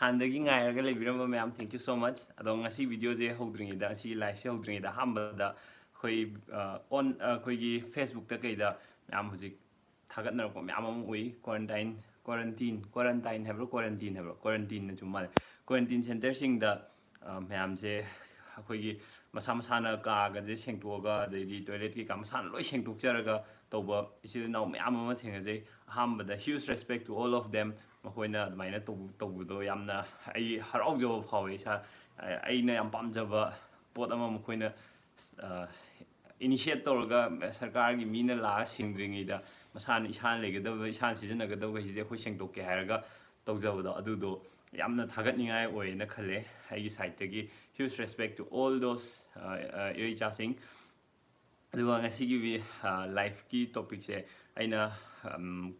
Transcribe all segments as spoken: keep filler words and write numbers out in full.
ꯍꯥꯟꯅꯗꯒꯤ ꯉꯥꯏꯔꯒ ꯂꯩꯕꯤꯔꯝꯕ ꯃꯌꯥꯝ, thank you so much. ꯑꯗꯣ ꯉꯁꯤ video ꯁꯦ ꯍꯧꯗ꯭ꯔꯤꯉꯩꯗ, ꯉꯁꯤꯒꯤ live ꯁꯦ ꯍꯧꯗ꯭ꯔꯤꯉꯩꯗ ꯑꯍꯥꯟꯕꯗ ꯑꯩꯈꯣꯏ, ꯑ, on, ꯑ, ꯑꯩꯈꯣꯏꯒꯤ Facebook ꯇ ꯀꯩꯗ ꯃꯌꯥꯝ ꯍꯧꯖꯤꯛ ꯊꯥꯒꯠꯅꯔꯛꯄ ꯃꯌꯥꯝ ꯑꯃ ꯎꯏ꯫ Quarantine, quarantine, quarantine ꯍꯥꯏꯕ꯭ꯔꯣ, quarantine ꯍꯥꯏꯕ꯭ꯔꯣ? Quarantine ꯅ ꯆꯨꯝ ꯃꯥꯜꯂꯦ꯫ Quarantine centre ꯁꯤꯡꯗ, ꯑ, ꯃꯌꯥꯝꯁꯦ ꯑꯩꯈꯣꯏꯒꯤ ꯃꯁꯥ ꯃꯁꯥꯅ ꯀꯥꯒꯁꯦ ꯁꯦꯡꯇꯣꯛꯑꯒ, ꯑꯗꯩꯗꯤ toilet ꯀꯩꯀꯥ ꯃꯁꯥꯅ ꯂꯣꯏ ꯁꯦꯡꯇꯣꯛꯆꯔꯒ ꯇꯧꯕ ꯏꯆꯤꯜ ꯏꯅꯥꯎ ꯃꯌꯥꯝ ꯑꯃ ꯊꯦꯡꯅꯖꯩ꯫ ꯑꯍꯥꯟꯕꯗ huge respect to all of them꯫ ꯃꯈꯣꯏꯅ ꯑꯗꯨꯃꯥꯏꯅ ꯇꯧꯕ-, ꯇꯧꯕꯗꯣ ꯌꯥꯝꯅ ꯑꯩ ꯍꯔꯥꯎꯖꯕ ꯐꯥꯎꯋꯦ꯫ ꯏꯁꯥ, ꯑꯩꯅ ꯌꯥꯝ ꯄꯥꯝꯖꯕ ꯄꯣꯠ ꯑꯃ ꯃꯈꯣꯏꯅ, ꯑ, initiate ꯇꯧꯔꯒ ꯁꯔꯀꯥꯔꯒꯤ ꯃꯤꯅ ꯂꯥꯛꯑ ꯁꯦꯡꯗ꯭ꯔꯤꯉꯩꯗ ꯃꯁꯥꯅ, ꯏꯁꯥꯅ ꯂꯩꯒꯗꯕ, ꯏꯁꯥꯅ ꯁꯤꯖꯤꯟꯅꯒꯗꯕꯈꯩꯁꯤꯗꯤ ꯑꯩꯈꯣꯏ ꯁꯦꯡꯗꯣꯛꯀꯦ ꯍꯥꯏꯔꯒ ꯇꯧꯖꯕꯗꯣ, ꯑꯗꯨꯗꯣ ꯌꯥꯝꯅ ꯊꯥꯒꯠꯅꯤꯡꯉꯥꯏ ꯑꯣꯏꯌꯦꯅ ꯈꯜꯂꯦ꯫ ꯑꯩꯒꯤ side ꯇꯒꯤ huge respect to all those, ꯑ, ꯑ, ꯏꯔꯩꯆꯥꯁꯤꯡ꯫ ꯑꯗꯨꯒ ꯉꯁꯤꯒꯤ ꯚꯤ-, ꯑ, live ꯀꯤ topic ꯁꯦ ꯑꯩꯅ, ꯑꯝ,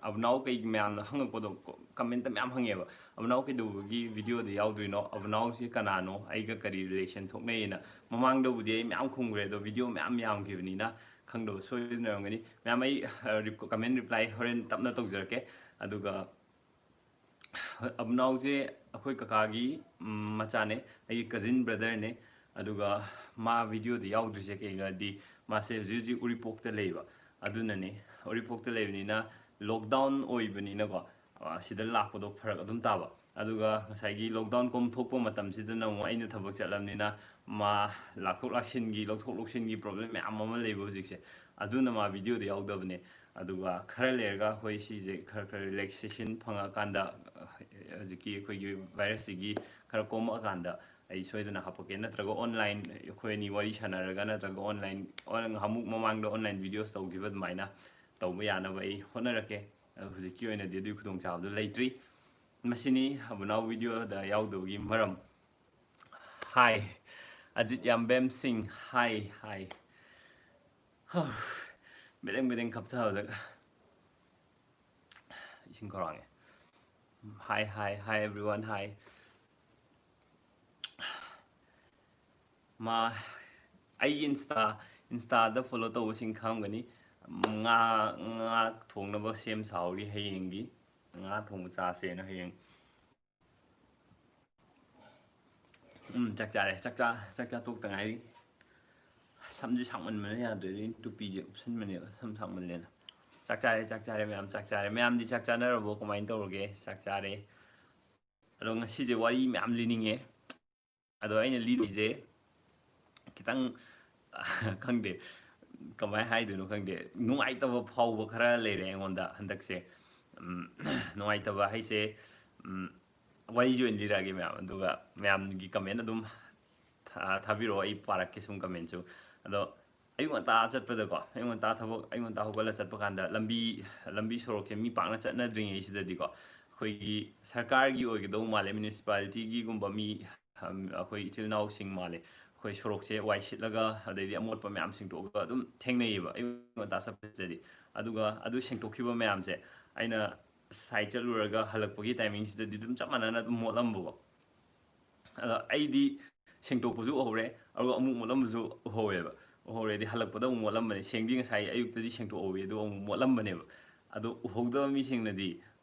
ꯑꯕꯨꯅꯥꯎ ꯀꯩ ꯃꯌꯥꯝꯅ ꯍꯪꯉꯛꯄꯗꯣ, ꯀꯣ-, comment ꯇ ꯃꯌꯥꯝ ꯍꯪꯉꯦꯕ, "ꯑꯕꯨꯅꯥꯎ ꯀꯩꯗꯧꯕꯒꯤ video ꯗ ꯌꯥꯎꯗ꯭ꯔꯤꯅꯣ? ꯑꯕꯨꯅꯥꯎꯁꯤ ꯀꯅꯥꯅꯣ? ꯑꯩꯒ ꯀꯔꯤ relation ꯊꯣꯛꯅꯩꯅ?" ꯃꯃꯥꯡꯗꯕꯨꯗꯤ ꯑꯩ ꯃꯌꯥꯝ ꯈꯨꯝꯈ꯭ꯔꯦ, ꯑꯗꯣ video ꯃꯌꯥꯝ ꯌꯥꯝꯈꯤꯕꯅꯤꯅ ꯈꯪꯗꯕ ꯁꯣꯏꯗꯅ ꯑꯣꯏꯔꯝꯒꯅꯤ꯫ ꯃꯌꯥꯝ ꯑꯩ, ꯑ, ꯔꯤ-, comment reply ꯍꯣꯔꯦꯟ ꯇꯞꯅ ꯇꯧꯖꯔꯛꯀꯦ꯫ ꯑꯗꯨꯒ ꯑꯕꯨꯅꯥꯎꯁꯦ ꯑꯩꯈꯣꯏ ꯀꯀꯥꯒꯤ, ꯎꯝ, ꯃꯆꯥꯅꯦ, ꯑꯩꯒꯤ cousin brother ꯅꯦ꯫ ꯑꯗꯨꯒ ꯃꯥ video ꯗ ꯌꯥꯎꯗ꯭ꯔꯤꯁꯦ ꯀꯩꯒꯤꯅꯣ ꯍꯥꯏꯗꯤ, ꯃꯥꯁꯦ ꯍꯧꯖꯤꯛ ꯍꯧꯖꯤꯛ ꯎꯔꯤꯄꯣꯛꯇ ꯂꯩꯕ꯫ ꯑꯗꯨꯅꯅꯦ, ꯎꯔꯤꯄꯣꯛꯇ ꯂꯩꯕꯅꯤꯅ, lockdown ꯑꯣꯏꯕꯅꯤꯅꯀꯣ, ꯑ, ꯁꯤꯗ ꯂꯥꯛꯄꯗꯣ ꯐꯔꯛ ꯑꯗꯨꯝ ꯇꯥꯕ꯫ ꯑꯗꯨꯒ ꯉꯁꯥꯏꯒꯤ lockdown ꯀꯣꯝꯊꯣꯛꯄ ꯃꯇꯝꯁꯤꯗꯅ ꯑꯃꯨꯛ ꯑꯩꯅ ꯊꯕꯛ ꯆꯠꯂꯕꯅꯤꯅ, ꯃꯥ ꯂꯥꯛꯊꯣꯛ ꯂꯥꯛꯁꯤꯟꯒꯤ, ꯂꯧꯊꯣꯛ ꯂꯧꯁꯤꯟꯒꯤ problem ꯃꯌꯥꯝ ꯑꯃ ꯂꯩꯕ ꯍꯧꯖꯤꯛꯁꯦ꯫ ꯑꯗꯨꯅ ꯃꯥ video ꯗ ꯌꯥꯎꯗꯕꯅꯦ꯫ ꯑꯗꯨꯒ ꯈꯔ ꯂꯩꯔꯒ ꯑꯩꯈꯣꯏ ꯁꯤꯁꯦ ꯈꯔ ꯈꯔ relaxation ꯐꯪꯉꯛꯑꯀꯥꯟꯗ, ꯍꯧꯖꯤꯛꯀꯤ ꯑꯩꯈꯣꯏꯒꯤ virus ꯁꯤꯒꯤ ꯈꯔ ꯀꯣꯝꯃꯛꯑꯀꯥꯟꯗ ꯑꯩ ꯁꯣꯏꯗꯅ ꯍꯥꯞꯄꯛꯀꯦ꯫ ꯅꯠꯇ꯭ꯔꯒ online, ꯑꯩꯈꯣꯏ ꯑꯅꯤ ꯋꯥꯔꯤ ꯁꯥꯟꯅꯔꯒ, ꯅꯠꯇ꯭ꯔꯒ online, on-, ꯉꯍꯥꯟꯃꯨꯛ ꯃꯃꯥꯡꯗ online videos ꯇꯧꯈꯤꯕ ꯑꯗꯨꯃꯥꯏꯅ ꯇꯧꯕ ꯌꯥꯅꯕ ꯑꯩ ꯍꯣꯠꯅꯔꯛꯀꯦ꯫ ꯑꯗꯣ ꯍꯧꯖꯤꯛꯀꯤ ꯑꯣꯏꯅꯗꯤ ꯑꯗꯨꯒꯤ ꯈꯨꯗꯣꯡꯆꯥꯕꯗꯨ ꯂꯩꯇ꯭ꯔꯤ꯫ ꯃꯁꯤꯅꯤ ꯑꯕꯨꯅꯥꯎ video ꯗ ꯌꯥꯎꯗꯕꯒꯤ ꯃꯔꯝ꯫ Hi, ꯑꯖꯤꯠ ꯌꯥꯝꯕꯦꯝ ꯁꯤꯡ꯫ Hi, hi. ꯍꯥ, ꯕꯦꯗꯦꯡ ꯕꯦꯗꯦꯡ ꯀꯞꯊꯕꯗ ꯏꯁꯤꯡ ꯈꯧꯔꯥꯡꯉꯦ꯫ Hi, hi, hi everyone, hi. ꯃꯥ, ꯑꯩꯒꯤ Insta, Insta ꯗ follow ꯇꯧꯕꯁꯤꯡ ꯈꯪꯉꯝꯒꯅꯤ꯫ ꯉꯥ, ꯉꯥ ꯊꯣꯡꯅꯕ ꯁꯦꯝ ꯁꯥꯍꯧꯔꯤ ꯍꯌꯦꯡꯒꯤ꯫ ꯉꯥ ꯊꯣꯡꯕ ꯆꯥꯁꯦꯅ ꯍꯌꯦꯡ꯫ ꯎꯝ, ꯆꯥꯛ ꯆꯥꯔꯦ꯫ ꯆꯥꯛ ꯆꯥ-, ꯆꯥꯛ ꯆꯥ ꯇꯣꯛꯇ ꯉꯥꯏꯔꯤ꯫ ꯁꯝꯁꯦ ꯁꯥꯡꯃꯟꯕꯅ ꯌꯥꯗ꯭ꯔꯦ, ꯑꯗꯨꯒꯤ ꯇꯨꯄꯤꯁꯦ ꯎꯞꯁꯟꯕꯅꯦꯕ, ꯁꯝ ꯁꯥꯡꯃꯜꯂꯦꯅ꯫ ꯆꯥꯛ ꯆꯥꯔꯦ, ꯆꯥꯛ ꯆꯥꯔꯦ ꯃꯌꯥꯝ, ꯆꯥꯛ ꯆꯥꯔꯦ꯫ ꯃꯌꯥꯝꯗꯤ ꯆꯥꯛ ꯆꯥꯅꯔꯕꯣ? ꯀꯃꯥꯏꯅ ꯇꯧꯔꯒꯦ? ꯆꯥꯛ ꯆꯥꯔꯦ꯫ ꯑꯗꯣ ꯉꯁꯤꯁꯦ ꯋꯥꯔꯤ ꯃꯌꯥꯝ ꯂꯤꯅꯤꯡꯉꯦ꯫ ꯑꯗꯣ ꯑꯩꯅ ꯂꯤꯗꯣꯏꯁꯦ ꯈꯤꯇꯪ, ꯈꯪꯗꯦ, ꯀꯃꯥꯏꯅ ꯍꯥꯏꯗꯣꯏꯅꯣ ꯈꯪꯗꯦ, ꯅꯨꯡꯉꯥꯏꯇꯕ ꯐꯥꯎꯕ ꯈꯔ ꯂꯩꯔꯦ ꯑꯩꯉꯣꯟꯗ ꯍꯟꯗꯛꯁꯦ꯫ ꯎꯝ, ꯅꯨꯡꯉꯥꯏꯇꯕ ꯍꯥꯏꯁꯦ, ꯎꯝ, ꯋꯥꯔꯤꯁꯦ ꯑꯣꯏꯅ ꯂꯤꯔꯛꯑꯒꯦ ꯃꯌꯥꯝ, ꯑꯗꯨꯒ ꯃꯌꯥꯝꯒꯤ comment ꯑꯗꯨꯝ ꯊꯥ-, ꯊꯥꯕꯤꯔꯛꯑꯣ, ꯑꯩ ꯄꯥꯔꯛꯀꯦ ꯁꯨꯝ commentꯁꯨ꯫ ꯑꯗꯣ ꯑꯌꯨꯛ ꯉꯟꯇꯥ ꯆꯠꯄꯗꯀꯣ, ꯑꯌꯨꯛ ꯉꯟꯇꯥ ꯊꯕꯛ, ꯑꯌꯨꯛ ꯉꯟꯇꯥ ꯍꯧꯒꯠꯂ ꯆꯠꯄ ꯀꯥꯟꯗ ꯂꯝꯕꯤ, ꯂꯝꯕꯤ ꯁꯣꯔꯣꯛꯁꯦ ꯃꯤ ꯄꯥꯛꯅ ꯆꯠꯅꯗ꯭ꯔꯤꯉꯩꯁꯤꯗꯗꯤꯀꯣ, ꯑꯩꯈꯣꯏꯒꯤ ꯁꯔꯀꯥꯔꯒꯤ ꯑꯣꯏꯒꯗꯧ ꯃꯥꯜꯂꯦ, municipalityꯒꯤꯒꯨꯝꯕ ꯃꯤ, ꯑꯝ, ꯑꯩꯈꯣꯏ ꯏꯆꯤꯜ ꯏꯅꯥꯎꯁꯤꯡ ꯃꯥꯜꯂꯦ, ꯑꯩꯈꯣꯏ ꯁꯣꯔꯣꯛꯁꯦ ꯋꯥꯏ ꯁꯤꯠꯂꯒ ꯑꯗꯩꯗꯤ ꯑꯃꯣꯠꯄ ꯃꯌꯥꯝ ꯁꯦꯡꯗꯣꯛꯑꯒ ꯑꯗꯨꯝ ꯊꯦꯡꯅꯩꯌꯦꯕ ꯑꯌꯨꯛ ꯉꯟꯇꯥ ꯆꯠꯄꯁꯤꯗꯗꯤ꯫ ꯑꯗꯨꯒ ꯑꯗꯨ ꯁꯦꯡꯗꯣꯛꯈꯤꯕ ꯃꯌꯥꯝꯁꯦ ꯑꯩꯅ ꯁꯥꯏ ꯆꯠꯂꯨꯔꯒ ꯍꯜꯂꯛꯄꯒꯤ timingꯁꯤꯗꯗꯤ ꯑꯗꯨꯝ ꯆꯞ ꯃꯥꯟꯅꯅ ꯑꯗꯨꯝ ꯃꯣꯠꯂꯝꯕꯀꯣ꯫ ꯑꯗꯣ ꯑꯩꯗꯤ ꯁꯦꯡꯗꯣꯛꯄꯁꯨ ꯎꯍꯧꯔꯦ, ꯑꯗꯨꯒ ꯑꯃꯨꯛ ꯃꯣꯠꯂꯝꯕꯁꯨ ꯎꯍꯧꯋꯦꯕ꯫ ꯎꯍꯧꯔꯦꯗꯤ ꯍꯜꯂꯛꯄꯗ ꯑꯃꯨꯛ ꯃꯣꯠꯂꯝꯕꯅꯦ꯫ ꯁꯦꯡꯗꯤ ꯉꯁꯥꯏ ꯑꯌꯨꯛꯇꯗꯤ ꯁꯦꯡꯗꯣꯛꯍꯧꯋꯦ, ꯑꯗꯨꯒ ꯑꯃꯨꯛ ꯃꯣꯠꯂꯝꯕꯅꯦꯕ꯫ ꯑꯗꯣ ꯎꯍꯧꯗꯕ ꯃꯤꯁꯤꯡꯅꯗꯤ,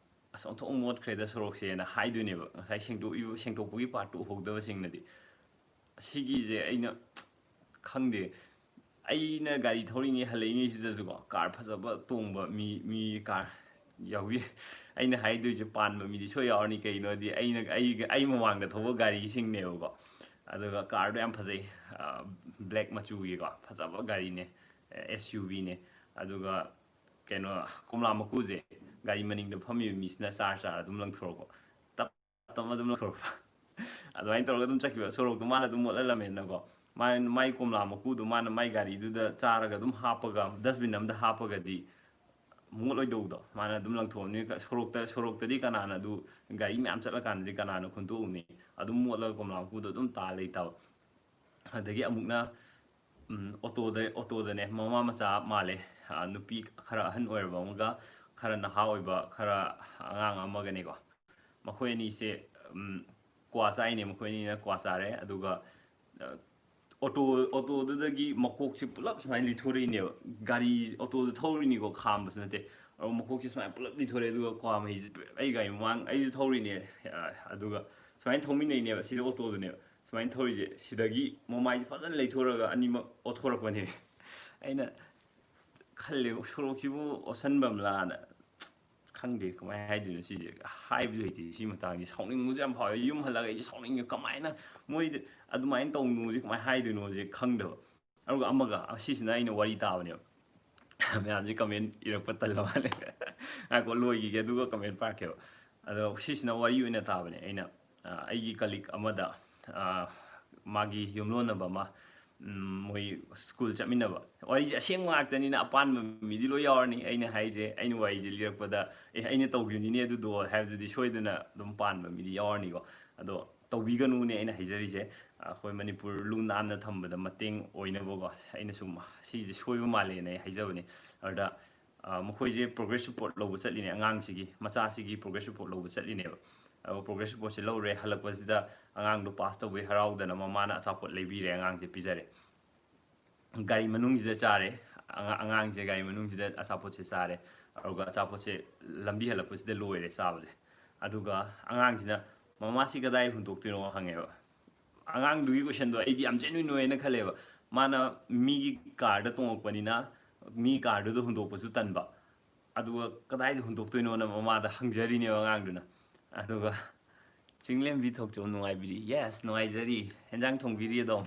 "ꯑꯁ, ꯑꯣꯟꯊꯣꯛꯅ ꯃꯣꯠꯈ꯭ꯔꯦꯗ ꯁꯣꯔꯣꯛꯁꯦꯅ" ꯍꯥꯏꯗꯣꯏꯅꯦꯕ, ꯉꯁꯥꯏ ꯁꯦꯡꯗꯣꯛꯏꯕ, ꯁꯦꯡꯗꯣꯛꯄꯒꯤ partꯇꯨ ꯎꯍꯧꯗꯕꯁꯤꯡꯅꯗꯤ꯫ ꯁꯤꯒꯤꯁꯦ ꯑꯩꯅ ꯈꯪꯗꯦ, ꯑꯩꯅ ꯒꯥꯔꯤ ꯊꯧꯔꯤꯉꯩ ꯍꯜꯂꯛꯏꯉꯩꯁꯤꯗꯁꯨꯀꯣ, car ꯐꯖꯕ ꯇꯣꯡꯕ ꯃꯤ, ꯃꯤ car ꯌꯥꯎꯕꯤ-, ꯑꯩꯅ ꯍꯥꯏꯗꯣꯏꯁꯦ ꯄꯥꯟꯕ ꯃꯤꯗꯤ ꯁꯣꯏ ꯌꯥꯎꯔꯅꯤ꯫ ꯀꯩꯒꯤꯅꯣꯗꯤ ꯑꯩꯅ, ꯑꯩꯒ, ꯑꯩ ꯃꯃꯥꯡꯗ ꯊꯧꯕ ꯒꯥꯔꯤꯁꯤꯡꯅꯦꯕꯀꯣ꯫ ꯑꯗꯨꯒ carꯗꯣ ꯌꯥꯝ ꯐꯖꯩ, ꯑ, black ꯃꯆꯨꯒꯤꯀꯣ, ꯐꯖꯕ ꯒꯥꯔꯤꯅꯦ, SUVꯅꯦ꯫ ꯑꯗꯨꯒ ꯀꯩꯅꯣ, ꯀꯣꯝꯂꯥ ꯃꯀꯨꯁꯦ ꯒꯥꯔꯤ ꯃꯅꯤꯡꯗ ꯐꯝꯃꯤꯕ ꯃꯤꯁꯤꯅ ꯆꯥꯔ ꯆꯥꯔ ꯑꯗꯨꯝ ꯂꯪꯊꯣꯔꯛꯄ꯫ ꯇꯞ ꯇꯞꯅ ꯑꯗꯨꯝ ꯂꯪꯊꯣꯔꯛꯄ꯫ ꯑꯗꯨꯃꯥꯏꯅ ꯇꯧꯔꯒ ꯑꯗꯨꯝ ꯆꯠꯈꯤꯕ꯫ ꯁꯣꯔꯣꯛꯇꯣ ꯃꯥꯅ ꯑꯗꯨꯝ ꯃꯣꯠꯍꯜꯂꯝꯃꯦꯗꯅꯀꯣ꯫ ꯃꯥ-, ꯃꯥꯏ ꯀꯣꯝꯂꯥ ꯃꯀꯨꯗꯣ ꯃꯥꯅ ꯃꯥꯏ ꯒꯥꯔꯤꯗꯨꯗ ꯆꯥꯔꯒ ꯑꯗꯨꯝ ꯍꯥꯞꯄꯒ, dustbin ꯑꯝꯗ ꯍꯥꯞꯄꯒꯗꯤ ꯃꯣꯠꯂꯣꯏꯗꯧꯕꯗꯣ꯫ ꯃꯥꯅ ꯑꯗꯨꯝ ꯂꯪꯊꯣꯛꯑꯝꯅꯤ꯫ ꯁꯣꯔꯣꯛꯇ, ꯁꯣꯔꯣꯛꯇꯗꯤ ꯀꯅꯥꯅ ꯑꯗꯨ, ꯒꯥꯔꯤ ꯃꯌꯥꯝ ꯆꯠꯂꯀꯥꯟꯗꯗꯤ ꯀꯅꯥꯅ ꯈꯨꯟꯇꯣꯛꯎꯅꯤ? ꯑꯗꯨꯝ ꯃꯣꯠꯂꯒ ꯀꯣꯝꯂꯥ ꯃꯀꯨꯗꯣ ꯑꯗꯨꯝ ꯇꯥ ꯂꯩꯇꯕ꯫ ꯑꯗꯒꯤ ꯑꯃꯨꯛꯅ, ꯎꯝ, ꯑꯣꯇꯣꯗ, ꯑꯣꯇꯣꯗꯅꯦ, ꯃꯃꯥ ꯃꯆꯥ ꯃꯥꯜꯂꯦ, ꯑ, ꯅꯨꯄꯤ ꯈꯔ ꯑꯍꯟ ꯑꯣꯏꯔꯕ ꯑꯃꯒ ꯈꯔ ꯅꯍꯥ ꯑꯣꯏꯕ, ꯈꯔ ꯑꯉꯥꯡ ꯑꯃꯒꯅꯦꯀꯣ꯫ ꯃꯈꯣꯏ ꯑꯅꯤꯁꯦ, ꯎꯝ, ꯀ꯭ꯋꯥ ꯆꯥꯏꯅꯦ, ꯃꯈꯣꯏ ꯑꯅꯤꯅ ꯀ꯭ꯋꯥ ꯆꯥꯔꯦ꯫ ꯑꯗꯨꯒ, ꯑ, ꯑꯣꯇꯣ, ꯑꯣꯇꯣꯗꯨꯗꯒꯤ ꯃꯀꯣꯛꯁꯦ ꯄꯨꯂꯞ ꯁꯨꯃꯥꯏꯅ ꯂꯤꯊꯣꯔꯛꯏꯅꯦꯕ꯫ ꯒꯥꯔꯤ, ꯑꯣꯇꯣꯗꯣ ꯊꯧꯔꯤꯅꯤꯀꯣ, ꯈꯥꯝꯕꯁꯨ ꯅꯠꯇꯦ꯫ ꯑꯗꯨꯒ ꯃꯀꯣꯛꯁꯦ ꯁꯨꯃꯥꯏꯅ ꯄꯨꯂꯞ ꯂꯤꯊꯣꯔꯛꯑꯦ꯫ ꯑꯗꯨꯒ ꯀ꯭ꯋꯥ ꯃꯍꯤꯁꯦ ꯑꯩ ꯒꯥꯔꯤ ꯃꯃꯥꯡ, ꯑꯩꯁꯨ ꯊꯧꯔꯤꯅꯦ, ꯑ, ꯑꯗꯨꯒ ꯁꯨꯃꯥꯏꯅ ꯊꯧꯃꯤꯟꯅꯩꯅꯦꯕ꯫ ꯁꯤꯗ ꯑꯣꯇꯣꯗꯨꯅꯦꯕ꯫ ꯁꯨꯃꯥꯏꯅ ꯊꯧꯔꯤꯁꯦ, ꯁꯤꯗꯒꯤ ꯃꯃꯥꯏꯁꯦ ꯐꯖꯅ ꯂꯩꯊꯣꯔꯒ ꯑꯅꯤꯃꯛ ꯑꯣꯠꯊꯣꯔꯛꯄꯅꯦ꯫ ꯑꯩꯅ ꯈꯜꯂꯦ, ꯁꯣꯔꯣꯛꯁꯤꯕꯨ ꯑꯣꯠꯁꯟꯐꯝꯂꯥꯅ꯫ ꯈꯪꯗꯦ ꯀꯃꯥꯏꯅ ꯍꯥꯏꯗꯣꯏꯅꯣ ꯁꯤꯁꯦ, ꯍꯥꯏꯕꯁꯨ ꯍꯩꯇꯦ꯫ ꯁꯤ ꯃꯇꯥꯡꯁꯦ ꯁꯥꯎꯅꯤꯡꯕꯁꯨ ꯌꯥꯝ ꯐꯥꯎꯋꯦ꯫ ꯌꯨꯝ ꯍꯜꯂꯒ ꯑꯩꯁꯦ ꯁꯥꯎꯅꯤꯡꯉꯦ, ꯀꯃꯥꯏꯅ ꯃꯣꯏꯗ ꯑꯗꯨꯃꯥꯏꯅ ꯇꯧꯅꯨꯁꯦ ꯀꯃꯥꯏꯅ ꯍꯥꯏꯗꯣꯏꯅꯣꯁꯦ ꯈꯪꯗꯕ꯫ ꯑꯗꯨꯒ ꯑꯃꯒ, ꯑꯁꯤꯁꯤꯅ ꯑꯩꯅ ꯋꯥꯔꯤ ꯇꯥꯕꯅꯦꯕ꯫ ꯃꯌꯥꯝꯁꯦ ꯀꯃꯦꯟ ꯏꯔꯛꯄ ꯇꯜꯂ ꯃꯥꯜꯂꯦ꯫ ꯉꯥꯏꯈꯣ, ꯂꯣꯏꯈꯤꯒꯦ, ꯑꯗꯨꯒ ꯀꯃꯦꯟ ꯄꯥꯔꯛꯀꯦꯕ꯫ ꯑꯗꯣ ꯁꯤꯁꯤꯅ ꯋꯥꯔꯤ ꯑꯣꯏꯅ ꯇꯥꯕꯅꯦ꯫ ꯑꯩꯅ, ꯑ, ꯑꯩꯒꯤ ꯀꯂꯤꯛ ꯑꯃꯗ, ꯑ, ꯃꯥꯒꯤ ꯌꯨꯝꯂꯣꯟꯅꯕ ꯑꯃ, ꯎꯝ, ꯃꯣꯏ ꯁ꯭ꯀꯨꯜ ꯆꯠꯃꯤꯟꯅꯕ꯫ ꯋꯥꯔꯤꯁꯦ ꯑꯁꯦꯡꯕ ꯉꯥꯛꯇꯅꯤꯅ ꯑꯄꯥꯟꯕ ꯃꯤꯗꯤ ꯂꯣꯏ ꯌꯥꯎꯔꯅꯤ꯫ ꯑꯩꯅ ꯍꯥꯏꯁꯦ, ꯑꯩꯅ ꯋꯥꯔꯤꯁꯦ ꯂꯤꯔꯛꯄꯗ, "ꯑꯦ, ꯑꯩꯅ ꯇꯧꯈꯤꯕꯅꯤꯅꯦ ꯑꯗꯨꯗꯣ" ꯍꯥꯏꯕꯗꯨꯗꯤ ꯁꯣꯏꯗꯅ ꯑꯗꯨꯝ ꯄꯥꯟꯕ ꯃꯤꯗꯤ ꯌꯥꯎꯔꯅꯤꯀꯣ꯫ ꯑꯗꯣ ꯇꯧꯕꯤꯒꯅꯨꯅꯦ ꯑꯩꯅ ꯍꯥꯏꯖꯔꯤꯁꯦ꯫ ꯑꯩꯈꯣꯏ ꯃꯅꯤꯄꯨꯔ ꯂꯨ ꯅꯥꯟꯅ ꯊꯝꯕꯗ ꯃꯇꯦꯡ ꯑꯣꯏꯅꯕꯀꯣ꯫ ꯑꯩꯅ ꯁꯨꯝ ꯁꯤꯁꯦ ꯁꯣꯏꯕ ꯃꯥꯜꯂꯦꯅ ꯑꯩ ꯍꯥꯏꯖꯕꯅꯦ꯫ ꯑꯗꯨꯗ, ꯑ, ꯃꯈꯣꯏꯁꯦ progress report ꯂꯧꯕ ꯆꯠꯂꯤꯅꯦ, ꯑꯉꯥꯡꯁꯤꯒꯤ, ꯃꯆꯥꯁꯤꯒꯤ progress report ꯂꯧꯕ ꯆꯠꯂꯤꯅꯦꯕ꯫ ꯑꯗꯨꯒ progress reportꯁꯦ ꯂꯧꯔꯦ, ꯍꯜꯂꯛꯄꯁꯤꯗ ꯑꯉꯥꯡꯗꯣ pass ꯇꯧꯕꯩ ꯍꯔꯥꯎꯗꯅ ꯃꯃꯥꯅ ꯑꯆꯥꯄꯣꯠ ꯂꯩꯕꯤꯔꯦ, ꯑꯉꯥꯡꯁꯦ ꯄꯤꯖꯔꯦ꯫ ꯒꯥꯔꯤ ꯃꯅꯨꯡꯁꯤꯗ ꯆꯥꯔꯦ, ꯑꯉꯥ-, ꯑꯉꯥꯡꯁꯦ ꯒꯥꯔꯤ ꯃꯅꯨꯡꯁꯤꯗ ꯑꯆꯥꯄꯣꯠꯁꯦ ꯆꯥꯔꯦ꯫ ꯑꯗꯨꯒ ꯑꯆꯥꯄꯣꯠꯁꯦ ꯂꯝꯕꯤ ꯍꯜꯂꯛꯄꯁꯤꯗ ꯂꯣꯏꯔꯦ ꯆꯥꯕꯁꯦ꯫ ꯑꯗꯨꯒ ꯑꯉꯥꯡꯁꯤꯅ, "ꯃꯃꯥꯁꯤ ꯀꯗꯥꯏ ꯍꯨꯟꯗꯣꯛꯇꯣꯏꯅꯣ?" ꯍꯪꯉꯦꯕ꯫ ꯑꯉꯥꯡꯗꯨꯒꯤ questionꯗꯣ ꯑꯩꯗꯤ ꯌꯥꯝ genuine ꯑꯣꯏꯅ ꯈꯜꯂꯦꯕ꯫ ꯃꯥꯅ ꯃꯤꯒꯤ carꯗ ꯇꯣꯡꯉꯛꯄꯅꯤꯅ ꯃꯤ carꯗꯨꯗ ꯍꯨꯟꯗꯣꯛꯄꯁꯨ ꯇꯟꯕ꯫ ꯑꯗꯨꯒ ꯀꯗꯥꯏꯗ ꯍꯨꯟꯗꯣꯛꯇꯣꯏꯅꯣꯅ ꯃꯃꯥꯗ ꯍꯪꯖꯔꯤꯅꯦꯕ ꯑꯉꯥꯡꯗꯨꯅ꯫ ꯑꯗꯨꯒ, "ꯆꯤꯡꯂꯦꯝꯕꯤ ꯊꯣꯛꯆꯣꯝ ꯅꯨꯡꯉꯥꯏꯕꯤꯔꯤ?" "Yes, ꯅꯨꯡꯉꯥꯏꯖꯔꯤ꯫ ꯍꯦꯟꯖꯥꯡ ꯊꯣꯡꯕꯤꯔꯤ ꯑꯗꯣꯝ?"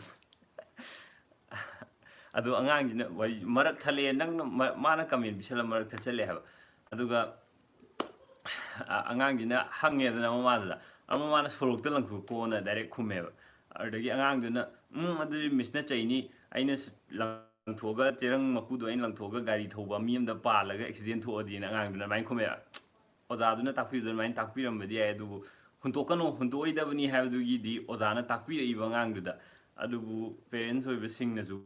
ꯑꯗꯣ ꯑꯉꯥꯡꯁꯤꯅ ꯋꯥꯔꯤ ꯃꯔꯛ ꯊꯠꯂꯛꯑꯦ, ꯅꯪꯅ ꯃ-, ꯃꯥꯅ comment ꯄꯤꯁꯜꯂ ꯃꯔꯛ ꯊꯠꯆꯜꯂꯦ ꯍꯥꯏꯕ꯫ ꯑꯗꯨꯒ ꯑ-, ꯑꯉꯥꯡꯁꯤꯅ ꯍꯪꯉꯦꯗꯅ ꯃꯃꯥꯗꯨꯗ, ꯑ, ꯃꯃꯥꯅ "ꯁꯣꯔꯣꯛꯇ ꯂꯪꯊꯣꯛꯀꯣꯅ" direct ꯈꯨꯝꯃꯦꯕ꯫ ꯑꯗꯨꯗꯒꯤ ꯑꯉꯥꯡꯗꯨꯅ, "ꯎꯝ, ꯑꯗꯨꯗꯤ missꯅ ꯆꯩꯅꯤ, ꯑꯩꯅ ꯁ-, ꯂꯪꯊꯣꯛꯑꯒ ꯆꯦꯔꯪ ꯃꯀꯨꯗꯣ ꯑꯩꯅ ꯂꯪꯊꯣꯛꯑꯒ ꯒꯥꯔꯤ ꯊꯧꯕ ꯃꯤ ꯑꯃꯗ ꯄꯥꯜꯂꯒ accident ꯊꯣꯛꯑꯗꯤꯅ" ꯑꯉꯥꯡꯗꯨꯅ ꯑꯗꯨꯃꯥꯏꯅ ꯈꯨꯝꯃꯦꯕ꯫ ꯑꯣꯖꯥꯗꯨꯅ ꯇꯥꯛꯄꯤꯕꯗꯣ ꯑꯗꯨꯃꯥꯏꯅ ꯇꯥꯛꯄꯤꯔꯝꯕꯗꯤ ꯌꯥꯏ, ꯑꯗꯨꯕꯨ ꯍꯨꯟꯇꯣꯛꯀꯅꯨ, ꯍꯨꯟꯇꯣꯛꯑꯣꯏꯗꯕꯅꯤ ꯍꯥꯏꯕꯗꯨꯒꯤꯗꯤ ꯑꯣꯖꯥꯅ ꯇꯥꯛꯄꯤꯔꯛꯏꯕ ꯑꯉꯥꯡꯗꯨꯗ꯫ ꯑꯗꯨꯕꯨ parents ꯑꯣꯏꯕꯁꯤꯡꯅꯁꯨ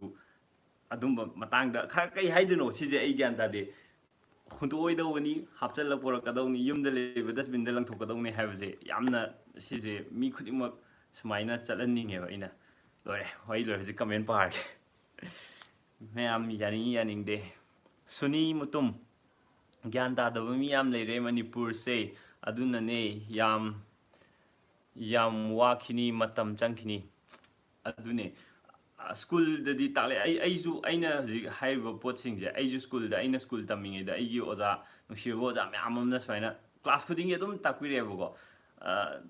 ꯑꯗꯨꯝꯕ ꯃꯇꯥꯡꯗ ꯈꯔ, ꯀꯩ ꯍꯥꯏꯗꯣꯏꯅꯣ ꯁꯤꯁꯦ ꯑꯩ ꯒ꯭ꯌꯥꯟ ꯇꯥꯗꯦ꯫ ꯍꯨꯟꯇꯣꯛꯑꯣꯏꯗꯧꯕꯅꯤ, ꯍꯥꯞꯆꯜꯂ ꯄꯨꯔꯛꯀꯗꯧꯅꯤ, ꯌꯨꯝꯗ ꯂꯩꯕ dustbinꯗ ꯂꯪꯊꯣꯛꯀꯗꯧꯅꯤ ꯍꯥꯏꯕꯁꯦ ꯌꯥꯝꯅ, ꯁꯤꯁꯦ ꯃꯤ ꯈꯨꯗꯤꯡꯃꯛ ꯁꯨꯃꯥꯏꯅ ꯆꯠꯍꯟꯅꯤꯡꯉꯦꯕ ꯑꯩꯅ꯫ ꯂꯣꯏꯔꯦ, ꯋꯥꯔꯤ ꯂꯣꯏꯔꯦ, ꯍꯧꯖꯤꯛ comment ꯄꯥꯔꯒꯦ꯫ ꯃꯌꯥꯝ ꯌꯥꯅꯤꯡꯏ ꯌꯥꯅꯤꯡꯗꯦ꯫ ꯁꯨꯅꯤ ꯃꯨꯇꯨꯝ, "ꯒ꯭ꯌꯥꯟ ꯇꯥꯗꯕ ꯃꯤ ꯌꯥꯝ ꯂꯩꯔꯦ ꯃꯅꯤꯄꯨꯔꯁꯦ, ꯑꯗꯨꯅꯅꯦ ꯌꯥꯝ ꯌꯥꯝ ꯋꯥꯈꯤꯅꯤ, ꯃꯇꯝ ꯆꯪꯈꯤꯅꯤ꯫ ꯑꯗꯨꯅꯦ, ꯑ, ꯁ꯭ꯀꯨꯜꯗꯗꯤ ꯇꯥꯛꯂꯛꯑꯦ꯫ ꯑꯩ, ꯑꯩꯁꯨ, ꯑꯩꯅ ꯍꯧꯖꯤꯛ ꯍꯥꯏꯔꯤꯕ ꯄꯣꯠꯁꯤꯡꯁꯦ, ꯑꯩꯁꯨ ꯁ꯭ꯀꯨꯜꯗ, ꯑꯩꯅ ꯁ꯭ꯀꯨꯜ ꯇꯝꯃꯤꯉꯩꯗ ꯑꯩꯒꯤ ꯑꯣꯖꯥ, ꯅꯨꯡꯁꯤꯔꯕ ꯑꯣꯖꯥ ꯃꯌꯥꯝ ꯑꯃꯅ ꯁꯨꯃꯥꯏꯅ ꯀ꯭ꯂꯥꯁ ꯈꯨꯗꯤꯡꯒꯤ ꯑꯗꯨꯝ ꯇꯥꯛꯄꯤꯔꯛꯑꯦꯕꯀꯣ꯫ ꯑ,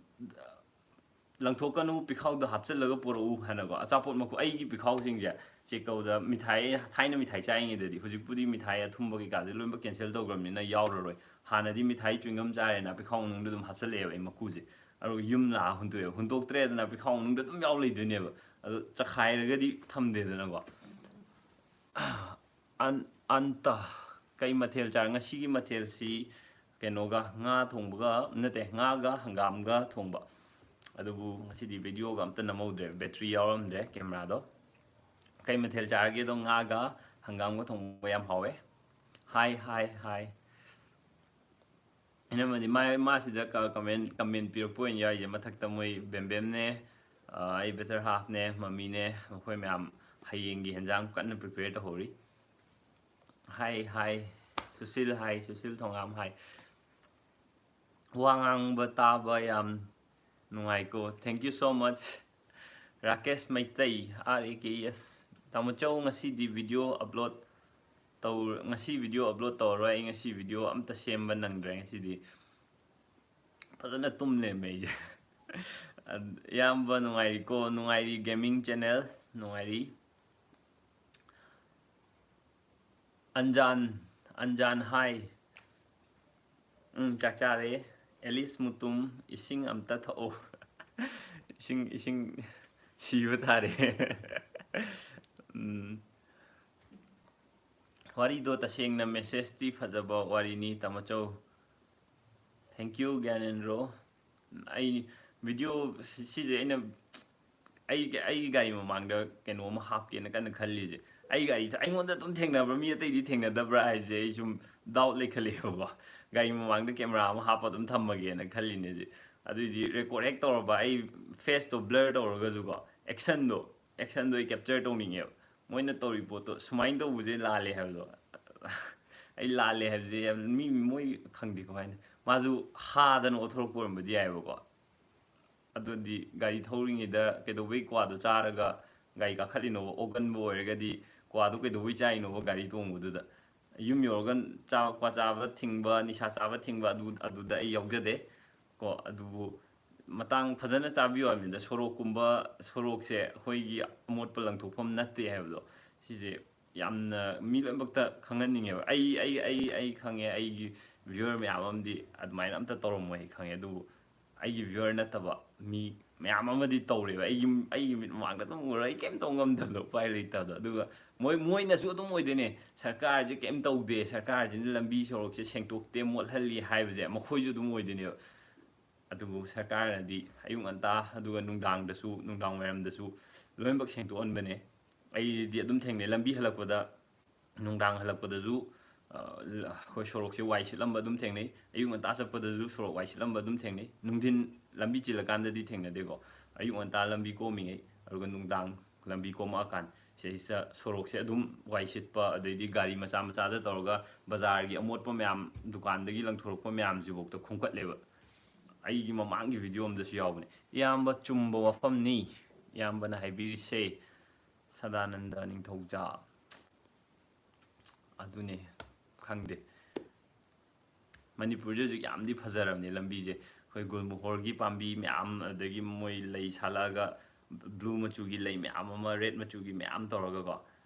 "ꯂꯪꯊꯣꯛꯀꯅꯨ, ꯄꯤꯈꯥꯎꯗ ꯍꯥꯞꯆꯤꯜꯂꯒ ꯄꯨꯔꯛꯎ" ꯍꯥꯏꯅꯀꯣ꯫ ꯑꯆꯥꯄꯣꯠ ꯃꯀꯨ, ꯑꯩꯒꯤ ꯄꯤꯈꯥꯎꯁꯤꯡꯁꯦ ꯆꯦꯛ ꯇꯧꯕꯗ, ꯃꯤꯊꯥꯏ, ꯊꯥꯏꯅ ꯃꯤꯊꯥꯏ ꯆꯥꯔꯤꯉꯩꯗꯗꯤ, ꯍꯧꯖꯤꯛꯄꯨꯗꯤ ꯃꯤꯊꯥꯏ ꯑꯊꯨꯝꯕ ꯀꯩꯀꯥꯁꯦ ꯂꯣꯏꯅꯃꯛ ꯀꯦꯟꯁꯦꯜ ꯇꯧꯈ꯭ꯔꯕꯅꯤꯅ ꯌꯥꯎꯔꯔꯣꯏ꯫ ꯍꯥꯟꯅꯗꯤ ꯃꯤꯊꯥꯏ ꯆ꯭ꯋꯤꯡꯒꯝ ꯆꯥꯔꯦꯅ ꯄꯤꯈꯥꯎ ꯃꯅꯨꯡꯗ ꯑꯗꯨꯝ ꯍꯥꯞꯆꯤꯜꯂꯛꯑꯦꯕ ꯑꯩ ꯃꯀꯨꯁꯦ꯫ ꯑꯗꯨꯒ ꯌꯨꯝ ꯂꯥꯛꯑ ꯍꯨꯟꯇꯣꯛꯑꯦꯕ꯫ ꯍꯨꯟꯇꯣꯛꯇ꯭ꯔꯦꯗꯅ ꯄꯤꯈꯥꯎ ꯃꯅꯨꯡꯗ ꯑꯗꯨꯝ ꯌꯥꯎ ꯂꯩꯗꯣꯏꯅꯦꯕ꯫ ꯑꯗꯣ ꯆꯈꯥꯏꯔꯒꯗꯤ ꯊꯝꯗꯦꯗꯅꯀꯣ꯫ ꯑꯟ-, ꯑꯟꯇ, ꯀꯩ ꯃꯊꯦꯜ ꯆꯥꯔ? ꯉꯁꯤꯒꯤ ꯃꯊꯦꯜꯁꯤ ꯀꯩꯅꯣꯒ, ꯉꯥ ꯊꯣꯡꯕꯒ, ꯅꯠꯇꯦ, ꯉꯥꯒ ꯍꯪꯒꯥꯝꯒ ꯊꯣꯡꯕ꯫ ꯑꯗꯨꯕꯨ ꯉꯁꯤꯗꯤ ꯚꯤꯗꯤꯑꯣꯒ ꯑꯝꯇ ꯅꯝꯍꯧꯗ꯭ꯔꯦ, ꯕꯦꯇ꯭ꯔꯤ ꯌꯥꯎꯔꯝꯗ꯭ꯔꯦ ꯀꯦꯃꯦꯔꯥꯗꯣ꯫ ꯀꯩ ꯃꯊꯦꯜ ꯆꯥꯔꯒꯦꯗꯣ? ꯉꯥꯒ ꯍꯪꯒꯥꯝꯒ ꯊꯣꯡꯕ ꯌꯥꯝ ꯍꯥꯎꯋꯦ꯫ ꯍꯥꯏ, ꯍꯥꯏ, ꯍꯥꯏ꯫ ꯏꯅꯝꯃꯗꯤ ꯃꯥ-, ꯃꯥꯁꯤꯗ ꯀ-, comment, comment ꯄꯤꯔꯛꯄ ꯑꯣꯏꯅ ꯌꯥꯎꯔꯤꯁꯦ꯫ ꯃꯊꯛꯇ ꯃꯣꯏ ꯕꯦꯝꯕꯦꯝꯅꯦ, ꯑ, ꯑꯩ better half ꯅꯦ, ꯃꯃꯤꯅꯦ, ꯃꯈꯣꯏ ꯃꯌꯥꯝ ꯍꯌꯦꯡꯒꯤ ꯍꯦꯟꯖꯥꯡ ꯀꯟꯅ prepare ꯇꯧꯍꯧꯔꯤ꯫ ꯍꯥꯏ, ꯍꯥꯏ, ꯁꯨꯁꯤꯜ ꯍꯥꯏ, ꯁꯨꯁꯤꯜ ꯊꯣꯉꯥꯝ ꯍꯥꯏ꯫ ꯋꯥ ꯉꯥꯡꯕ ꯇꯥꯕ ꯌꯥꯝ ꯅꯨꯡꯉꯥꯏꯀꯣ꯫ Thank you so much꯫ Rakesh Meitei, R A K E S꯫ ꯇꯥꯃꯣ ꯆꯧ, ꯉꯁꯤꯗꯤ video upload ꯇꯧ-, ꯉꯁꯤ video upload ꯇꯧꯔꯔꯣꯏ꯫ ꯑꯩ ꯉꯁꯤ video ꯑꯝꯇ ꯁꯦꯝꯕ ꯅꯪꯗ꯭ꯔꯦ ꯉꯁꯤꯗꯤ꯫ ꯐꯖꯅ ꯇꯨꯝ ꯂꯩꯔꯝꯃꯦ ꯑꯩꯁꯦ꯫ ꯑꯗ-, ꯏꯌꯥꯝꯕ ꯅꯨꯡꯉꯥꯏꯔꯤꯀꯣ? ꯅꯨꯡꯉꯥꯏꯔꯤ, gaming channel ꯅꯨꯡꯉꯥꯏꯔꯤ꯫ ꯑꯟꯖꯥꯟ, ꯑꯟꯖꯥꯟ ꯍꯥꯏ꯫ ꯎꯝ, ꯆꯥꯛ ꯆꯥꯔꯦ꯫ ꯑꯦꯂꯤꯁ ꯃꯨꯇꯨꯝ, ꯏꯁꯤꯡ ꯑꯝꯇ ꯊꯛꯑꯣ꯫ ꯏꯁꯤꯡ, ꯏꯁꯤꯡ ꯁꯤꯕ ꯇꯥꯔꯦ꯫ ꯎꯝ꯫ ꯋꯥꯔꯤꯗꯣ ꯇꯁꯦꯡꯅ message ꯇꯤ ꯐꯖꯕ ꯋꯥꯔꯤꯅꯤ, ꯇꯥꯃꯣꯆꯧ꯫ Thank you, ꯒ꯭ꯌꯥꯅꯦꯟꯗ꯭ꯔꯣ꯫ ꯑꯩ video ꯁꯤ-, ꯁꯤꯁꯦ ꯑꯩꯅ, ꯑꯩ, ꯑꯩꯒꯤ ꯒꯥꯔꯤ ꯃꯃꯥꯡꯗ ꯀꯩꯅꯣꯝꯃ ꯍꯥꯞꯀꯦꯅ ꯀꯟꯅ ꯈꯜꯂꯤꯁꯦ꯫ ꯑꯩ ꯒꯥꯔꯤ ꯊ-, ꯑꯩꯉꯣꯟꯗ ꯑꯗꯨꯝ ꯊꯦꯡꯅꯕ꯭ꯔꯥ, ꯃꯤ ꯑꯇꯩꯗꯤ ꯊꯦꯡꯅꯗꯕ꯭ꯔꯥ ꯍꯥꯏꯁꯦ ꯑꯩ ꯁꯨꯝ doubt ꯂꯩꯈꯠꯂꯛꯑꯦꯕꯀꯣ꯫ ꯒꯥꯔꯤ ꯃꯃꯥꯡꯗ camera ꯑꯃ ꯍꯥꯞꯄ ꯑꯗꯨꯝ ꯊꯝꯃꯒꯦꯅ ꯈꯜꯂꯤꯅꯦ ꯍꯧꯖꯤꯛ꯫ ꯑꯗꯨꯏꯗꯤ record ꯍꯦꯛ ꯇꯧꯔꯕ, ꯑꯩ face ꯇꯣ blur ꯇꯧꯔꯒꯁꯨꯀꯣ, action ꯗꯣ, action ꯗꯣ ꯑꯩ capture ꯇꯧꯅꯤꯡꯉꯦꯕ꯫ ꯃꯣꯏꯅ ꯇꯧꯔꯤ ꯄꯣꯠꯇꯣ ꯁꯨꯃꯥꯏꯅ ꯇꯧꯕꯁꯦ ꯂꯥꯜꯂꯦ ꯍꯥꯏꯕꯗꯣ꯫ ꯑꯩ ꯂꯥꯜꯂꯦ ꯍꯥꯏꯕꯁꯦ ꯌꯥꯝ ꯃꯤ, ꯃꯣꯏ ꯈꯪꯗꯦ ꯀꯃꯥꯏꯅ꯫ ꯃꯥꯁꯨ ꯍꯥꯗꯅ ꯑꯣꯊꯣꯔꯛꯄ ꯑꯣꯏꯔꯝꯕꯗꯤ ꯌꯥꯏꯑꯕꯀꯣ꯫ ꯑꯗꯨꯗꯤ ꯒꯥꯔꯤ ꯊꯧꯔꯤꯉꯩꯗ ꯀꯩꯗꯧꯕꯩ ꯀ꯭ꯋꯥꯗꯣ ꯆꯥꯔꯒ ꯒꯥꯔꯤ ꯀꯥꯈꯠꯂꯤꯅꯣꯕ? ꯑꯣꯒꯟꯕ ꯑꯣꯏꯔꯒꯗꯤ ꯀ꯭ꯋꯥꯗꯣ ꯀꯩꯗꯧꯕꯩ ꯆꯥꯏꯅꯣꯕ ꯒꯥꯔꯤ ꯇꯣꯡꯕꯗꯨꯗ? ꯌꯨꯝ ꯌꯧꯔꯒ ꯆꯥ-, ꯀ꯭ꯋꯥ ꯆꯥꯕ ꯊꯤꯡꯕ, ꯅꯤꯁꯥ ꯆꯥꯕ ꯊꯤꯡꯕ, ꯑꯗꯨ, ꯑꯗꯨꯗ ꯑꯩ ꯌꯥꯎꯖꯗꯦ ꯀꯣ꯫ ꯑꯗꯨꯕꯨ ꯃꯇꯥꯡ ꯐꯖꯅ ꯆꯥꯕꯤꯌꯨ ꯍꯥꯏꯕꯅꯤꯗ꯫ ꯁꯣꯔꯣꯛꯀꯨꯝꯕ, ꯁꯣꯔꯣꯛꯁꯦ ꯑꯩꯈꯣꯏꯒꯤ ꯑꯃꯣꯠꯄ ꯂꯪꯊꯣꯛꯐꯝ ꯅꯠꯇꯦ ꯍꯥꯏꯕꯗꯣ, ꯁꯤꯁꯦ ꯌꯥꯝꯅ ꯃꯤ ꯂꯣꯏꯅꯃꯛꯇ ꯈꯪꯍꯟꯅꯤꯡꯉꯦꯕ꯫ ꯑꯩ, ꯑꯩ, ꯑꯩ, ꯑꯩ ꯈꯪꯉꯦ, ꯑꯩꯒꯤ viewer ꯃꯌꯥꯝ ꯑꯃꯗꯤ ꯑꯗꯨꯃꯥꯏꯅ ꯑꯝꯇ ꯇꯧꯔꯝꯃꯣꯏ ꯈꯪꯉꯦ, ꯑꯗꯨꯕꯨ ꯑꯩꯒꯤ viewer ꯅꯠꯇꯕ ꯃꯤ ꯃꯌꯥꯝ ꯑꯃꯗꯤ ꯇꯧꯔꯦꯕ꯫ ꯑꯩꯒꯤ, ꯑꯩꯒꯤ ꯃꯤꯠ ꯃꯃꯥꯡꯗ ꯑꯗꯨꯝ ꯎꯔ ꯑꯩ ꯀꯩꯝ ꯇꯧ ꯉꯝꯗꯕꯗꯣ, ꯎꯄꯥꯏ ꯂꯩꯇꯕꯗꯣ꯫ ꯑꯗꯨꯒ ꯃꯣꯏ, ꯃꯣꯏꯅꯁꯨ ꯑꯗꯨꯝ ꯑꯣꯏꯗꯣꯏꯅꯦ, "ꯁꯔꯀꯥꯔꯁꯦ ꯀꯩꯝ ꯇꯧꯗꯦ, ꯁꯔꯀꯥꯔꯁꯤꯅ ꯂꯝꯕꯤ ꯁꯣꯔꯣꯛꯁꯦ ꯁꯦꯡꯇꯣꯛꯇꯦ, ꯃꯣꯠꯍꯜꯂꯤ" ꯍꯥꯏꯕꯁꯦ ꯃꯈꯣꯏꯁꯨ ꯑꯗꯨꯝ ꯑꯣꯏꯗꯣꯏꯅꯦꯕ꯫ ꯑꯗꯨꯕꯨ ꯁꯔꯀꯥꯔꯅꯗꯤ ꯑꯌꯨꯛ ꯉꯟꯇꯥ, ꯑꯗꯨꯒ ꯅꯨꯡꯗꯥꯡꯗꯁꯨ, ꯅꯨꯡꯗꯥꯡ ꯋꯥꯏꯔꯝꯗꯁꯨ ꯂꯣꯏꯅꯃꯛ ꯁꯦꯡꯇꯣꯛꯍꯟꯕꯅꯦ꯫ ꯑꯩꯗꯤ ꯑꯗꯨꯝ ꯊꯦꯡꯅꯩ, ꯂꯝꯕꯤ ꯍꯜꯂꯛꯄꯗ, ꯅꯨꯡꯗꯥꯡ ꯍꯜꯂꯛꯄꯗꯁꯨ, ꯑ, ꯂ-, ꯑꯩꯈꯣꯏ ꯁꯣꯔꯣꯛꯁꯦ ꯋꯥꯏ ꯁꯤꯠꯂꯝꯕ ꯑꯗꯨꯝ ꯊꯦꯡꯅꯩ꯫ ꯑꯌꯨꯛ ꯉꯟꯇꯥ ꯆꯠꯄꯗꯁꯨ ꯁꯣꯔꯣꯛ ꯋꯥꯏ ꯁꯤꯠꯂꯝꯕ ꯑꯗꯨꯝ ꯊꯦꯡꯅꯩ꯫ ꯅꯨꯡꯊꯤꯟ ꯂꯝꯕꯤ ꯆꯤꯜꯂꯀꯥꯟꯗꯗꯤ ꯊꯦꯡꯅꯗꯦꯀꯣ꯫ ꯑꯌꯨꯛ ꯉꯟꯇꯥ ꯂꯝꯕꯤ ꯀꯣꯝꯃꯤꯉꯩ, ꯑꯗꯨꯒ ꯅꯨꯡꯗꯥꯡ ꯂꯝꯕꯤ ꯀꯣꯝꯃꯛꯑꯀꯥꯟ ꯁꯤꯗꯩꯁꯤꯗ ꯁꯣꯔꯣꯛꯁꯦ ꯑꯗꯨꯝ ꯋꯥꯏ ꯁꯤꯠꯄ, ꯑꯗꯩꯗꯤ ꯒꯥꯔꯤ ꯃꯆꯥ ꯃꯆꯥꯗ ꯇꯧꯔꯒ ꯕꯖꯥꯔꯒꯤ ꯑꯃꯣꯠꯄ ꯃꯌꯥꯝ, ꯗꯨꯀꯥꯟꯗꯒꯤ ꯂꯪꯊꯣꯔꯛꯄ ꯃꯌꯥꯝꯁꯤꯐꯥꯎꯗ ꯈꯣꯝꯀꯠꯂꯦꯕ꯫ ꯑꯩꯒꯤ ꯃꯃꯥꯡꯒꯤ video ꯑꯃꯗꯁꯨ ꯌꯥꯎꯕꯅꯦ꯫ ꯏꯌꯥꯝꯕ, ꯆꯨꯝꯕ ꯋꯥꯐꯝꯅꯤ ꯏꯌꯥꯝꯕꯅ ꯍꯥꯏꯕꯤꯔꯤꯁꯦ, ꯁꯗꯥꯅꯟꯗ ꯅꯤꯡꯊꯧꯖꯥ꯫ ꯑꯗꯨꯅꯦ, ꯈꯪꯗꯦ꯫ ꯃꯅꯤꯄꯨꯔꯁꯦ ꯍꯧꯖꯤꯛ ꯌꯥꯝꯗꯤ ꯐꯖꯔꯕꯅꯦ ꯂꯝꯕꯤꯁꯦ꯫ ꯑꯩꯈꯣꯏ ꯒꯨꯜꯃꯣꯍꯣꯔꯒꯤ ꯄꯥꯝꯕꯤ ꯃꯌꯥꯝ, ꯑꯗꯒꯤ ꯃꯣꯏ ꯂꯩ ꯁꯥꯠꯂꯛꯑꯒ blue ꯃꯆꯨꯒꯤ ꯂꯩ ꯃꯌꯥꯝ ꯑꯃ, red ꯃꯆꯨꯒꯤ ꯃꯌꯥꯝ ꯇꯧꯔꯒꯀꯣ,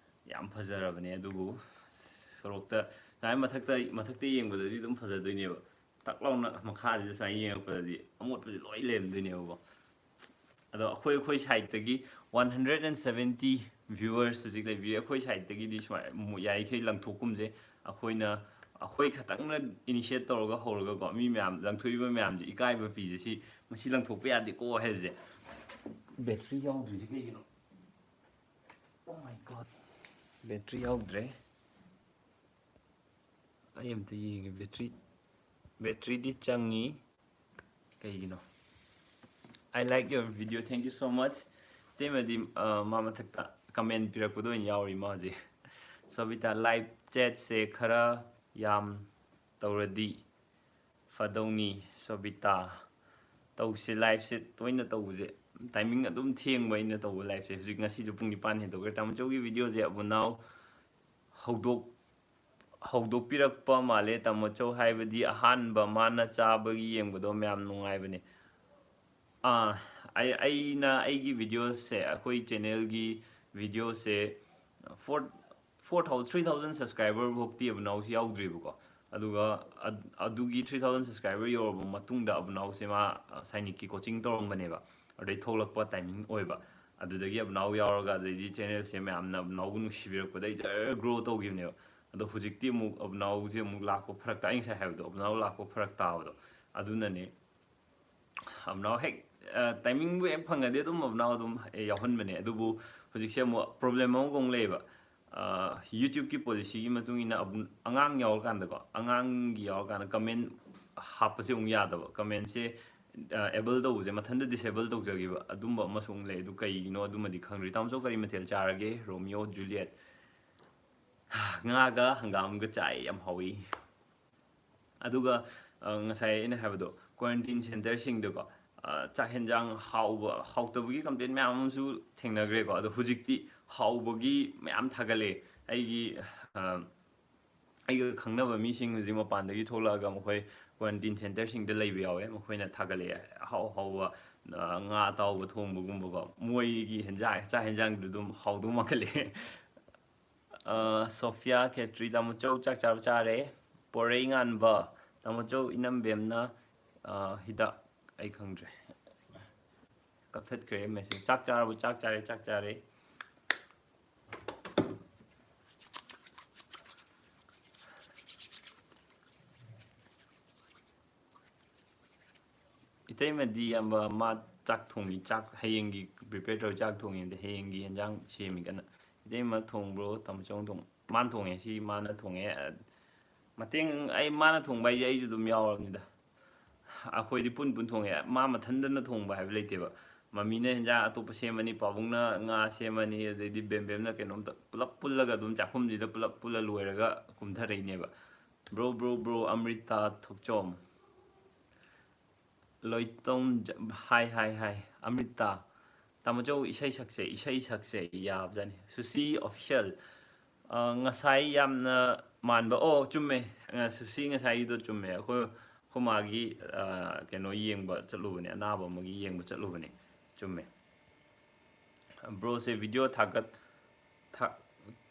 ꯌꯥꯝ ꯐꯖꯔꯕꯅꯦ꯫ ꯑꯗꯨꯕꯨ ꯁꯣꯔꯣꯛꯇ ꯁꯨꯃꯥꯏꯅ ꯃꯊꯛꯇ, ꯃꯊꯛꯇ ꯌꯦꯡꯕꯗꯗꯤ ꯑꯗꯨꯝ ꯐꯖꯗꯣꯏꯅꯦꯕ, ꯇꯛ ꯂꯥꯎꯅ ꯃꯈꯥꯁꯤꯗ ꯁꯨꯃꯥꯏꯅ ꯌꯦꯡꯉꯛꯄꯗꯗꯤ ꯑꯃꯣꯠꯄꯁꯦ ꯂꯣꯏ ꯂꯩꯔꯝꯗꯣꯏꯅꯦꯕꯀꯣ꯫ ꯑꯗꯣ ꯑꯩꯈꯣꯏ, ꯑꯩꯈꯣꯏ side ꯇꯒꯤ one hundred and seventy viewers ꯍꯧꯖꯤꯛ ꯂꯩꯕꯤꯔꯤ꯫ ꯑꯩꯈꯣꯏ side ꯇꯒꯤꯗꯤ ꯁꯨꯃꯥꯏ-, ꯃꯨ-, ꯌꯥꯔꯤꯈꯩ ꯂꯪꯊꯣꯛꯀꯨꯝꯁꯦ꯫ ꯑꯩꯈꯣꯏꯅ, ꯑꯩꯈꯣꯏ ꯈꯛꯇꯪꯅ initiate ꯇꯧꯔꯒ ꯍꯧꯔꯒꯀꯣ, ꯃꯤ ꯃꯌꯥꯝ ꯂꯪꯊꯣꯛꯏꯕ ꯃꯌꯥꯝꯁꯦ ꯏꯀꯥꯏꯕ ꯄꯤꯁꯦ, ꯁꯤ, ꯃꯁꯤ ꯂꯪꯊꯣꯛꯄ ꯌꯥꯗꯦꯀꯣ ꯍꯥꯏꯕꯁꯦ꯫ Battery ꯌꯥꯎꯗ꯭ꯔꯤꯁꯦ ꯀꯩꯒꯤꯅꯣ? Oh my God, battery ꯌꯥꯎꯗ꯭ꯔꯦ꯫ ꯑꯩ ꯑꯝꯇ ꯌꯦꯡꯒꯦ꯫ Battery, battery ꯗꯤ ꯆꯪꯉꯤ꯫ ꯀꯩꯒꯤꯅꯣ? "I like your video, thank you so much." ꯏꯇꯩꯃꯗꯤ, ꯑ, ꯃꯥ ꯃꯊꯛꯇ comment ꯄꯤꯔꯛꯄꯗ ꯑꯣꯏꯅ ꯌꯥꯎꯔꯤ ꯃꯥ ꯍꯧꯖꯤꯛ꯫ "ꯁꯣꯕꯤꯇꯥ, live chat ꯁꯦ ꯈꯔ ꯌꯥꯝ ꯇꯧꯔꯗꯤ ꯐꯗꯧꯅꯤ ꯁꯣꯕꯤꯇꯥ꯫ ꯇꯧꯁꯦ, ꯂꯥꯏꯞꯁꯦ ꯇꯣꯏꯅ ꯇꯧꯕꯁꯦ, ꯇꯥꯏꯃꯤꯡ ꯑꯗꯨꯝ ꯊꯦꯡꯕ ꯑꯩꯅ ꯇꯧꯕ ꯂꯥꯏꯞꯁꯦ꯫ ꯍꯧꯖꯤꯛ ꯉꯁꯤꯁꯨ ꯄꯨꯡ ꯅꯤꯄꯥꯟ ꯍꯦꯟꯗꯣꯛꯈ꯭ꯔꯦ꯫ ꯇꯥꯃꯣꯆꯧꯒꯤ ꯚꯤꯗꯤꯑꯣꯁꯦ ꯑꯕꯨꯅꯥꯎ ꯍꯧꯗꯣꯛ ꯍꯧꯗꯣꯛꯄꯤꯔꯛꯄ ꯃꯥꯜꯂꯦ ꯇꯥꯃꯣꯆꯧ, ꯍꯥꯏꯕꯗꯤ ꯑꯍꯥꯟꯕ ꯃꯥꯅ ꯆꯥꯕꯒꯤ ꯌꯦꯡꯕꯗꯣ ꯃꯌꯥꯝ ꯅꯨꯡꯉꯥꯏꯕꯅꯦ꯫ ꯑꯥ, ꯑꯩ, ꯑꯩꯅ ꯑꯩꯒꯤ ꯚꯤꯗꯤꯑꯣꯁꯦ, ꯑꯩꯈꯣꯏ ꯆꯦꯅꯦꯜꯒꯤ ꯚꯤꯗꯤꯑꯣꯁꯦ four, four thousand, three thousand subscriber ꯐꯥꯎꯇꯤ ꯑꯕꯨꯅꯥꯎꯁꯤ ꯌꯥꯎꯗ꯭ꯔꯤꯕꯀꯣ꯫ ꯑꯗꯨꯒ ꯑꯗ-, ꯑꯗꯨꯒꯤ three thousand subscriber ꯌꯧꯔꯕ ꯃꯇꯨꯡꯗ ꯑꯕꯨꯅꯥꯎꯁꯦ ꯃꯥ, ꯑ, ꯁꯥꯏꯅꯤꯛꯀꯤ ꯀꯣꯆꯤꯡ ꯇꯧꯔꯝꯕꯅꯦꯕ꯫ ꯑꯗꯩ ꯊꯣꯛꯂꯛꯄ ꯇꯥꯏꯃꯤꯡ ꯑꯣꯏꯕ꯫ ꯑꯗꯨꯗꯒꯤ ꯑꯕꯨꯅꯥꯎ ꯌꯥꯎꯔꯒ, ꯑꯗꯩꯗꯤ ꯆꯦꯅꯦꯜꯁꯦ ꯃꯌꯥꯝꯅ ꯑꯕꯨꯅꯥꯎꯕꯨ ꯅꯨꯡꯁꯤꯕꯤꯔꯛꯄꯗꯩ ꯖꯔ ꯒ꯭ꯔꯣ ꯇꯧꯈꯤꯕꯅꯦꯕ꯫ ꯑꯗꯣ ꯍꯧꯖꯤꯛꯇꯤ ꯑꯃꯨꯛ ꯑꯕꯨꯅꯥꯎꯁꯦ ꯑꯃꯨꯛ ꯂꯥꯛꯄ ꯐꯔꯛ ꯇꯥ-, ꯑꯩ ꯉꯁꯥꯏ ꯍꯥꯏꯕꯗꯣ, ꯑꯕꯨꯅꯥꯎ ꯂꯥꯛꯄ ꯐꯔꯛ ꯇꯥꯕꯗꯣ꯫ ꯑꯗꯨꯅꯅꯦ꯫ ꯑꯕꯨꯅꯥꯎ ꯍꯦꯛ, ꯑ, ꯇꯥꯏꯃꯤꯡꯕꯨ ꯍꯦꯛ ꯐꯪꯉꯗꯤ ꯑꯗꯨꯝ ꯑꯕꯨꯅꯥꯎ ꯑꯗꯨꯝ, ꯑꯦ, ꯌꯥꯎꯍꯟꯕꯅꯦ꯫ ꯑꯗꯨꯕꯨ ꯍꯧꯖꯤꯛꯁꯦ ꯑꯃꯨꯛ ꯄ꯭ꯔꯣꯕ꯭ꯂꯦꯝ ꯑꯃꯒ ꯑꯃꯨꯛ ꯂꯩꯌꯦꯕ꯫ ꯑ, YouTubeꯀꯤ ꯄꯣꯂꯤꯁꯤꯒꯤ ꯃꯇꯨꯡ ꯏꯟꯅ ꯑꯕꯨ-, ꯑꯉꯥꯡ ꯌꯥꯎꯔꯀꯥꯟꯗꯀꯣ, ꯑꯉꯥꯡꯒꯤ ꯌꯥꯎꯔꯀꯥꯟꯗ ꯀꯃꯦꯟ ꯍꯥꯞꯄꯁꯦ ꯑꯃꯨꯛ ꯌꯥꯗꯕ꯫ ꯀꯃꯦꯟꯁꯦ, ꯑ, ꯑꯦꯕꯜ ꯇꯧꯕꯁꯦ ꯃꯊꯟꯇ ꯗꯤꯁꯦꯕꯜ ꯇꯧꯖꯈꯤꯕ ꯑꯗꯨꯝꯕ ꯑꯃꯁꯨ ꯑꯃꯨꯛ ꯂꯩ꯫ ꯑꯗꯨ ꯀꯩꯒꯤꯅꯣ ꯑꯗꯨꯃꯗꯤ ꯈꯪꯗ꯭ꯔꯤ꯫ ꯇꯥꯃꯣꯆꯧ ꯀꯔꯤ ꯃꯊꯦꯜ ꯆꯥꯔꯒꯦ? ꯔꯣꯃꯤꯌꯣ ꯖꯨꯂꯤꯌꯦꯠ꯫ ꯉꯥꯒ ꯍꯪꯒꯥꯝꯒ ꯆꯥꯏ, ꯌꯥꯝ ꯍꯥꯎꯏ꯫ ꯑꯗꯨꯒ, ꯑ, ꯉꯁꯥꯏ ꯑꯩꯅ ꯍꯥꯏꯕꯗꯣ, ꯀ꯭ꯋꯥꯔꯦꯟꯇꯤꯟ ꯁꯦꯟꯇꯔꯁꯤꯡꯗꯀꯣ, ꯑ, ꯆꯥꯛ ꯍꯦꯟꯖꯥꯡ ꯍꯥꯎꯕ, ꯍꯥꯎꯇꯕꯒꯤ ꯀꯝꯄ꯭ꯂꯦꯟ ꯃꯌꯥꯝ ꯑꯃꯁꯨ ꯊꯦꯡꯅꯈ꯭ꯔꯦꯀꯣ꯫ ꯑꯗꯣ ꯍꯧꯖꯤꯛꯇꯤ ꯍꯥꯎꯕꯒꯤ ꯃꯌꯥꯝ ꯊꯥꯒꯠꯂꯛꯑꯦ꯫ ꯑꯩꯒꯤ, ꯑ, ꯑꯩꯒ ꯈꯪꯅꯕ ꯃꯤꯁꯤꯡ ꯍꯧꯖꯤꯛ ꯃꯄꯥꯟꯗꯒꯤ ꯊꯣꯛꯂꯛꯑꯒ ꯃꯈꯣꯏ ꯀ꯭ꯋꯥꯔꯦꯟꯇꯤꯟ ꯁꯦꯟꯇꯔꯁꯤꯡꯗ ꯂꯩꯕ ꯌꯥꯎꯋꯦ꯫ ꯃꯈꯣꯏꯅ ꯊꯥꯒꯠꯂꯛꯑꯦ ꯑꯍꯥꯎ ꯑꯍꯥꯎꯕ, ꯑ, ꯉꯥ ꯑꯇꯥꯎꯕ ꯊꯣꯡꯕꯒꯨꯝꯕꯀꯣ꯫ ꯃꯣꯏꯒꯤ ꯍꯦꯟꯖꯥꯡ, ꯆꯥꯛ ꯍꯦꯟꯖꯥꯡꯗꯨ ꯑꯗꯨꯝ ꯍꯥꯎꯗꯧ ꯃꯥꯟꯈꯠꯂꯛꯑꯦ꯫ ꯑ, ꯁꯣꯐꯤꯌꯥ ꯈꯦꯇ꯭ꯔꯤ, ꯇꯥꯃꯣꯆꯧ ꯆꯥꯛ ꯆꯥꯕ ꯆꯥꯔꯦ꯫ ꯄꯣꯔꯩ ꯉꯥꯟꯕ, ꯇꯥꯃꯣꯆꯧ ꯏꯅꯝꯕꯦꯝꯅ, ꯑ, ꯍꯤꯗꯥꯛ, ꯑꯩ ꯈꯪꯗ꯭ꯔꯦ꯫ ꯀꯛꯊꯠꯈ꯭ꯔꯦ ꯃꯦꯁꯦꯖ꯫ ꯆꯥꯛ ꯆꯥꯔꯕꯣ? ꯆꯥꯛ ꯆꯥꯔꯦ, ꯆꯥꯛ ꯆꯥꯔꯦ꯫ ꯏꯇꯩꯃꯗꯤ ꯏꯌꯥꯝꯕ ꯃꯥ ꯆꯥꯛ ꯊꯣꯡꯉꯤ, ꯆꯥꯛ ꯍꯌꯦꯡꯒꯤ ꯄ꯭ꯔꯤꯄꯦꯌꯔ ꯇꯧꯔ ꯆꯥꯛ ꯊꯣꯡꯉꯤ, ꯑꯗꯩ ꯍꯌꯦꯡꯒꯤ ꯍꯦꯟꯖꯥꯡ ꯁꯦꯝꯃꯤ ꯀꯟꯅ꯫ ꯏꯇꯩꯃ ꯊꯣꯡꯕ꯭ꯔꯣ? ꯇꯥꯃꯣꯆꯧꯅ ꯊꯣꯡ-, ꯃꯥꯅ ꯊꯣꯡꯉꯦ꯫ ꯁꯤ ꯃꯥꯅ ꯊꯣꯡꯉꯦ꯫ ꯑ, ꯃꯇꯦꯡ, ꯑꯩ, ꯃꯥꯅ ꯊꯣꯡꯕ ꯍꯥꯏꯁꯦ ꯑꯩꯁꯨ ꯑꯗꯨꯝ ꯌꯥꯎꯔꯕꯅꯤꯗ꯫ ꯑꯩꯈꯣꯏꯗꯤ ꯄꯨꯟ ꯄꯨꯟ ꯊꯣꯡꯉꯦ꯫ ꯃꯥ ꯃꯊꯟꯗꯅ ꯊꯣꯡꯕ ꯍꯥꯏꯕ ꯂꯩꯇꯦꯕ꯫ ꯃꯃꯤꯅ ꯍꯦꯟꯖꯥꯡ ꯑꯇꯣꯞꯄ ꯁꯦꯝꯃꯅꯤ, ꯄꯥꯕꯨꯡꯅ ꯉꯥ ꯁꯦꯝꯃꯅꯤ, ꯑꯗꯩꯗꯤ ꯕꯦꯝꯕꯦꯝꯅ ꯀꯩꯅꯣꯝꯇ, ꯄꯨꯂꯞ ꯄꯨꯜꯂꯒ ꯑꯗꯨꯝ ꯆꯥꯛꯈꯨꯝꯁꯤꯗ ꯄꯨꯂꯞ ꯄꯨꯜꯂ ꯂꯣꯏꯔꯒ ꯀꯨꯝꯊꯔꯛꯏꯅꯦꯕ꯫ Bro, bro, bro, ꯑꯃ꯭ꯔꯤꯇꯥ ꯊꯣꯛꯆꯣꯝ꯫ ꯂꯣꯏꯇꯣꯡ ꯖ-, ꯍꯥꯏ, ꯍꯥꯏ, ꯍꯥꯏ꯫ ꯑꯃ꯭ꯔꯤꯇꯥ, ꯇꯥꯃꯣꯆꯧ ꯏꯁꯩ ꯁꯛꯁꯦ, ꯏꯁꯩ ꯁꯛꯁꯦ ꯌꯥꯕꯖꯥꯠꯅꯤ꯫ ꯁꯨꯁꯤ Official, ꯑ, ꯉꯁꯥꯏ ꯌꯥꯝꯅ ꯃꯥꯟꯕ, ꯑꯣ, ꯆꯨꯝꯃꯦ꯫ ꯑ, ꯁꯨꯁꯤ ꯉꯁꯥꯏꯒꯤꯗꯣ ꯆꯨꯝꯃꯦ꯫ ꯑꯩꯈꯣꯏ, ꯑꯩꯈꯣꯏ ꯃꯥꯒꯤ, ꯑ, ꯀꯩꯅꯣ ꯌꯦꯡꯕ ꯆꯠꯂꯨꯕꯅꯦ, ꯑꯅꯥꯕ ꯑꯃꯒꯤ ꯌꯦꯡꯕ ꯆꯠꯂꯨꯕꯅꯦ꯫ ꯆꯨꯝꯃꯦ꯫ Broꯁꯦ video ꯊꯥꯒꯠ-, ꯊꯥ-,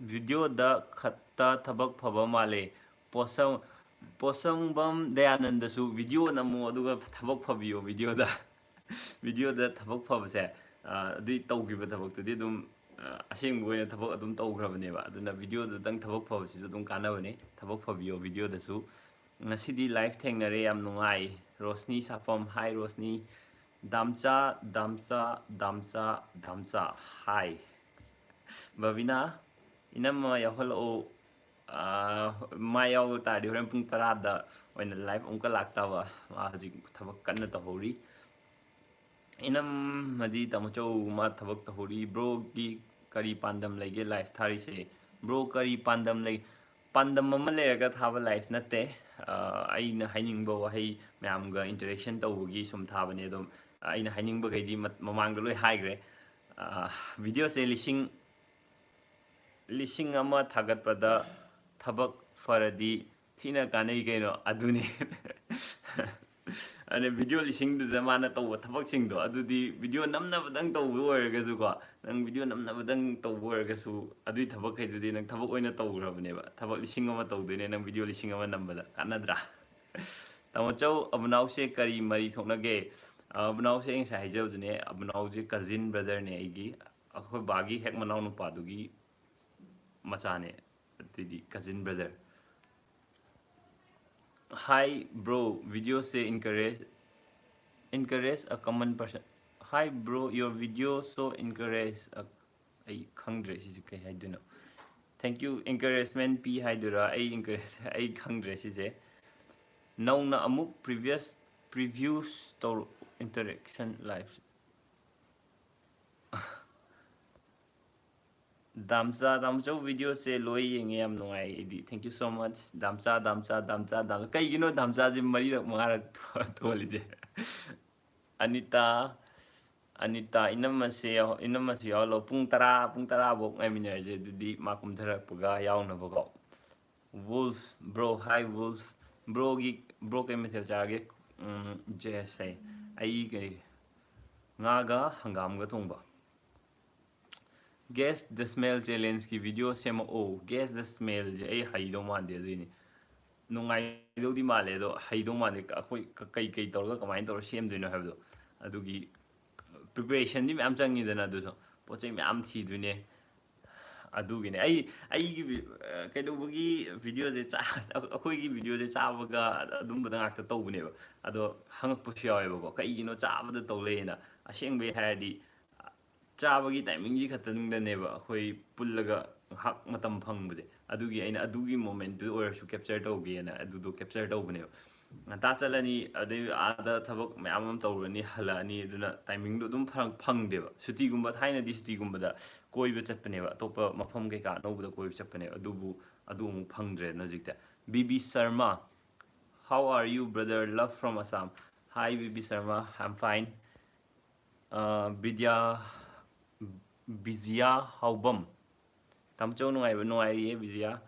videoꯗ ꯈꯛꯇ ꯊꯕꯛ ꯐꯕ ꯃꯥꯜꯂꯦ꯫ ꯄꯣꯠꯁꯪ-, ꯄꯣꯠꯁꯪꯕꯝ ꯗꯌꯥꯅꯟꯗꯁꯨ video ꯅꯝꯃꯣ, ꯑꯗꯨꯒ ꯊꯕꯛ ꯐꯕꯤꯌꯣ videoꯗ꯫ Videoꯗ ꯊꯕꯛ ꯐꯕꯁꯦ, ꯑ, ꯑꯗꯨꯏ ꯇꯧꯈꯤꯕ ꯊꯕꯛꯇꯨꯗꯤ ꯑꯗꯨꯝ, ꯑ, ꯑꯁꯦꯡꯕ ꯑꯣꯏꯅ ꯊꯕꯛ ꯑꯗꯨꯝ ꯇꯧꯈ꯭ꯔꯕꯅꯦꯕ꯫ ꯑꯗꯨꯅ videoꯗꯨꯗꯪ ꯊꯕꯛ ꯐꯕꯁꯤꯁꯨ ꯑꯗꯨꯝ ꯀꯥꯟꯅꯕꯅꯦ꯫ ꯊꯕꯛ ꯐꯕꯤꯌꯣ videoꯗꯁꯨ꯫ ꯉꯁꯤꯗꯤ live ꯊꯦꯡꯅꯔꯦ, ꯌꯥꯝ ꯅꯨꯡꯉꯥꯏ꯫ ꯔꯣꯁꯅꯤ ꯁꯥꯐꯝ, hi ꯔꯣꯁꯅꯤ꯫ ꯗꯥꯝꯆꯥ, ꯗꯥꯝꯆꯥ, ꯗꯥꯝꯆꯥ, ꯗꯥꯝꯆꯥ, hi꯫ ꯕꯕꯤꯅꯥ, ꯏꯅꯝꯃ ꯌꯥꯎꯍꯜꯂꯛꯑꯣ꯫ ꯑꯥ, ꯃꯥ ꯌꯥꯎꯕ ꯇꯥꯔꯗꯤ ꯍꯣꯔꯦꯟ ꯄꯨꯡ ꯇꯔꯥꯗ ꯑꯣꯏꯅ live ꯑꯃꯨꯛꯀ ꯂꯥꯛꯇꯕ꯫ ꯃꯥ ꯍꯧꯖꯤꯛ ꯊꯕꯛ ꯀꯟꯅ ꯇꯧꯍꯧꯔꯤ꯫ ꯏꯅꯝꯃꯗꯤ ꯇꯥꯃꯣꯆꯧ ꯃꯥ ꯊꯕꯛ ꯇꯧꯍꯧꯔꯤ꯫ Broꯒꯤ ꯀꯔꯤ ꯄꯥꯟꯗꯝ ꯂꯩꯒꯦ live ꯊꯥꯔꯤꯁꯦ? Bro ꯀꯔꯤ ꯄꯥꯟꯗꯝ ꯂꯩ? ꯄꯥꯟꯗꯝ ꯑꯃ ꯂꯩꯔꯒ ꯊꯥꯕ live ꯅꯠꯇꯦ꯫ ꯑꯥ, ꯑꯩꯅ ꯍꯥꯏꯅꯤꯡꯕ ꯋꯥꯍꯩ ꯃꯌꯥꯝꯒ interaction ꯇꯧꯕꯒꯤ ꯁꯨꯝ ꯊꯥꯕꯅꯦ꯫ ꯑꯗꯨꯝ ꯑꯩꯅ ꯍꯥꯏꯅꯤꯡꯕꯈꯩꯗꯤ ꯃꯠ-, ꯃꯃꯥꯡꯗ ꯂꯣꯏ ꯍꯥꯏꯈ꯭ꯔꯦ꯫ ꯑꯥ, videoꯁꯦ ꯂꯤꯁꯤꯡ, ꯂꯤꯁꯤꯡ ꯑꯃ ꯊꯥꯒꯠꯄꯗ ꯊꯕꯛ ꯐꯔꯗꯤ ꯊꯤꯅ ꯀꯥꯟꯅꯩ ꯀꯩꯅꯣ, ꯑꯗꯨꯅꯤ꯫ ꯑꯗꯨꯅ video ꯂꯤꯁꯤꯡꯗꯨꯗ ꯃꯥꯅ ꯇꯧꯕ ꯊꯕꯛꯁꯤꯡꯗꯣ, ꯑꯗꯨꯗꯤ video ꯅꯝꯅꯕꯗꯪ ꯇꯧꯕ ꯑꯣꯏꯔꯒꯁꯨꯀꯣ, ꯅꯪ video ꯅꯝꯅꯕꯗꯪ ꯇꯧꯕ ꯑꯣꯏꯔꯒꯁꯨ, ꯑꯗꯨꯏ ꯊꯕꯛꯈꯩꯗꯨꯗꯤ ꯅꯪ ꯊꯕꯛ ꯑꯣꯏꯅ ꯇꯧꯈ꯭ꯔꯕꯅꯦꯕ꯫ ꯊꯕꯛ ꯂꯤꯁꯤꯡ ꯑꯃ ꯇꯧꯗꯣꯏꯅꯦ ꯅꯪ video ꯂꯤꯁꯤꯡ ꯑꯃ ꯅꯝꯕꯗ, ꯀꯥꯟꯅꯗ꯭ꯔꯥ? ꯇꯥꯃꯣꯆꯧ, ꯑꯕꯨꯅꯥꯎꯁꯦ ꯀꯔꯤ ꯃꯔꯤ ꯊꯣꯛꯅꯒꯦ? ꯑꯕꯨꯅꯥꯎꯁꯦ ꯑꯩ ꯉꯁꯥꯏ ꯍꯥꯏꯖꯕꯗꯨꯅꯦ, ꯑꯕꯨꯅꯥꯎꯁꯦ cousin brotherꯅꯦ ꯑꯩꯒꯤ꯫ ꯑꯩꯈꯣꯏ ꯕꯥꯒꯤ ꯍꯦꯛ ꯃꯅꯥꯎ ꯅꯨꯄꯥꯗꯨꯒꯤ ꯃꯆꯥꯅꯦ, ꯑꯗꯨꯗꯤ cousin brother꯫ Hi bro, videoꯁꯦ encourage, encourage a common person. Hi bro, your video so encourage a, ꯑꯩ ꯈꯪꯗ꯭ꯔꯦ ꯁꯤꯁꯦ ꯀꯩ ꯍꯥꯏꯗꯣꯏꯅꯣ꯫ Thank you, encouragement ꯄꯤ ꯍꯥꯏꯗꯣꯏꯔꯥ? ꯑꯩ encourage, ꯑꯩ ꯈꯪꯗ꯭ꯔꯦ ꯁꯤꯁꯦ꯫ ꯅꯧꯅ ꯑꯃꯨꯛ previous, previews ꯇꯧꯔꯣ interaction live꯫ ꯗꯥꯝꯆꯥ, ꯗꯥꯝꯆꯧ videoꯁꯦ ꯂꯣꯏ ꯌꯦꯡꯉꯦ, ꯌꯥꯝ ꯅꯨꯡꯉꯥꯏ ꯑꯩꯗꯤ꯫ Thank you so much꯫ ꯗꯥꯝꯆꯥ, ꯗꯥꯝꯆꯥ, ꯗꯥꯝꯆꯥ, ꯗꯥꯝꯆꯥ꯫ ꯀꯩꯒꯤꯅꯣ ꯗꯥꯝꯆꯥꯁꯦ ꯃꯔꯤꯔꯛ ꯃꯉꯥꯔꯛ ꯊꯣ-, ꯊꯣꯜꯂꯤꯁꯦ? ꯑꯅꯤꯇꯥ, ꯑꯅꯤꯇꯥ, ꯏꯅꯝꯃꯁꯦ ꯌꯥꯎ-, ꯏꯅꯝꯃꯁꯦ ꯌꯥꯎꯍꯜꯂꯣ꯫ ꯄꯨꯡ ꯇꯔꯥ, ꯄꯨꯡ ꯇꯔꯥ ꯐꯥꯎ ꯉꯥꯏꯃꯤꯟꯅꯔꯁꯦ꯫ ꯑꯗꯨꯗꯤ ꯃꯥ ꯀꯨꯝꯊꯔꯛꯄꯒ ꯌꯥꯎꯅꯕꯀꯣ꯫ Wolf, bro, hi Wolf. Broꯒꯤ, bro ꯀꯩ ꯃꯊꯦꯜ ꯆꯥꯔꯒꯦ? ꯎꯝ, ꯖꯦꯁ ꯍꯥꯏ꯫ ꯑꯩ ꯀꯩ, ꯉꯥꯒ ꯍꯪꯒꯥꯝꯒ ꯊꯣꯡꯕ꯫ Guess the smell challengeꯀꯤ video ꯁꯦꯝꯃꯛꯑꯣ꯫ Guess the smellꯁꯦ ꯑꯩ ꯍꯩꯗꯧ ꯃꯥꯟꯗꯦ, ꯑꯗꯨꯏꯅꯤ꯫ ꯅꯨꯡꯉꯥꯏꯗꯧꯗꯤ ꯃꯥꯜꯂꯦ, ꯑꯗꯣ ꯍꯩꯗꯧ ꯃꯥꯟꯗꯦ꯫ ꯑꯩꯈꯣꯏ ꯀ-, ꯀꯩ ꯀꯩ ꯇꯧꯔꯒ ꯀꯃꯥꯏꯅ ꯇꯧꯔ ꯁꯦꯝꯗꯣꯏꯅꯣ ꯍꯥꯏꯕꯗꯣ, ꯑꯗꯨꯒꯤ preparationꯗꯤ ꯃꯌꯥꯝ ꯆꯪꯉꯤꯗꯅ꯫ ꯑꯗꯨꯁꯨ ꯄꯣꯠ ꯆꯩ ꯃꯌꯥꯝ ꯊꯤꯗꯣꯏꯅꯦ꯫ ꯑꯗꯨꯒꯤꯅꯦ ꯑꯩ, ꯑꯩꯒꯤ ꯚꯤ-, ꯑ, ꯀꯩꯗꯧꯕꯒꯤ videoꯁꯦ ꯆꯥ-, ꯑꯩꯈꯣꯏꯒꯤ videoꯁꯦ ꯆꯥꯕꯒ ꯑꯗꯨꯝꯕꯗ ꯉꯥꯛꯇ ꯇꯧꯕꯅꯦꯕ꯫ ꯑꯗꯣ ꯍꯪꯉꯛꯄꯁꯨ ꯌꯥꯎꯋꯦꯕꯀꯣ, "ꯀꯩꯒꯤꯅꯣ ꯆꯥꯕꯗ ꯇꯧ ꯂꯩꯌꯦꯅ?" ꯑꯁꯦꯡꯕꯩ ꯍꯥꯏꯔꯗꯤ, ꯆꯥꯕꯒꯤ timingꯁꯤ ꯈꯛꯇꯪꯗꯅꯦꯕ ꯑꯩꯈꯣꯏ ꯄꯨꯜꯂꯒ ꯉꯥꯏꯍꯥꯛ ꯃꯇꯝ ꯐꯪꯕꯁꯦ꯫ ꯑꯗꯨꯒꯤ ꯑꯩꯅ ꯑꯗꯨꯒꯤ momentꯇꯨ ꯑꯣꯏꯔꯁꯨ capture ꯇꯧꯒꯦꯅ ꯑꯗꯨꯗꯣ capture ꯇꯧꯕꯅꯦꯕ꯫ ꯉꯟꯇꯥ ꯆꯠꯂꯅꯤ, ꯑꯗꯩ ꯑꯥꯗ ꯊꯕꯛ ꯃꯌꯥꯝ ꯑꯃ ꯇꯧꯔꯨꯔꯅꯤ, ꯍꯜꯂꯛꯑꯅꯤ, ꯑꯗꯨꯅ timingꯗꯣ ꯑꯗꯨꯝ ꯐꯪ-, ꯐꯪꯗꯦꯕ꯫ ꯁꯨꯇꯤꯒꯨꯝꯕ, ꯊꯥꯏꯅꯗꯤ ꯁꯨꯇꯤꯒꯨꯝꯕꯗ ꯀꯣꯏꯕ ꯆꯠꯄꯅꯦꯕ, ꯑꯇꯣꯞꯄ ꯃꯐꯝ ꯀꯩꯀꯥ ꯑꯅꯧꯕꯗ ꯀꯣꯏꯕ ꯆꯠꯄꯅꯦꯕ꯫ ꯑꯗꯨꯕꯨ ꯑꯗꯨ ꯑꯃꯨꯛ ꯐꯪꯗ꯭ꯔꯦꯅ ꯍꯧꯖꯤꯛꯇꯤ꯫ B B Sharma, how are you, brother? Love from Assam. Hi, B B Sharma, I'm fine. ꯑ, ꯕꯤꯗ꯭ꯌꯥ, ꯕꯤꯖꯤꯌꯥ ꯍꯥꯎꯕꯝ꯫ ꯇꯥꯃꯣꯆꯧ ꯅꯨꯡꯉꯥꯏꯕ-, ꯅꯨꯡꯉꯥꯏꯔꯤꯌꯦ, Vijaya.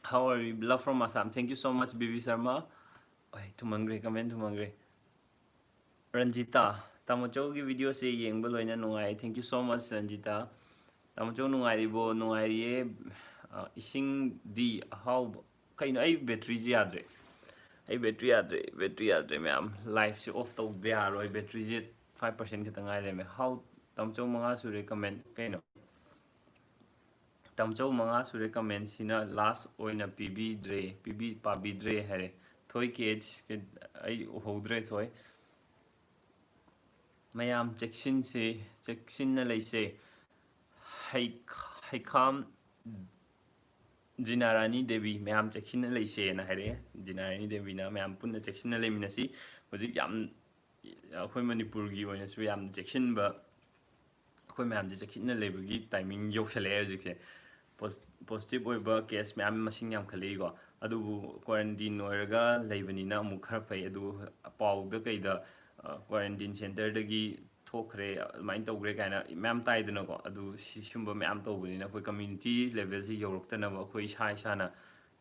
How are you? Love from Assam. Thank you so much, B B Sharma. ꯑꯩ ꯊꯨꯝꯍꯟꯈ꯭ꯔꯦ, comment ꯊꯨꯝꯍꯟꯈ꯭ꯔꯦ꯫ ꯔꯟꯖꯤꯇꯥ, ꯇꯥꯃꯣꯆꯧꯒꯤ videoꯁꯦ ꯌꯦꯡꯕ ꯂꯣꯏꯅ ꯅꯨꯡꯉꯥꯏ꯫ Thank you so much, Ranjita. ꯇꯥꯃꯣꯆꯧ ꯅꯨꯡꯉꯥꯏꯔꯤꯕꯣ? ꯅꯨꯡꯉꯥꯏꯔꯤꯌꯦ꯫ ꯑ, ꯏꯁꯤꯡꯗꯤ ꯑꯍꯥꯎꯕ, ꯀꯩꯅꯣ, ꯑꯩ batteryꯁꯦ ꯌꯥꯗ꯭ꯔꯦ꯫ ꯑꯩ battery ꯌꯥꯗ꯭ꯔꯦ, battery ꯌꯥꯗ꯭ꯔꯦ ꯃꯌꯥꯝ꯫ Lifeꯁꯦ off ꯇꯧꯗ ꯌꯥꯔꯣꯏ꯫ Batteryꯁꯦ five percent ꯈꯛꯇ ꯉꯥꯏ ꯂꯩꯔꯝꯃꯦ꯫ How, ꯇꯥꯃꯣꯆꯧ ꯃꯉꯥ ꯁꯨꯔꯦ comment꯫ ꯀꯩꯅꯣ? ꯇꯥꯃꯣꯆꯧ ꯃꯉꯥ ꯁꯨꯔꯦ commentꯁꯤꯅ last ꯑꯣꯏꯅ ꯄꯤꯕꯤꯗ꯭ꯔꯦ, ꯄꯤꯕꯤ-, ꯄꯥꯕꯤꯗ꯭ꯔꯦ ꯍꯥꯏꯔꯦ꯫ ꯊꯣꯏ ꯀꯦ ꯑꯩꯆ, ꯑꯩ ꯎꯍꯧꯗ꯭ꯔꯦ, ꯊꯣꯏ꯫ ꯃꯌꯥꯝ ꯆꯦꯛꯁꯤꯟꯁꯤ, ꯆꯦꯛꯁꯤꯟꯅ ꯂꯩꯁꯦ꯫ ꯍꯩ-, ꯍꯩꯈꯥꯝ ꯖꯤꯅꯥꯔꯥꯅꯤ ꯗꯦꯕꯤ, "ꯃꯌꯥꯝ ꯆꯦꯛꯁꯤꯟꯅ ꯂꯩꯁꯦꯅ" ꯍꯥꯏꯔꯛꯑꯦ꯫ ꯖꯤꯅꯥꯔꯥꯅꯤ ꯗꯦꯕꯤꯅ, "ꯃꯌꯥꯝ ꯄꯨꯟꯅ ꯆꯦꯛꯁꯤꯟꯅ ꯂꯩꯃꯤꯟꯅꯁꯤ"꯫ ꯍꯧꯖꯤꯛ ꯌꯥꯝ, ꯑꯩꯈꯣꯏ ꯃꯅꯤꯄꯨꯔꯒꯤ ꯑꯣꯏꯅꯁꯨ ꯌꯥꯝ ꯆꯦꯛꯁꯤꯟꯕ, ꯑꯩꯈꯣꯏ ꯃꯌꯥꯝꯁꯦ ꯆꯦꯛꯁꯤꯟꯅ ꯂꯩꯕꯒꯤ timing ꯌꯧꯁꯜꯂꯛꯑꯦ ꯍꯧꯖꯤꯛꯁꯦ꯫ Pos-, positive ꯑꯣꯏꯕ case ꯃꯌꯥꯝ ꯃꯁꯤꯡ ꯌꯥꯝꯈꯠꯂꯛꯏꯀꯣ꯫ ꯑꯗꯨꯕꯨ quarantine ꯑꯣꯏꯔꯒ ꯂꯩꯕꯅꯤꯅ ꯑꯃꯨꯛ ꯈꯔ ꯐꯩ꯫ ꯑꯗꯨ ꯄꯥꯎꯗ ꯀꯩꯗ, ꯑ, quarantine centreꯗꯒꯤ ꯊꯣꯛꯈ꯭ꯔꯦ, ꯑꯗꯨꯃꯥꯏꯅ ꯇꯧꯈ꯭ꯔꯦ ꯀꯥꯏꯅ ꯃꯌꯥꯝ ꯇꯥꯏꯗꯅꯀꯣ꯫ ꯑꯗꯨ ꯁꯤ-, ꯁꯤꯒꯨꯝꯕ ꯃꯌꯥꯝ ꯇꯧꯕꯅꯤꯅ ꯑꯩꯈꯣꯏ community levelꯁꯤ ꯌꯧꯔꯛꯇꯅꯕ ꯑꯩꯈꯣꯏ ꯏꯁꯥ ꯏꯁꯥꯅ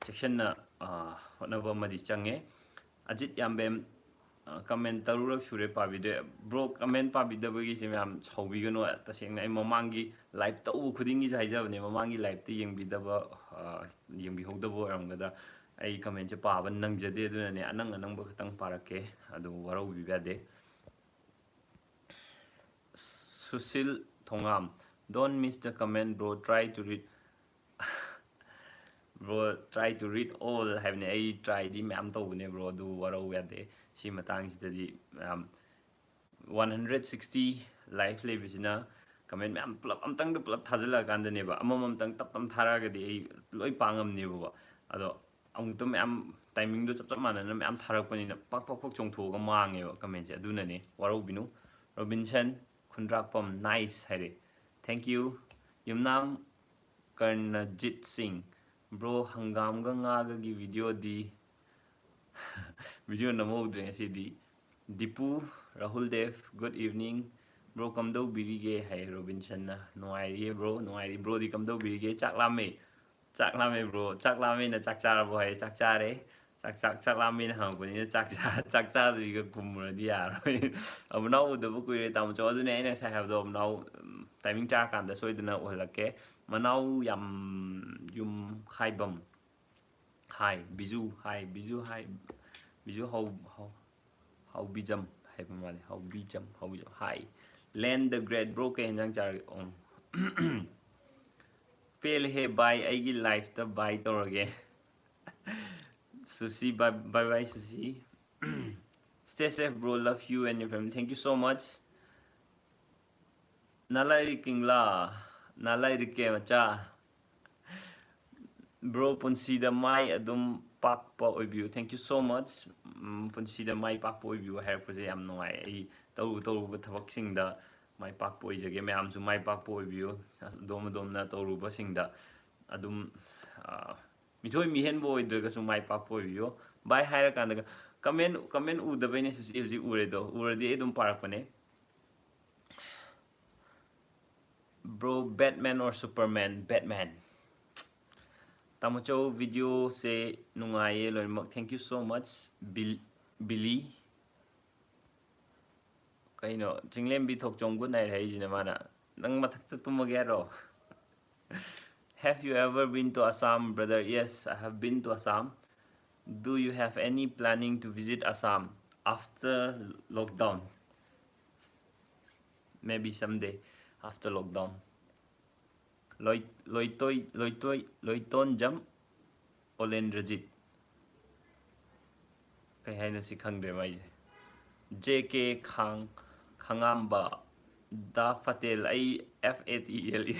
ꯆꯦꯛꯁꯤꯟꯅ, ꯑ, ꯍꯣꯠꯅꯕ ꯑꯃꯗꯤ ꯆꯪꯉꯦ꯫ ꯑꯖꯤꯠ ꯌꯥꯝꯕꯦꯝ, ꯑ, comment ꯇꯔꯨꯛꯔꯛ ꯁꯨꯔꯦ ꯄꯥꯕꯤꯗ꯭ꯔꯦ꯫ Bro, comment ꯄꯥꯕꯤꯗꯕꯒꯤꯁꯦ ꯃꯌꯥꯝ ꯁꯥꯎꯕꯤꯒꯅꯨ꯫ ꯇꯁꯦꯡꯅ ꯑꯩ ꯃꯃꯥꯡꯒꯤ live ꯇꯧꯕ ꯈꯨꯗꯤꯡꯒꯤꯁꯨ ꯍꯥꯏꯖꯕꯅꯦ, ꯃꯃꯥꯡꯒꯤ liveꯇ ꯌꯦꯡꯕꯤꯗꯕ, ꯑ, ꯌꯦꯡꯕꯤꯍꯧꯗꯕ ꯑꯣꯏꯔꯝꯒꯗ꯭ꯔꯥ꯫ ꯑꯩ commentꯁꯦ ꯄꯥꯕ ꯅꯪꯖꯗꯦ, ꯑꯗꯨꯅꯅꯦ ꯑꯅꯪ ꯑꯅꯪꯕ ꯈꯛꯇꯪ ꯄꯥꯔꯛꯀꯦ꯫ ꯑꯗꯨ ꯋꯥꯔꯧꯕꯤꯕ ꯌꯥꯗꯦ꯫ ꯁꯨꯁꯤꯜ ꯊꯣꯉꯥꯝ, "Don't miss the comment, bro. Try to read." Bro, "Try to read all" ꯍꯥꯏꯕꯅꯦ꯫ ꯑꯩ tryꯗꯤ ꯃꯌꯥꯝ ꯇꯧꯕꯅꯦ, bro, ꯑꯗꯨ ꯋꯥꯔꯧ ꯌꯥꯗꯦ꯫ ꯁꯤ ꯃꯇꯥꯡꯁꯤꯗꯗꯤ ꯃꯌꯥꯝ one hundred sixty live ꯂꯩꯕꯁꯤꯅ comment ꯃꯌꯥꯝ ꯄꯨꯂꯞ ꯑꯝꯇꯪꯗ ꯄꯨꯂꯞ ꯊꯥꯖꯤꯜꯂꯛꯑꯀꯥꯟꯗꯅꯦꯕ, ꯑꯃꯃꯝꯇꯪ ꯇꯞ ꯇꯞ ꯊꯥꯔꯛꯑꯒꯗꯤ ꯑꯩ ꯂꯣꯏ ꯄꯥ ꯉꯝꯅꯦꯕꯀꯣ꯫ ꯑꯗꯣ ꯑꯃꯨꯛꯇ ꯃꯌꯥꯝ timingꯗꯣ ꯆꯞ ꯆꯞ ꯃꯥꯟꯅꯅ ꯃꯌꯥꯝ ꯊꯥꯔꯛꯄꯅꯤꯅ ꯄꯛ ꯄꯛ ꯄꯛ ꯆꯣꯡꯊꯣꯛꯑꯒ ꯃꯥꯡꯉꯦꯕ commentꯁꯦ꯫ ꯑꯗꯨꯅꯅꯦ, ꯋꯥꯔꯧꯕꯤꯅꯨ꯫ ꯔꯣꯕꯤꯟꯁꯟ ꯈꯨꯟꯗ꯭ꯔꯥꯛꯄꯝ, "Nice" ꯍꯥꯏꯔꯦ꯫ Thank you꯫ ꯌꯨꯝꯅꯥꯝ ꯀꯔꯅꯖꯤꯠ ꯁꯤꯡ, "Bro, ꯍꯪꯒꯥꯝꯒ ꯉꯥꯒꯒꯤ videoꯗꯤ?" Video ꯅꯝꯍꯧꯗ꯭ꯔꯦ ꯉꯁꯤꯗꯤ꯫ ꯗꯤꯄꯨ ꯔꯥꯍꯨꯜ ꯗꯦꯕ, "Good evening, bro, ꯀꯝꯗꯧꯕꯤꯔꯤꯒꯦ?" ꯍꯥꯏ ꯔꯣꯕꯤꯟꯁꯟꯅ꯫ "ꯅꯨꯡꯉꯥꯏꯔꯤꯌꯦ, bro, ꯅꯨꯡꯉꯥꯏꯔꯤ꯫ Broꯗꯤ ꯀꯝꯗꯧꯕꯤꯔꯤꯒꯦ?" "ꯆꯥꯛ ꯂꯥꯝꯃꯦ, ꯆꯥꯛ ꯂꯥꯝꯃꯦ, bro, ꯆꯥꯛ ꯂꯥꯝꯃꯦꯅ ꯆꯥꯛ ꯆꯥꯔꯕꯣ?" ꯍꯥꯏ꯫ "ꯆꯥꯛ ꯆꯥꯔꯦ꯫ ꯆꯥꯛ, ꯆꯥꯛ, ꯆꯥꯛ ꯂꯥꯝꯃꯦꯅ ꯍꯪꯉꯛꯄꯅꯤꯅ ꯆꯥꯛ ꯆꯥ-, ꯆꯥꯛ ꯆꯥꯗ꯭ꯔꯤꯒ ꯈꯨꯝꯃꯨꯔꯗꯤ ꯌꯥꯔꯣꯏ꯫" ꯑꯃꯅꯥꯎ ꯎꯗꯕ ꯀꯨꯏꯔꯦ, ꯇꯥꯃꯣꯆꯧ꯫ ꯑꯗꯨꯅꯦ ꯑꯩꯅ ꯉꯁꯥꯏ ꯍꯥꯏꯕꯗꯣ, ꯑꯃꯅꯥꯎ, ꯎꯝ, timing ꯆꯥꯔꯀꯥꯟꯗ ꯁꯣꯏꯗꯅ ꯎꯍꯜꯂꯛꯀꯦ꯫ ꯃꯅꯥꯎ ꯌꯥꯝ ꯌꯨꯝ ꯈꯥꯏꯕꯝ꯫ Hi, Biju. Hi, Biju. Hi, Biju ꯍꯧ-, ꯍꯧ-, ꯍꯧꯕꯤꯖꯝ ꯍꯥꯏꯕ ꯃꯥꯜꯂꯦ꯫ ꯍꯧꯕꯤꯖꯝ, ꯍꯧꯕꯤꯖꯝ꯫ Hi, Len the Great, bro, ꯀꯩ ꯌꯦꯟꯖꯥꯡ ꯆꯥꯔꯒꯦ? ꯑꯣ꯫ ꯄꯦꯜꯂꯦꯍꯦ ꯚꯥꯏ, ꯑꯩꯒꯤ liveꯇ ꯚꯥꯏ ꯇꯧꯔꯒꯦ꯫ Sushi, bye, bye bye, Sushi. Stay safe, bro. Love you and your family. Thank you so much. ꯅꯥꯂꯥꯏꯔꯤ ꯀꯤꯡꯂꯥ, ꯅꯥꯂꯥꯏꯔꯤꯀꯦ ꯃꯆꯥ꯫ Bro, ꯄꯨꯟꯁꯤꯗ ꯃꯥꯏ ꯑꯗꯨꯝ ꯄꯥꯛꯄ ꯑꯣꯏꯕꯤꯌꯨ꯫ Thank you so much꯫ ꯎꯝ, ꯄꯨꯟꯁꯤꯗ ꯃꯥꯏ ꯄꯥꯛꯄ ꯑꯣꯏꯕꯤꯌꯨ ꯍꯥꯏꯔꯛꯄꯁꯦ ꯌꯥꯝ ꯅꯨꯡꯉꯥꯏ꯫ ꯑꯩ ꯇꯧꯔꯨ ꯇꯧꯔꯨꯕ ꯊꯕꯛꯁꯤꯡꯗ ꯃꯥꯏ ꯄꯥꯛꯄ ꯑꯣꯏꯖꯒꯦ꯫ ꯃꯌꯥꯝꯁꯨ ꯃꯥꯏ ꯄꯥꯛꯄ ꯑꯣꯏꯕꯤꯌꯨ꯫ ꯑꯗꯣꯝ ꯑꯗꯣꯝꯅ ꯇꯧꯔꯨꯕꯁꯤꯡꯗ ꯑꯗꯨꯝ, ꯑ, ꯃꯤꯊꯣꯏ ꯃꯤꯍꯦꯟꯕ ꯑꯣꯏꯗ꯭ꯔꯒꯁꯨ ꯃꯥꯏ ꯄꯥꯛꯄ ꯑꯣꯏꯕꯤꯌꯣ꯫ ꯕꯥꯏ ꯍꯥꯏꯔꯀꯥꯟꯗꯒ comment, comment ꯎꯗꯕꯩꯅꯦ ꯁꯨꯁꯤ ꯍꯧꯖꯤꯛ ꯎꯔꯦꯗꯣ, ꯎꯔꯗꯤ ꯑꯩ ꯑꯗꯨꯝ ꯄꯥꯔꯛꯄꯅꯦ꯫ Bro, Batman or Superman? Batman. ꯇꯥꯃꯣꯆꯧ, videoꯁꯦ ꯅꯨꯡꯉꯥꯏꯌꯦ ꯂꯣꯏꯅꯃꯛ, thank you so much꯫ Bill, Billy꯫ ꯀꯩꯅꯣ, ꯆꯤꯡꯂꯦꯝꯕꯤ ꯊꯣꯛꯆꯣꯝ good night ꯍꯥꯏꯔꯤꯁꯤꯅ ꯃꯥꯅ? ꯅꯪ ꯃꯊꯛꯇ ꯇꯨꯝꯃꯒꯦ ꯍꯥꯏꯔꯣ? Have you ever been to Assam, brother? Yes, I have been to Assam. Do you have any planning to visit Assam after lockdown? Maybe someday after lockdown. ꯂꯣꯏ-, ꯂꯣꯏꯇꯣꯏ-, ꯂꯣꯏꯇꯣꯏ-, ꯂꯣꯏꯇꯣꯟꯖꯝ ꯑꯣꯂꯦꯟꯗ꯭ꯔꯖꯤꯠ꯫ ꯀꯩ ꯍꯥꯏꯅꯣ ꯁꯤ ꯈꯪꯗ꯭ꯔꯦ ꯃꯥꯏꯁꯦ꯫ ꯖꯦ ꯀꯦ ꯈꯥꯡ-, ꯈꯥꯉꯥꯝꯕ꯫ ꯗꯥ ꯐꯇꯦꯜ, ꯑꯩ F A T E L E,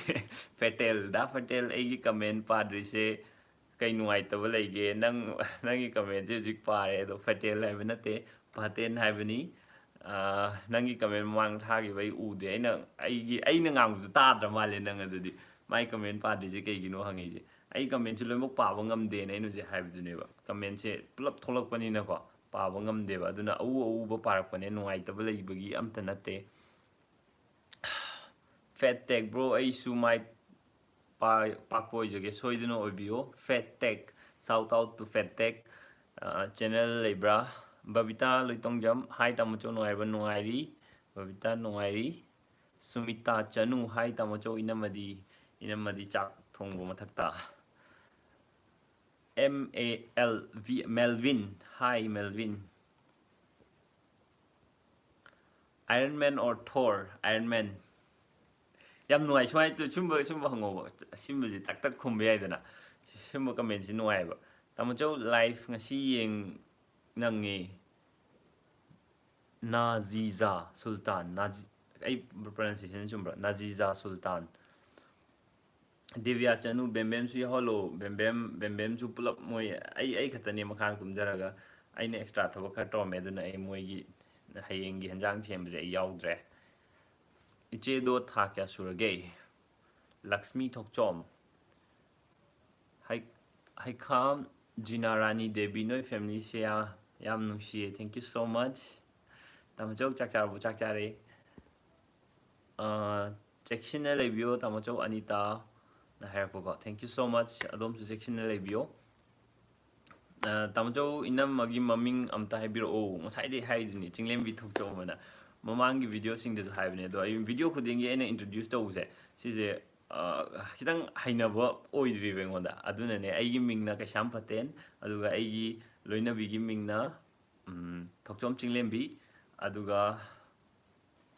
ꯐꯦꯇꯦꯜ꯫ ꯗꯥ ꯐꯇꯦꯜ, ꯑꯩꯒꯤ comment ꯄꯥꯗ꯭ꯔꯤꯁꯦ ꯀꯩ ꯅꯨꯡꯉꯥꯏꯇꯕ ꯂꯩꯒꯦ? ꯅꯪ, ꯅꯪꯒꯤ commentꯁꯦ ꯍꯧꯖꯤꯛ ꯄꯥꯔꯦ, ꯑꯗꯣ ꯐꯇꯦꯜ ꯍꯥꯏꯕ ꯅꯠꯇꯦ, ꯐꯇꯦꯟ ꯍꯥꯏꯕꯅꯤ꯫ ꯑꯥ, ꯅꯪꯒꯤ comment ꯃꯃꯥꯡꯗ ꯊꯥꯈꯤꯕ ꯑꯩ ꯎꯗꯦ꯫ ꯑꯩꯅ, ꯑꯩꯒꯤ, ꯑꯩꯅ ꯉꯥꯡꯕꯁꯨ ꯇꯥꯗ꯭ꯔ ꯃꯥꯜꯂꯦ ꯅꯪ ꯑꯗꯨꯗꯤ꯫ ꯃꯥꯏ comment ꯄꯥꯗ꯭ꯔꯤꯁꯦ ꯀꯩꯒꯤꯅꯣ ꯍꯪꯉꯤꯁꯦ꯫ ꯑꯩ commentꯁꯦ ꯂꯣꯏꯅꯃꯛ ꯄꯥꯕ ꯉꯝꯗꯦꯅ ꯑꯩꯅ ꯍꯧꯖꯤꯛ ꯍꯥꯏꯕꯗꯨꯅꯦꯕ꯫ Commentꯁꯦ ꯄꯨꯂꯞ ꯊꯣꯛꯂꯛꯄꯅꯤꯅꯀꯣ, ꯄꯥꯕ ꯉꯝꯗꯦꯕ꯫ ꯑꯗꯨꯅ ꯑꯎ ꯑꯎꯕ ꯄꯥꯔꯛꯄꯅꯦ, ꯅꯨꯡꯉꯥꯏꯇꯕ ꯂꯩꯕꯒꯤ ꯑꯝꯇ ꯅꯠꯇꯦ꯫ Fat Tech bro, ꯑꯩꯁꯨ ꯃꯥꯏ ꯄꯥ-, ꯄꯥꯛꯄ ꯑꯣꯏꯖꯒꯦ, ꯁꯣꯏꯗꯅ ꯑꯣꯏꯕꯤꯌꯣ꯫ Fat Tech, shout out to Fat Tech꯫ ꯑ, channel ꯂꯩꯕ꯭ꯔꯥ? ꯕꯕꯤꯇꯥ ꯂꯣꯏꯇꯣꯡꯖꯝ, hi ꯇꯥꯃꯣꯆꯧ, ꯅꯨꯡꯉꯥꯏꯔꯤꯕ? ꯅꯨꯡꯉꯥꯏꯔꯤ꯫ ꯕꯕꯤꯇꯥ, ꯅꯨꯡꯉꯥꯏꯔꯤ꯫ ꯁꯨꯃꯤꯇꯥ ꯆꯅꯨ, hi ꯇꯥꯃꯣꯆꯧ, ꯏꯅꯝꯃꯗꯤ, ꯏꯅꯝꯃꯗꯤ ꯆꯥꯛ ꯊꯣꯡꯕ ꯃꯊꯛꯇ꯫ M A L V, Melvin, hi Melvin꯫ Iron Man or Thor? Iron Man꯫ ꯌꯥꯝ ꯅꯨꯡꯉꯥꯏ, ꯁꯨꯃꯥꯏꯅ ꯇꯧ-, ꯁꯨꯝꯕ, ꯁꯨꯝꯕ ꯍꯪꯉꯣꯕ꯫ ꯁꯤꯝꯕꯁꯤ ꯇꯛ ꯇꯛ ꯈꯨꯝꯕ ꯌꯥꯏꯗꯅ꯫ ꯁꯨꯝꯕ commentꯁꯤ ꯅꯨꯡꯉꯥꯏꯌꯦꯕ꯫ ꯇꯥꯃꯣꯆꯧ live ꯉꯁꯤ ꯌꯦꯡ ꯅꯪꯉꯤ꯫ ꯅꯥꯖꯤꯖꯥ ꯁꯨꯜꯇꯥꯟ, ꯅꯥꯖꯤ-, ꯑꯩ pronunciation ꯆꯨꯝꯕ꯭ꯔꯥ? ꯅꯥꯖꯤꯖꯥ ꯁꯨꯜꯇꯥꯟ꯫ ꯗꯤꯕꯤꯌꯥ ꯆꯅꯨ, ꯕꯦꯝꯕꯦꯝꯁꯨ ꯌꯥꯎꯍꯜꯂꯣ꯫ ꯕꯦꯝꯕꯦꯝ, ꯕꯦꯝꯕꯦꯝꯁꯨ ꯄꯨꯂꯞ ꯃꯣꯏ, ꯑꯩ, ꯑꯩ ꯈꯛꯇꯅꯦ ꯃꯈꯥꯗ ꯀꯨꯝꯊꯔꯒ꯫ ꯑꯩꯅ extra ꯊꯕꯛ ꯈꯔ ꯇꯧꯔꯝꯃꯦ, ꯑꯗꯨꯅ ꯑꯩ ꯃꯣꯏꯒꯤ ꯍꯌꯦꯡꯒꯤ ꯍꯦꯟꯖꯥꯡ ꯁꯦꯝꯕꯁꯦ ꯑꯩ ꯌꯥꯎꯗ꯭ꯔꯦ꯫ ꯏꯆꯦꯗꯣ ꯊꯥ ꯀꯌꯥ ꯁꯨꯔꯒꯦ? ꯂꯛꯁꯃꯤ ꯊꯣꯛꯆꯣꯝ꯫ ꯍꯥꯏ, ꯍꯩꯈꯥꯝ ꯖꯤꯅꯥ ꯔꯥꯅꯤ ꯗꯦꯕꯤ, ꯅꯣꯏ family ꯁꯦ ꯌꯥ-, ꯌꯥꯝ ꯅꯨꯡꯁꯤꯌꯦ꯫ Thank you so much꯫ ꯇꯥꯃꯣꯆꯧ, ꯆꯥꯛ ꯆꯥꯔꯕꯣ? ꯆꯥꯛ ꯆꯥꯔꯦ꯫ ꯑꯥ, ꯆꯦꯛꯁꯤꯟꯅ ꯂꯩꯕꯤꯌꯣ, ꯇꯥꯃꯣꯆꯧ ꯑꯅꯤꯇꯥꯅ ꯍꯥꯏꯔꯛꯄꯀꯣ꯫ Thank you so much꯫ ꯑꯗꯣꯝꯁꯨ ꯆꯦꯛꯁꯤꯟꯅ ꯂꯩꯕꯤꯌꯣ꯫ ꯑꯥ, ꯇꯥꯃꯣꯆꯧ, ꯏꯅꯝꯃꯒꯤ ꯃꯃꯤꯡ ꯑꯝꯇ ꯍꯥꯏꯕꯤꯔꯛꯑꯣ꯫ ꯉꯁꯥꯏꯗꯩ ꯍꯥꯏꯗꯨꯅꯤ, ꯆꯤꯡꯂꯦꯝꯕꯤ ꯊꯣꯛꯆꯧ ꯑꯅ꯫ ꯃꯃꯥꯡꯒꯤ video ꯁꯤꯡꯗꯁꯨ ꯍꯥꯏꯕꯅꯦ, ꯑꯗꯣ ꯑꯩ video ꯈꯨꯗꯤꯡꯒꯤ ꯑꯩꯅ introduce ꯇꯧꯕꯁꯦ, ꯁꯤꯁꯦ, ꯑꯥ, ꯈꯤꯇꯪ ꯍꯩꯅꯕ ꯑꯣꯏꯗ꯭ꯔꯤꯕ ꯑꯩꯉꯣꯟꯗ꯫ ꯑꯗꯨꯅꯅꯦ, ꯑꯩꯒꯤ ꯃꯤꯡꯅ ꯀꯩꯁꯥꯝ ꯐꯇꯦꯟ, ꯑꯗꯨꯒ ꯑꯩꯒꯤ ꯂꯣꯏꯅꯕꯤꯒꯤ ꯃꯤꯡꯅ, ꯎꯝ, ꯊꯣꯛꯆꯣꯝ ꯆꯤꯡꯂꯦꯝꯕꯤ, ꯑꯗꯨꯒ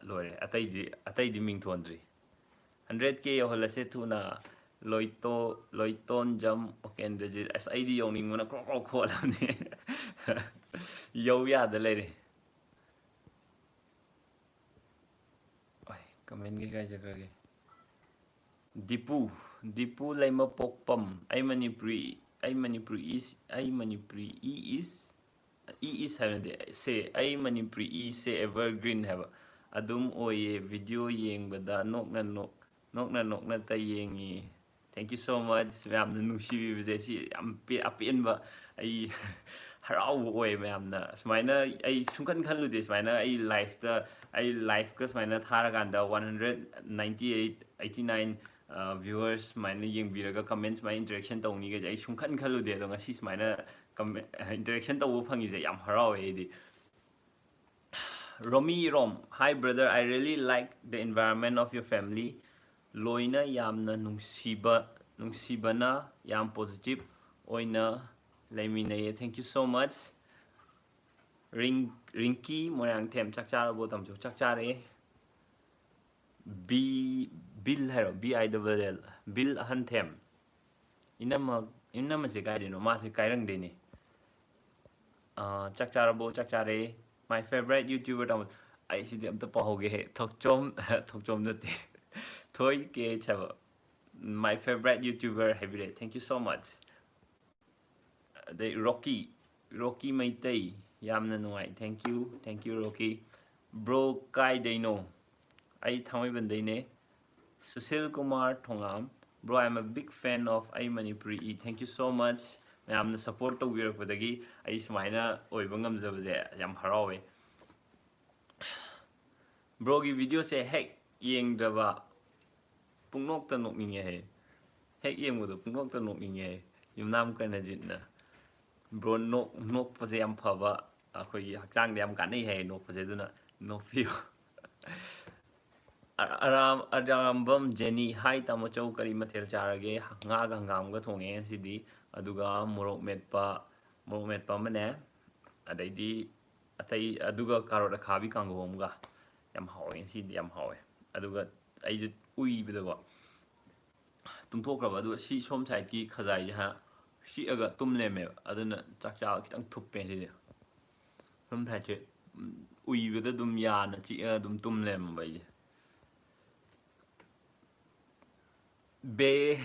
ꯂꯣꯏꯔꯦ꯫ ꯑꯇꯩꯗꯤ, ꯑꯇꯩꯗꯤ ꯃꯤꯡ ꯊꯣꯟꯗ꯭ꯔꯤ꯫ Hundred K ꯌꯧꯍꯜꯂꯁꯦ ꯊꯨꯅ꯫ ꯂꯣꯏꯇꯣ-, ꯂꯣꯏꯇꯣꯟꯖꯝ ꯎꯄꯦꯟꯗ꯭ꯔꯖꯤꯠ꯫ ꯑꯁ, ꯑꯩꯗꯤ ꯌꯧꯅꯤꯡꯕꯅ ꯀ꯭ꯔꯣꯛ ꯀ꯭ꯔꯣꯛ ꯈꯣꯠꯂꯕꯅꯦ꯫ ꯌꯧ ꯌꯥꯗ ꯂꯩꯔꯦ꯫ ꯑꯣꯏ, comment ꯀꯩ ꯀꯥꯏ ꯆꯠꯈ꯭ꯔꯒꯦ? ꯗꯤꯄꯨ, ꯗꯤꯄꯨ ꯂꯩꯃꯄꯣꯛꯄꯝ, "ꯑꯩ ꯃꯅꯤꯄꯨꯔꯤ, ꯑꯩ ꯃꯅꯤꯄꯨꯔꯤ is, ꯑꯩ Manipuri E is, E is ꯍꯥꯏꯕ ꯅꯠꯇꯦ, ꯁꯦ, ꯑꯩ ꯃꯅꯤꯄꯨꯔꯤ ꯏ ꯁꯦ evergreen ꯍꯥꯏꯕ꯫ ꯑꯗꯨꯝ ꯑꯣꯏꯌꯦ, video ꯌꯦꯡꯕꯗ ꯅꯣꯛꯅ ꯅꯣꯛ-, ꯅꯣꯛꯅ ꯅꯣꯛꯅꯇ ꯌꯦꯡꯉꯤ"꯫ Thank you so much꯫ ꯃꯌꯥꯝꯅ ꯅꯨꯡꯁꯤꯕꯤꯕꯁꯦ ꯁꯤ ꯌꯥꯝ ꯄꯦ-, ꯑꯄꯦꯟꯕ, ꯑꯩ ꯍꯔꯥꯎꯕ ꯑꯣꯏ꯫ ꯃꯌꯥꯝꯅ ꯁꯨꯃꯥꯏꯅ ꯑꯩ ꯁꯨꯡꯈꯟ ꯈꯜꯂꯨꯗꯦ, ꯁꯨꯃꯥꯏꯅ ꯑꯩ live ꯇ, ꯑꯩ live ꯀ ꯁꯨꯃꯥꯏꯅ ꯊꯥꯔꯀꯥꯟꯗ one hundred ninety eight, eighty nine, ꯑ, viewers ꯁꯨꯃꯥꯏꯅ ꯌꯦꯡꯕꯤꯔꯒ comment ꯁꯨꯃꯥꯏꯅ interaction ꯇꯧꯅꯤꯒꯁꯦ ꯑꯩ ꯁꯨꯡꯈꯟ ꯈꯜꯂꯨꯗꯦ꯫ ꯑꯗꯣ ꯉꯁꯤ ꯁꯨꯃꯥꯏꯅ comment, interaction ꯇꯧꯕ ꯐꯪꯉꯤꯁꯦ ꯌꯥꯝ ꯍꯔꯥꯎꯋꯦ ꯑꯩꯗꯤ꯫ Romi Rom, "Hi brother, I really like the environment of your family꯫ ꯂꯣꯏꯅ ꯌꯥꯝꯅ ꯅꯨꯡꯁꯤꯕ, ꯅꯨꯡꯁꯤꯕꯅ ꯌꯥꯝ positive ꯑꯣꯏꯅ ꯂꯩꯃꯤꯟꯅꯩꯌꯦ꯫ Thank you so much꯫ ꯔꯤꯡ-, ꯔꯤꯡꯀꯤ ꯃꯣꯏꯔꯥꯡꯊꯦꯝ, ꯆꯥꯛ ꯆꯥꯔꯕꯣ?" ꯇꯝꯁꯨ ꯆꯥꯛ ꯆꯥꯔꯦ꯫ ꯕꯤ-, ꯕꯤꯜ ꯍꯥꯏꯔꯣ? B I double L, Bill ꯑꯍꯟꯊꯦꯝ꯫ ꯏꯅꯝꯃ, ꯏꯅꯝꯃꯁꯦ ꯀꯥꯏꯗꯩꯅꯣ? ꯃꯥꯁꯦ ꯀꯥꯏꯔꯪꯗꯩꯅꯦ꯫ ꯑꯥ, ꯆꯥꯛ ꯆꯥꯔꯕꯣ? ꯆꯥꯛ ꯆꯥꯔꯦ꯫ My favorite YouTuber ꯇꯥꯃꯣ-, ꯑꯩ ꯁꯤꯗꯤ ꯑꯝꯇ ꯄꯥꯍꯧꯒꯦꯍꯦ꯫ ꯊꯣꯛꯆꯣꯝ, ꯊꯣꯛꯆꯣꯝ ꯅꯠꯇꯦ꯫ ꯊꯣꯏ ꯀꯦ ꯑꯩꯆ ꯍꯥꯏꯕ꯫ My favorite YouTuber ꯍꯥꯏꯕꯤꯔꯛꯑꯦ꯫ Thank you so much꯫ ꯑꯗꯩ ꯔꯣꯀꯤ, ꯔꯣꯀꯤ ꯃꯩꯇꯩ, ꯌꯥꯝꯅ ꯅꯨꯡꯉꯥꯏ꯫ Thank you, thank you ꯔꯣꯀꯤ꯫ Bro ꯀꯥꯏꯗꯩꯅꯣ? ꯑꯩ ꯊꯥꯡꯃꯩꯕꯟꯗꯩꯅꯦ꯫ ꯁꯨꯁꯤꯜ ꯀꯨꯃꯥꯔ ꯊꯣꯉꯥꯝ, Bro, I'm a big fan of ꯑꯩ Manipuri E. Thank you so much. ꯃꯌꯥꯝꯅ support ꯇꯧꯕꯤꯔꯛꯄꯗꯒꯤ ꯑꯩ ꯁꯨꯃꯥꯏꯅ ꯑꯣꯏꯕ ꯉꯝꯖꯕꯁꯦ ꯌꯥꯝ ꯍꯔꯥꯎꯋꯦ꯫ Broꯒꯤ videoꯁꯦ ꯍꯦꯛ ꯌꯦꯡꯗ꯭ꯔꯕ ꯄꯨꯡꯅꯣꯛꯇ ꯅꯣꯛꯅꯤꯡꯉꯦ ꯍꯦ꯫ ꯍꯦꯛ ꯌꯦꯡꯕꯗꯣ ꯄꯨꯡꯅꯣꯛꯇ ꯅꯣꯛꯅꯤꯡꯉꯦ ꯍꯦ꯫ ꯌꯨꯝꯅꯥꯝ ꯀꯔꯅꯖꯤꯠꯅ꯫ Bro, ꯅꯣꯛ-, ꯅꯣꯛꯄꯁꯦ ꯌꯥꯝ ꯐꯕ, ꯑꯩꯈꯣꯏꯒꯤ ꯍꯛꯆꯥꯡꯗ ꯌꯥꯝ ꯀꯥꯟꯅꯩ ꯍꯥꯏꯌꯦ ꯅꯣꯛꯄꯁꯦ, ꯑꯗꯨꯅ ꯅꯣꯛꯄꯤꯌꯨ꯫ ꯑ-, ꯑꯔꯥꯝ-, ꯑꯔꯥꯝꯕꯝ ꯖꯦꯅꯤ, "Hi ꯇꯥꯃꯣ ꯆꯧ, ꯀꯔꯤ ꯃꯊꯦꯜ ꯆꯥꯔꯒꯦ?" "ꯉꯥꯒ ꯍꯪꯒꯥꯝꯒ ꯊꯣꯡꯉꯦ ꯉꯁꯤꯗꯤ, ꯑꯗꯨꯒ ꯃꯣꯔꯣꯛ ꯃꯦꯠꯄ, ꯃꯣꯔꯣꯛ ꯃꯦꯠꯄ ꯑꯃꯅꯦ, ꯑꯗꯩꯗꯤ ꯑꯇꯩ, ꯑꯗꯨꯒ ꯀꯥꯔꯣꯠ ꯑꯈꯥꯕꯤ ꯀꯥꯡꯍꯧ ꯑꯃꯒ꯫" ꯌꯥꯝ ꯍꯥꯎꯋꯦ ꯉꯁꯤꯗꯤ, ꯌꯥꯝ ꯍꯥꯎꯋꯦ꯫ ꯑꯗꯨꯒ ꯑꯩꯁꯦ ꯎꯏꯕꯗꯀꯣ ꯇꯨꯝꯊꯣꯛꯈ꯭ꯔꯕ, ꯑꯗꯨꯒ ꯁꯤ ꯁꯣꯝ sideꯀꯤ ꯈꯖꯥꯏꯁꯦ ꯍꯥ ꯁꯤꯛꯑꯒ ꯇꯨꯝ ꯂꯩꯔꯝꯃꯦꯕ꯫ ꯑꯗꯨꯅ ꯆꯥꯛ ꯆꯥꯕ ꯈꯤꯇꯪ ꯊꯨꯞꯄꯦ ꯁꯤꯗꯤ꯫ ꯁꯣꯝ sideꯁꯦ, ꯎꯝ, ꯎꯏꯕꯗ ꯑꯗꯨꯝ ꯌꯥꯅ ꯆꯤꯛꯑꯒ ꯑꯗꯨꯝ ꯇꯨꯝ ꯂꯩꯔꯝꯃꯕ ꯑꯩꯁꯦ꯫ ꯕꯦ-,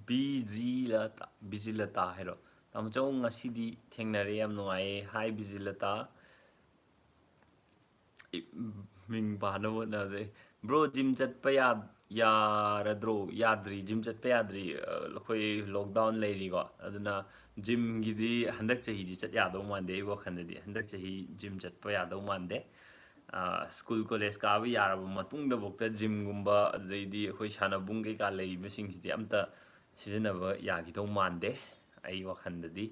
ꯕꯤꯖꯤꯂꯇꯥ, ꯕꯤꯖꯤꯂꯇꯥ ꯍꯥꯏꯔꯣ? "ꯇꯥꯃꯣ ꯆꯧ, ꯉꯁꯤꯗꯤ ꯊꯦꯡꯅꯔꯦ, ꯌꯥꯝ ꯅꯨꯡꯉꯥꯏꯌꯦ꯫ Hi ꯕꯤꯖꯤꯂꯇꯥ꯫ ꯏ-, ꯃꯤꯡ ꯄꯥꯅꯕ ꯍꯣꯠꯅꯕꯗ ꯑꯩ, Bro, gym ꯆꯠꯄ ꯌꯥ-, ꯌꯥꯔꯗ꯭ꯔꯣ?" ꯌꯥꯗ꯭ꯔꯤ, gym ꯆꯠꯄ ꯌꯥꯗ꯭ꯔꯤ꯫ ꯑ, ꯑꯩꯈꯣꯏ lockdown ꯂꯩꯔꯤꯀꯣ, ꯑꯗꯨꯅ gymꯒꯤꯗꯤ ꯍꯟꯗꯛ ꯆꯍꯤꯗꯤ ꯆꯠ ꯌꯥꯗꯧ ꯃꯥꯟꯗꯦ꯫ ꯑꯩ ꯋꯥꯈꯜꯗꯗꯤ ꯍꯟꯗꯛ ꯆꯍꯤ gym ꯆꯠꯄ ꯌꯥꯗꯧ ꯃꯥꯟꯗꯦ꯫ ꯑ, school college ꯀꯥꯕ ꯌꯥꯔꯕ ꯃꯇꯨꯡꯗꯐꯥꯎꯗ gymꯒꯨꯝꯕ, ꯑꯗꯩꯗꯤ ꯑꯩꯈꯣꯏ ꯁꯥꯟꯅꯕꯨꯡ ꯀꯩꯀꯥ ꯂꯩꯔꯤꯕꯁꯤꯡꯁꯤꯗꯤ ꯑꯝꯇ ꯁꯤꯖꯤꯟꯅꯕ ꯌꯥꯈꯤꯗꯧ ꯃꯥꯟꯗꯦ ꯑꯩ ꯋꯥꯈꯜꯗꯗꯤ꯫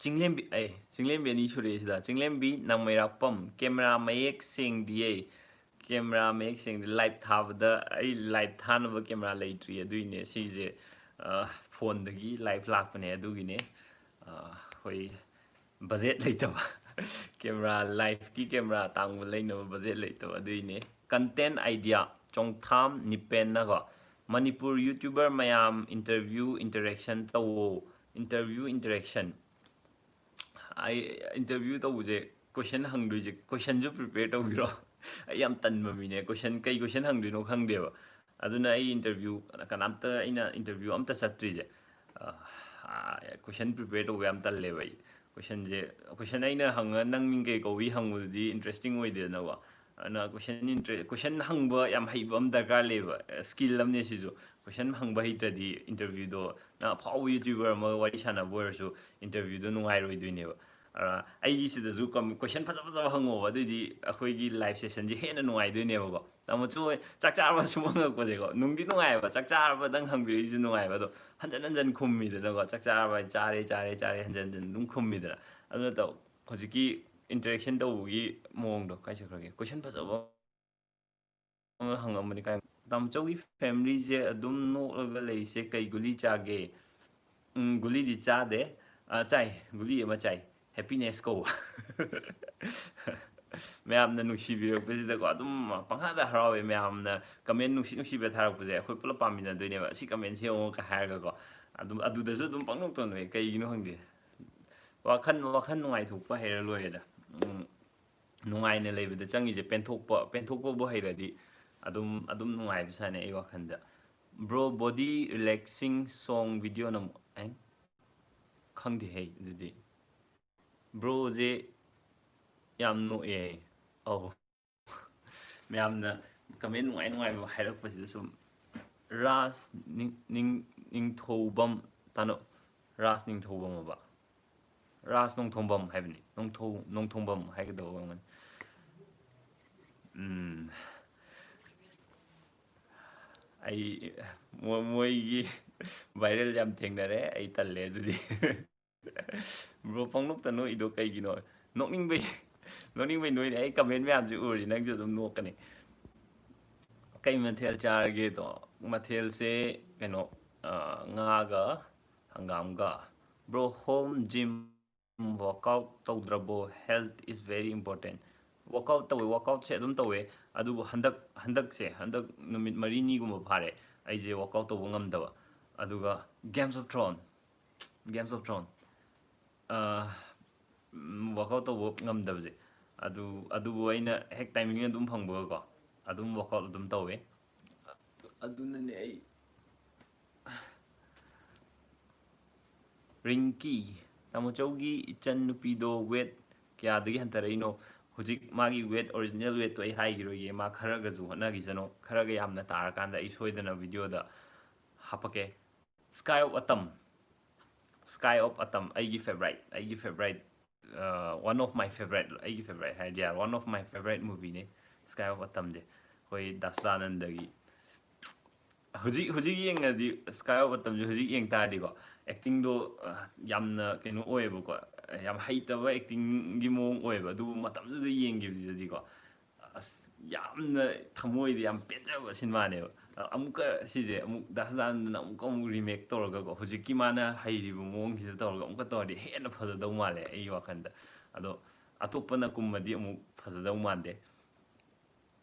ꯆꯤꯡꯂꯦꯝꯕꯤ, ꯑꯩ, ꯆꯤꯡꯂꯦꯝꯕꯤ ꯑꯅꯤ ꯁꯨꯔꯦ ꯁꯤꯗ꯫ ꯆꯤꯡꯂꯦꯝꯕꯤ ꯅꯥꯃꯩꯔꯥꯛꯄꯝ, "Camera ꯃꯌꯦꯛ ꯁꯦꯡꯗꯤꯌꯦ, camera ꯃꯌꯦꯛ ꯁꯦꯡꯗꯦ꯫ Live ꯊꯥꯕꯗ ꯑꯩ live ꯊꯥꯅꯕ camera ꯂꯩꯇ꯭ꯔꯤ, ꯑꯗꯨꯏꯅꯦ ꯁꯤꯁꯦ, ꯑ, phoneꯗꯒꯤ live ꯂꯥꯛꯄꯅꯦ, ꯑꯗꯨꯒꯤꯅꯦ꯫ ꯑ, ꯑꯩꯈꯣꯏ budget ꯂꯩꯇꯕ꯫ Camera, liveꯀꯤ camera ꯑꯇꯥꯡꯕ ꯂꯩꯅꯕ budget ꯂꯩꯇꯕ, ꯑꯗꯨꯏꯅꯦ꯫" Content idea, ꯆꯣꯡꯊꯥꯝ ꯅꯤꯄꯦꯟꯅꯀꯣ, "ꯃꯅꯤꯄꯨꯔ YouTuber ꯃꯌꯥꯝ interview interaction ꯇꯧꯋꯣ꯫" Interview interaction꯫ ꯑꯩ interview ꯇꯧꯕꯁꯦ, question ꯍꯪꯗꯣꯏꯁꯦ, questionꯁꯨ prepare ꯇꯧꯕꯤꯔꯣ꯫ ꯑꯩ ꯌꯥꯝ ꯇꯟꯕ ꯃꯤꯅꯦ, question, ꯀꯩ question ꯍꯪꯗꯣꯏꯅꯣ ꯈꯪꯗꯦꯕ꯫ ꯑꯗꯨꯅ ꯑꯩ interview, ꯀꯅꯥꯝꯇ ꯑꯩꯅ interview ꯑꯝꯇ ꯆꯠꯇ꯭ꯔꯤꯁꯦ꯫ ꯑ, ꯑ, question prepare ꯇꯧꯕ ꯌꯥꯝ ꯇꯜꯂꯦꯕ ꯑꯩ꯫ Questionꯁꯦ, question ꯑꯩꯅ ꯍꯪꯉ "ꯅꯪ ꯃꯤꯡ ꯀꯩ ꯀꯧꯏ?" ꯍꯪꯕꯗꯨꯗꯤ interesting ꯑꯣꯏꯗꯦꯗꯅꯀꯣ꯫ ꯑꯗꯨꯅ ꯀꯣꯏꯁꯟ ꯏꯟꯇꯔꯦ ꯀꯣꯏꯁꯟ ꯍꯪꯕ ꯌꯥꯝ ꯍꯩꯕ ꯑꯃ ꯗꯔꯀꯥꯔ ꯂꯩꯌꯦꯕ꯫ ꯁ꯭ꯀꯤꯜ ꯑꯃꯅꯦ ꯁꯤꯁꯨ꯫ ꯀꯣꯏꯁꯟ ꯍꯪꯕ ꯍꯩꯇ꯭ꯔꯗꯤ ꯏꯟꯇꯔꯚ꯭ꯌꯨꯗꯣ, ꯅꯪ ꯑꯐꯥꯎꯕ ꯌꯨꯇ꯭ꯌꯨꯕꯔ ꯑꯃꯒ ꯋꯥꯔꯤ ꯁꯥꯟꯅꯕ ꯑꯣꯏꯔꯁꯨ, ꯏꯟꯇꯔꯚ꯭ꯌꯨꯗꯣ ꯅꯨꯡꯉꯥꯏꯔꯣꯏꯗꯣꯏꯅꯦꯕ꯫ ꯑꯩꯒꯤꯁꯤꯗꯁꯨ ꯀꯣꯏꯁꯟ ꯐꯖ ꯐꯖꯕ ꯍꯪꯉꯣꯕ, ꯑꯗꯨꯑꯣꯏꯗꯤ ꯑꯩꯈꯣꯏꯒꯤ ꯂꯥꯏꯐ ꯁꯦꯁꯟꯁꯦ ꯍꯦꯟꯅ ꯅꯨꯡꯉꯥꯏꯗꯣꯏꯅꯦꯕꯀꯣ꯫ ꯇꯥꯃꯣ ꯆꯣꯏ ꯆꯥꯛ ꯆꯥꯔꯕ ꯁꯨꯝ ꯍꯪꯉꯛꯄꯁꯦꯀꯣ, ꯅꯨꯡꯗꯤ ꯅꯨꯡꯉꯥꯏꯌꯦꯕ꯫ ꯆꯥꯛ ꯆꯥꯔꯕꯗꯪ ꯍꯪꯕꯤꯔꯛꯏꯁꯨ ꯅꯨꯡꯉꯥꯏꯕ꯫ ꯑꯗꯣ ꯍꯟꯖꯟ ꯍꯟꯖꯟ ꯈꯨꯝꯃꯤꯗꯅꯀꯣ, "ꯆꯥꯛ ꯆꯥꯔꯕ?" "ꯆꯥꯔꯦ, ꯆꯥꯔꯦ, ꯆꯥꯔꯦ", ꯍꯟꯖꯟ ꯍꯟꯖꯟ ꯑꯗꯨꯝ ꯈꯨꯝꯃꯤꯗꯅ꯫ ꯑꯗꯨ ꯅꯠꯇꯕ ꯍꯧꯖꯤꯛꯀꯤ ꯏꯟꯇꯔꯦꯛꯁꯟ ꯇꯧꯕꯒꯤ ꯃꯑꯣꯡꯗꯣ ꯀꯥꯏ ꯆꯠꯈ꯭ꯔꯒꯦ? ꯀꯣꯏꯁꯟ ꯐꯖꯕ ꯑꯃ ꯍꯪꯉꯝꯕꯅꯤ ꯀꯥꯏ꯫ "ꯇꯥꯃꯣꯆꯧꯒꯤ ꯐꯦꯃꯤꯂꯤꯁꯦ ꯑꯗꯨꯝ ꯅꯣꯛꯂꯒ ꯂꯩꯁꯦ ꯀꯩ ꯒꯨꯂꯤ ꯆꯥꯒꯦ?" ꯎꯝ, ꯒꯨꯂꯤꯗꯤ ꯆꯥꯗꯦ꯫ ꯑ, ꯆꯥꯏ, ꯒꯨꯂꯤ ꯑꯃ ꯆꯥꯏ꯫ ꯍꯦꯄꯤꯅꯦꯁ ꯀꯧꯕ꯫ ꯃꯌꯥꯝꯅ ꯅꯨꯡꯁꯤꯕꯤꯔꯛꯄꯁꯤꯗꯀꯣ, ꯑꯗꯨꯝ ꯄꯪꯍꯥꯗ ꯍꯔꯥꯎꯋꯦ꯫ ꯃꯌꯥꯝꯅ ꯀꯃꯦꯟ ꯅꯨꯡꯁꯤ ꯅꯨꯡꯁꯤꯕ ꯊꯥꯔꯛꯄꯁꯦ ꯑꯩꯈꯣꯏ ꯄꯨꯂꯞ ꯄꯥꯝꯃꯤꯟꯅꯗꯣꯏꯅꯦꯕ꯫ "ꯑꯁꯤ ꯀꯃꯦꯟꯁꯦ ꯌꯦꯡꯉꯣ" ꯀ ꯍꯥꯏꯔꯒꯀꯣ꯫ ꯑꯗꯨꯝ ꯑꯗꯨꯗꯁꯨ ꯑꯗꯨꯝ ꯄꯪꯅꯣꯛꯇ ꯅꯣꯛꯑꯦ, ꯀꯩꯒꯤꯅꯣ ꯈꯪꯗꯦ꯫ ꯋꯥꯈꯜ, ꯋꯥꯈꯜ ꯅꯨꯡꯉꯥꯏꯊꯣꯛꯄ ꯍꯩꯔ ꯂꯣꯏꯔꯦꯗ꯫ ꯎꯝ, ꯅꯨꯡꯉꯥꯏꯅ ꯂꯩꯕꯗ ꯆꯪꯉꯤꯁꯦ ꯄꯦꯟꯊꯣꯛꯄ, ꯄꯦꯟꯊꯣꯛꯄꯕꯨ ꯍꯩꯔꯗꯤ ꯑꯗꯨꯝ, ꯑꯗꯨꯝ ꯅꯨꯡꯉꯥꯏꯕ ꯁꯥꯅꯦ ꯑꯩ ꯋꯥꯈꯜꯗ꯫ Bro, body relaxing song video ꯅꯝꯃꯨ꯫ ꯑꯩ ꯈꯪꯗꯦꯍꯦ ꯑꯗꯨꯗꯤ꯫ ꯕ꯭ꯔꯣꯁꯦ ꯌꯥꯝ ꯅꯣꯛꯑꯦ꯫ ꯑꯧ꯫ ꯃꯌꯥꯝꯅ ꯀꯃꯦꯟ ꯅꯨꯡꯉꯥꯏ ꯅꯨꯡꯉꯥꯏꯕ ꯍꯥꯏꯔꯛꯄꯁꯤꯗ ꯁꯨꯝ ꯔꯥꯖ ꯅꯤꯡ-, ꯅꯤꯡ-, ꯅꯤꯡꯊꯧꯕꯝ ꯇꯥꯅꯣ-, ꯔꯥꯖ ꯅꯤꯡꯊꯧꯕꯝ ꯑꯕ? ꯔꯥꯖ ꯅꯣꯡꯊꯣꯡꯕꯝ ꯍꯥꯏꯕꯅꯤ꯫ ꯅꯣꯡꯊꯧ-, ꯅꯣꯡꯊꯣꯡꯕꯝ ꯍꯥꯏꯒꯗꯧꯕ ꯑꯣꯏꯔꯝꯒꯅꯤ꯫ ꯎꯝ꯫ ꯑꯩ, ꯃꯣ-, ꯃꯣꯏꯒꯤ viral ꯌꯥꯝ ꯊꯦꯡꯅꯔꯦ꯫ ꯑꯩ ꯇꯜꯂꯦ ꯑꯗꯨꯗꯤ꯫ Bro, ꯄꯪꯅꯣꯛꯇ ꯅꯣꯛꯏꯗꯣ ꯀꯩꯒꯤꯅꯣ? ꯅꯣꯛꯅꯤꯡꯕꯩ, ꯅꯣꯛꯅꯤꯡꯕꯩ ꯅꯣꯛꯏꯅꯦ꯫ ꯑꯩ ꯀꯃꯦꯟ ꯃꯌꯥꯝꯁꯦ ꯎꯔꯗꯤ ꯅꯪꯁꯨ ꯑꯗꯨꯝ ꯅꯣꯛꯀꯅꯤ꯫ ꯀꯩ ꯃꯊꯦꯜ ꯆꯥꯔꯒꯦꯗꯣ? ꯃꯊꯦꯜꯁꯦ ꯀꯩꯅꯣ, ꯑ, ꯉꯥꯒ ꯍꯪꯒꯥꯝꯒ꯫ Bro, home gym workout ꯇꯧꯗ꯭ꯔꯕꯣ? Health is very important. Workout ꯇꯧꯋꯦ, workoutꯁꯦ ꯑꯗꯨꯝ ꯇꯧꯋꯦ꯫ ꯑꯗꯨꯕꯨ ꯍꯟꯗꯛ, ꯍꯟꯗꯛꯁꯦ, ꯍꯟꯗꯛ ꯅꯨꯃꯤꯠ ꯃꯔꯤꯅꯤꯒꯨꯝꯕ ꯐꯥꯔꯦ ꯑꯩꯁꯦ workout ꯇꯧꯕ ꯉꯝꯗꯕ꯫ ꯑꯗꯨꯒ Games of Thrones, Games of Thrones, ꯑ, ꯎꯝ, workout ꯇꯧꯕ ꯉꯝꯗꯕꯁꯦ꯫ ꯑꯗꯨ, ꯑꯗꯨꯕꯨ ꯑꯩꯅ ꯍꯦꯛ timing ꯑꯗꯨꯝ ꯐꯪꯕꯒꯀꯣ, ꯑꯗꯨꯝ workout ꯑꯗꯨꯝ ꯇꯧꯋꯦ꯫ ꯑꯗꯨꯅꯅꯦ ꯑꯩ ꯔꯤꯡꯀꯤ, ꯇꯥꯃꯣꯆꯧꯒꯤ ꯏꯆꯟ ꯅꯨꯄꯤꯗꯣ weight ꯀꯌꯥꯗꯒꯤ ꯍꯟꯊꯔꯛꯏꯅꯣ? ꯍꯧꯖꯤꯛ ꯃꯥꯒꯤ weight, original weightꯇꯣ ꯑꯩ ꯍꯥꯏꯈꯤꯔꯣꯏꯒꯦ꯫ ꯃꯥ ꯈꯔꯒꯁꯨ ꯍꯣꯠꯅꯈꯤꯁꯅꯨ꯫ ꯈꯔꯒ ꯌꯥꯝꯅ ꯇꯥꯔꯀꯥꯟꯗ ꯑꯩ ꯁꯣꯏꯗꯅ videoꯗ ꯍꯥꯞꯄꯛꯀꯦ꯫ Sky of Autumn, Sky of Autumn ꯑꯩꯒꯤ favourite, ꯑꯩꯒꯤ favourite, ꯑ, one of my favourite, ꯑꯩꯒꯤ favourite ꯍꯥꯏꯔꯗꯤ ꯌꯥꯔꯦ, one of my favourite movieꯅꯦ Sky of Autumnꯁꯦ, ꯑꯩꯈꯣꯏ ꯗꯥꯁꯗꯥꯅꯟꯗꯒꯤ꯫ ꯍꯧꯖꯤꯛ, ꯍꯧꯖꯤꯛ ꯌꯦꯡꯉꯗꯤ, Sky of Autumnꯁꯦ ꯍꯧꯖꯤꯛ ꯌꯦꯡ ꯇꯥꯔꯗꯤꯀꯣ, actingꯗꯣ, ꯑ, ꯌꯥꯝꯅ ꯀꯩꯅꯣ ꯑꯣꯏꯌꯦꯕꯀꯣ, ꯌꯥꯝ ꯍꯩꯇꯕ actingꯒꯤ ꯃꯑꯣꯡ ꯑꯣꯏꯌꯦꯕ꯫ ꯑꯗꯨꯕꯨ ꯃꯇꯝꯗꯨꯗ ꯌꯦꯡꯈꯤꯕꯗꯨꯗꯗꯤꯀꯣ, ꯑꯁ, ꯌꯥꯝꯅ ꯊꯃꯣꯏꯗ ꯌꯥꯝ ꯄꯦꯟꯖꯕ ꯁꯤꯅꯦꯃꯥꯅꯦꯕ꯫ ꯑ, ꯑꯃꯨꯛꯀ ꯁꯤꯁꯦ ꯑꯃꯨꯛ ꯗꯥꯁꯗꯥꯅꯟꯗꯅ ꯑꯃꯨꯛꯀ ꯑꯃꯨꯛ remake ꯇꯧꯔꯒꯀꯣ, ꯍꯧꯖꯤꯛꯀꯤ ꯃꯥꯅ ꯍꯩꯔꯤꯕ ꯃꯑꯣꯡꯁꯤꯗ ꯇꯧꯔꯒ ꯑꯃꯨꯛꯀ ꯇꯧꯔꯗꯤ ꯍꯦꯟꯅ ꯐꯖꯗꯧ ꯃꯥꯜꯂꯦ ꯑꯩꯒꯤ ꯋꯥꯈꯜꯗ꯫ ꯑꯗꯣ ꯑꯇꯣꯞꯄꯅ ꯀꯨꯝꯃꯗꯤ ꯑꯃꯨꯛ ꯐꯖꯗꯧ ꯃꯥꯟꯗꯦ꯫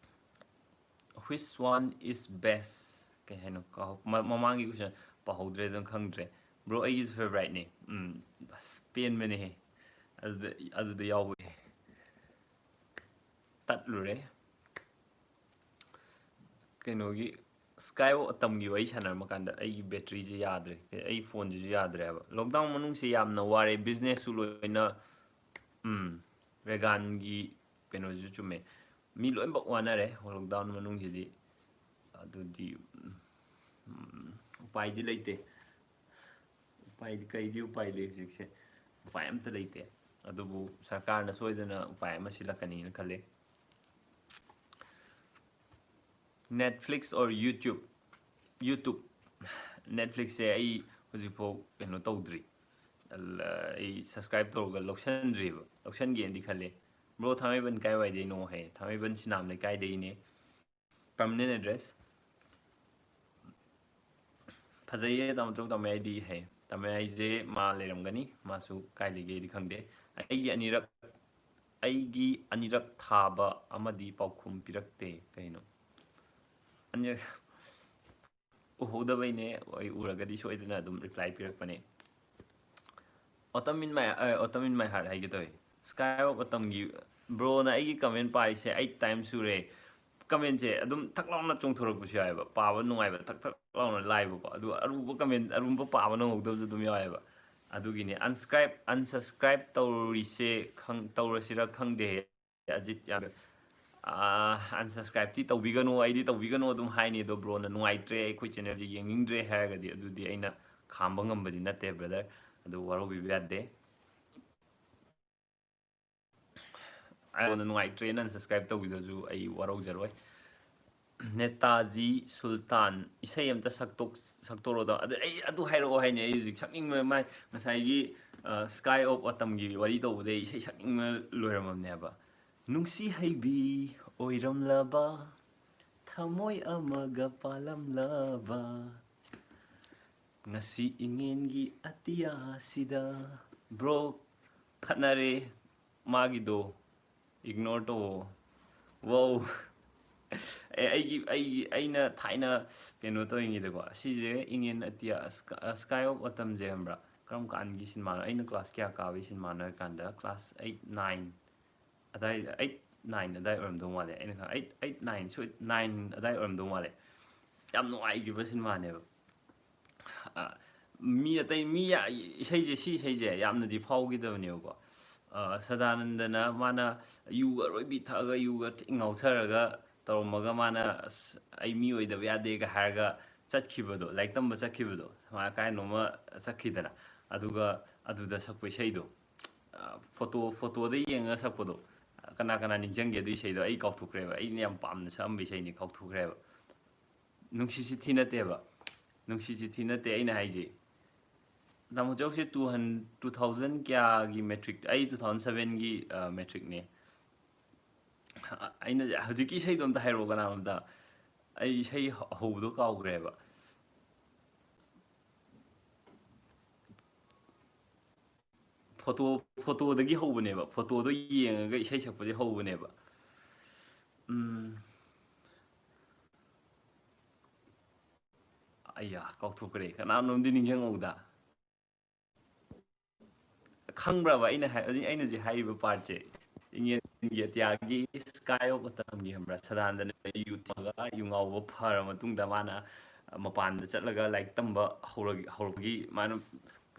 Which one is best? ꯀꯩ ꯍꯥꯏꯅꯣ? ꯀꯥꯎ-, ꯃ-, ꯃꯃꯥꯡꯒꯤ question ꯄꯥꯍꯧꯗ꯭ꯔꯦ, ꯑꯗꯨꯝ ꯈꯪꯗ꯭ꯔꯦ꯫ Bro, ꯑꯩꯒꯤꯁꯨ favouriteꯅꯦ꯫ ꯎꯝ, ꯑꯁ, ꯄꯦꯟꯕꯅꯦꯍꯦ꯫ ꯑꯗꯨꯗ, ꯑꯗꯨꯗ ꯌꯥꯎꯕꯅꯦ꯫ ꯇꯠꯂꯨꯔꯦ꯫ ꯀꯩꯅꯣꯒꯤ, Sky of Autumnꯒꯤ ꯋꯥꯔꯤ ꯁꯥꯟꯅꯔꯝꯃ ꯀꯥꯟꯗ ꯑꯩꯒꯤ batteryꯁꯦ ꯌꯥꯗ꯭ꯔꯦ, ꯑꯩ phoneꯁꯤꯁꯨ ꯌꯥꯗ꯭ꯔꯦ ꯍꯥꯏꯕ꯫ Lockdown ꯃꯅꯨꯡꯁꯦ ꯌꯥꯝꯅ ꯋꯥꯔꯦ, businessꯁꯨ ꯂꯣꯏꯅ, ꯎꯝ, ꯔꯦꯒꯥꯟꯒꯤ ꯀꯩꯅꯣꯁꯤꯁꯨ ꯆꯨꯝꯃꯦ, ꯃꯤ ꯂꯣꯏꯅꯃꯛ ꯋꯥꯅꯔꯦ lockdown ꯃꯅꯨꯡꯁꯤꯗꯤ꯫ ꯑꯗꯨꯗꯤ, ꯎꯝ, ꯎꯄꯥꯏꯗꯤ ꯂꯩꯇꯦ꯫ ꯎꯄꯥꯏꯗꯤ, ꯀꯩꯗꯤ ꯎꯄꯥꯏ ꯂꯩ ꯍꯧꯖꯤꯛꯁꯦ? ꯎꯄꯥꯏ ꯑꯝꯇ ꯂꯩꯇꯦ꯫ ꯑꯗꯨꯕꯨ ꯁꯔꯀꯥꯔꯅ ꯁꯣꯏꯗꯅ ꯎꯄꯥꯏ ꯑꯃ ꯁꯤꯜꯂꯛꯀꯅꯤꯅ ꯈꯜꯂꯦ꯫ Netflix or YouTube? YouTube꯫ Netflixꯁꯦ ꯑꯩ ꯍꯧꯖꯤꯛꯐꯥꯎ ꯀꯩꯅꯣ ꯇꯧꯗ꯭ꯔꯤ꯫ ꯑꯜ-, ꯑꯩ subscribe ꯇꯧꯔꯒ ꯂꯧꯁꯟꯗ꯭ꯔꯤꯕ꯫ ꯂꯧꯁꯟꯒꯦꯅꯗꯤ ꯈꯜꯂꯦ꯫ Bro, ꯊꯥꯡꯃꯩꯕꯟ ꯀꯥꯏꯋꯥꯏꯗꯩꯅꯣ ꯍꯥꯏꯌꯦ꯫ ꯊꯥꯡꯃꯩꯕꯟ ꯁꯤꯅꯥꯝ ꯂꯩꯀꯥꯏꯗꯒꯤꯅꯦ꯫ Permanent address ꯐꯖꯩꯌꯦ ꯇꯥꯃꯣ ꯆꯧ, ꯇꯥꯃꯣ ꯌꯥꯏꯗꯤ ꯍꯥꯏ꯫ ꯇꯥꯃꯣ ꯌꯥꯏꯁꯦ ꯃꯥ ꯂꯩꯔꯝꯒꯅꯤ, ꯃꯥꯁꯨ ꯀꯥꯏ ꯂꯩꯒꯦꯗꯤ ꯈꯪꯗꯦ꯫ ꯑꯩꯒꯤ ꯑꯅꯤꯔꯛ, ꯑꯩꯒꯤ ꯑꯅꯤꯔꯛ ꯊꯥꯕ ꯑꯃꯗꯤ ꯄꯥꯎꯈꯨꯝ ꯄꯤꯔꯛꯇꯦ ꯀꯩꯅꯣ? ꯑꯅꯤꯔꯛ ꯎꯍꯧꯗꯕꯩꯅꯦ, ꯑꯩ ꯎꯔꯒꯗꯤ ꯁꯣꯏꯗꯅ ꯑꯗꯨꯝ reply ꯄꯤꯔꯛꯄꯅꯦ꯫ Autumn in my, ꯑ, Autumn in my heart ꯍꯥꯏꯒꯦ ꯇꯧꯋꯦ꯫ Sky of Autumnꯒꯤ, broꯅ ꯑꯩꯒꯤ comment ꯄꯥꯔꯤꯁꯦ eight times ꯁꯨꯔꯦ꯫ Commentꯁꯦ ꯑꯗꯨꯝ ꯊꯛ ꯂꯥꯎꯅ ꯆꯣꯡꯊꯣꯔꯛꯄꯁꯨ ꯌꯥꯎꯋꯦꯕ, ꯄꯥꯕ ꯅꯨꯡꯉꯥꯏꯕ, ꯊꯛ ꯊꯛ ꯂꯥꯎꯅ ꯂꯥꯏꯕꯀꯣ꯫ ꯑꯗꯨꯒ ꯑꯔꯨꯕ comment, ꯑꯔꯨꯕ ꯄꯥꯕ ꯅꯪꯍꯧꯗꯕꯁꯨ ꯑꯗꯨꯝ ꯌꯥꯎꯋꯦꯕ꯫ ꯑꯗꯨꯒꯤꯅꯦ unscribe, unsubscribe ꯇꯧꯔꯤꯁꯦ ꯈꯪ-, ꯇꯧꯔꯁꯤꯔ ꯈꯪꯗꯦ꯫ ꯑꯖꯤꯠ ꯌꯥꯝ ꯑꯟꯁꯕꯁꯀ꯭ꯔꯥꯏꯕꯇꯤ ꯇꯧꯕꯤꯒꯅꯨ, ꯑꯩꯗꯤ ꯇꯧꯕꯤꯒꯅꯨ ꯑꯗꯨꯝ ꯍꯥꯏꯅꯤ꯫ ꯑꯗꯣ ꯕ꯭ꯔꯣꯅ ꯅꯨꯡꯉꯥꯏꯇ꯭ꯔꯦ, ꯑꯩꯈꯣꯏ ꯆꯦꯅꯦꯜꯁꯦ ꯌꯦꯡꯅꯤꯡꯗ꯭ꯔꯦ ꯍꯥꯏꯔꯒꯗꯤ ꯑꯗꯨꯗꯤ ꯑꯩꯅ ꯈꯥꯝꯕ ꯉꯝꯕꯗꯤ ꯅꯠꯇꯦ ꯕ꯭ꯔꯗꯔ꯫ ꯑꯗꯨ ꯋꯥꯔꯧꯕꯤꯕ ꯌꯥꯗꯦ꯫ ꯑꯩꯉꯣꯟꯗ ꯅꯨꯡꯉꯥꯏꯇ꯭ꯔꯦꯅ ꯑꯟꯁꯕꯁꯀ꯭ꯔꯥꯏꯕ ꯇꯧꯈꯤꯗꯁꯨ ꯑꯩ ꯋꯥꯔꯧꯖꯔꯣꯏ꯫ ꯅꯦꯇꯥꯖꯤ ꯁꯨꯜꯇꯥꯟ ꯏꯁꯩ ꯑꯝꯇ ꯁꯛꯇꯣꯛ ꯁꯛꯇꯣꯔꯛꯑꯣꯗꯣ꯫ ꯑꯗꯨ ꯑꯩ ꯑꯗꯨ ꯍꯥꯏꯔꯛꯑꯣ ꯍꯥꯏꯅꯦ꯫ ꯑꯩ ꯍꯧꯖꯤꯛ ꯁꯛꯅꯤꯡꯕ, ꯃꯥꯏ ꯉꯁꯥꯏꯒꯤ ꯁ꯭ꯀꯥꯏ ꯑꯣꯐ ꯑꯣꯇꯝꯒꯤ ꯋꯥꯔꯤ ꯇꯧꯕꯗꯩ ꯏꯁꯩ ꯁꯛꯅꯤꯡꯕ ꯂꯣꯏꯔꯝꯃꯕꯅꯦꯕ꯫ ꯅꯨꯡꯁꯤ ꯍꯩꯕꯤ ꯑꯣꯏꯔꯝꯂꯕ, ꯊꯃꯣꯏ ꯑꯃꯒ ꯄꯥꯜꯂꯝꯂꯕ, ꯉꯁꯤ ꯏꯉꯦꯟꯒꯤ ꯑꯇꯤꯌꯥꯁꯤꯗ꯫ ꯕ꯭ꯔꯣ, ꯈꯠꯅꯔꯦ ꯃꯥꯒꯤꯗꯣ, ꯏꯒꯅꯣꯔ ꯇꯧꯋꯣ꯫ ꯋꯥꯎ꯫ ꯑꯦ, ꯑꯩꯒꯤ ꯑꯩꯒꯤ ꯑꯩꯅ ꯊꯥꯏꯅ ꯀꯩꯅꯣ ꯇꯧꯔꯤꯉꯩꯗꯀꯣ, ꯁꯤꯁꯦ ꯏꯉꯦꯟ ꯑꯇꯤꯌꯥ, ꯁ꯭ꯀꯥꯏ ꯑꯣꯐ ꯑꯣꯇꯝꯁꯦ ꯈꯪꯕ꯭ꯔꯥ? ꯀꯔꯝ ꯀꯥꯟꯒꯤ ꯁꯤꯅꯦꯃꯥꯅꯣ? ꯑꯩꯅ ꯀ꯭ꯂꯥꯁ ꯀꯌꯥ ꯀꯥꯕꯒꯤ ꯁꯤꯅꯦꯃꯥꯅꯣ ꯍꯥꯏ ꯀꯥꯟꯗ, ꯀ꯭ꯂꯥꯁ ꯑꯩꯠ ꯅꯥꯏꯟ ꯑꯗꯥꯏ, ꯑꯩꯠ ꯅꯥꯏꯟ ꯑꯗꯥꯏ ꯑꯣꯏꯔꯝꯗꯧ ꯃꯥꯜꯂꯦ꯫ ꯑꯩꯅ ꯈꯟ-, ꯑꯩꯠ ꯑꯩꯠ ꯅꯥꯏꯟ, ꯁꯣꯏ, ꯅꯥꯏꯟ ꯑꯗꯥꯏ ꯑꯣꯏꯔꯝꯗꯧ ꯃꯥꯜꯂꯦ꯫ ꯌꯥꯝ ꯅꯨꯡꯉꯥꯏꯈꯤꯕ ꯁꯤꯅꯦꯃꯥꯅꯦꯕ꯫ ꯑ, ꯃꯤ ꯑꯇꯩ, ꯃꯤ ꯌꯥ-, ꯏꯁꯩꯁꯦ, ꯁꯤ ꯏꯁꯩꯁꯦ ꯌꯥꯝꯅꯗꯤ ꯐꯥꯎꯈꯤꯗꯕꯅꯦꯕꯀꯣ꯫ ꯑ, ꯁꯗꯥꯅꯟꯗꯅ ꯃꯥꯅ ꯌꯨꯒ ꯑꯔꯣꯏꯕꯤ ꯊꯛꯑꯒ, ꯌꯨꯒ ꯊꯤ ꯉꯥꯎꯊꯔꯒ ꯇꯧꯔꯝꯃꯒ, ꯃꯥꯅ "ꯑꯁ, ꯑꯩ ꯃꯤ ꯑꯣꯏꯗꯕ ꯌꯥꯗꯦꯒ" ꯍꯥꯏꯔꯒ ꯆꯠꯈꯤꯕꯗꯣ, ꯂꯥꯏꯔꯤꯛ ꯇꯝꯕ ꯆꯠꯈꯤꯕꯗꯣ, ꯃꯥ ꯀꯥꯏꯅꯣꯃ ꯆꯠꯈꯤꯗꯅ, ꯑꯗꯨꯒ ꯑꯗꯨꯗ ꯁꯛꯄ ꯏꯁꯩꯗꯣ, ꯑ, ꯐꯣꯇꯣ, ꯐꯣꯇꯣꯗ ꯌꯦꯡꯉꯒ ꯁꯛꯄꯗꯣ, ꯀꯅꯥ ꯀꯅꯥ ꯅꯤꯡꯁꯤꯡꯒꯦ ꯑꯗꯨ ꯏꯁꯩꯗꯣ? ꯑꯩ ꯀꯥꯎꯊꯣꯛꯈ꯭ꯔꯦꯕ꯫ ꯑꯩꯅ ꯌꯥꯝ ꯄꯥꯝꯅ ꯁꯛꯑꯝꯕ ꯏꯁꯩꯅꯤ, ꯀꯥꯎꯊꯣꯛꯈ꯭ꯔꯦꯕ꯫ ꯅꯨꯡꯁꯤ ꯆꯤꯊꯤ ꯅꯠꯇꯦꯕ꯫ ꯅꯨꯡꯁꯤ ꯆꯤꯊꯤ ꯅꯠꯇꯦ ꯑꯩꯅ ꯍꯥꯏꯁꯦ꯫ ꯇꯥꯃꯣ ꯆꯧꯁꯦ two hundred, two thousand ꯀꯌꯥꯒꯤ ꯃꯦꯇ꯭ꯔꯤꯛ? ꯑꯩ two thousand sevenꯒꯤ, ꯑ, ꯃꯦꯇ꯭ꯔꯤꯛꯅꯦ꯫ ꯑ, ꯑꯩꯅ ꯍꯧꯖꯤꯛꯀꯤ ꯏꯁꯩꯗꯣ ꯑꯝꯇ ꯍꯥꯏꯔꯛꯑꯣ ꯀꯅꯥꯅꯣꯝꯇ꯫ ꯑꯩ ꯏꯁꯩ ꯍ-, ꯍꯧꯕꯗꯣ ꯀꯥꯎꯈ꯭ꯔꯦꯕ꯫ ꯐꯣꯇꯣ, ꯐꯣꯇꯣꯗꯒꯤ ꯍꯧꯕꯅꯦꯕ꯫ ꯐꯣꯇꯣꯗꯣ ꯌꯦꯡꯉꯒ ꯏꯁꯩ ꯁꯛꯄꯁꯦ ꯍꯧꯕꯅꯦꯕ꯫ ꯎꯝ꯫ ꯑꯩꯌꯥ, ꯀꯥꯎꯊꯣꯛꯈ꯭ꯔꯦ꯫ ꯀꯅꯥꯅꯣꯝꯗꯤ ꯅꯤꯡꯁꯤꯡꯍꯧꯗ꯫ ꯈꯪꯕ꯭ꯔꯕ ꯑꯩꯅ ꯍꯥꯏ-, ꯍꯧꯖꯤꯛ ꯑꯩꯅ ꯍꯧꯖꯤꯛ ꯍꯥꯏꯔꯤꯕ ꯄꯥꯔꯠꯁꯦ? ꯏꯉꯦꯟꯒꯤ ꯑꯇꯤꯌꯥꯒꯤ ꯁ꯭ꯀꯥꯏ ꯑꯣꯐ ꯑꯣꯇꯝꯒꯤ, ꯈꯪꯕ꯭ꯔꯥ? ꯁꯗꯥꯅꯟꯗꯅ ꯌꯨ ꯊꯛꯑꯒ, ꯌꯨ ꯉꯥꯎꯕ ꯐꯔ ꯃꯇꯨꯡꯗ ꯃꯥꯅ ꯃꯄꯥꯟꯗ ꯆꯠꯂꯒ ꯂꯥꯏꯔꯤꯛ ꯇꯝꯕ ꯍꯧꯔꯒ-, ꯍꯧꯔꯛꯄꯒꯤ, ꯃꯥꯅ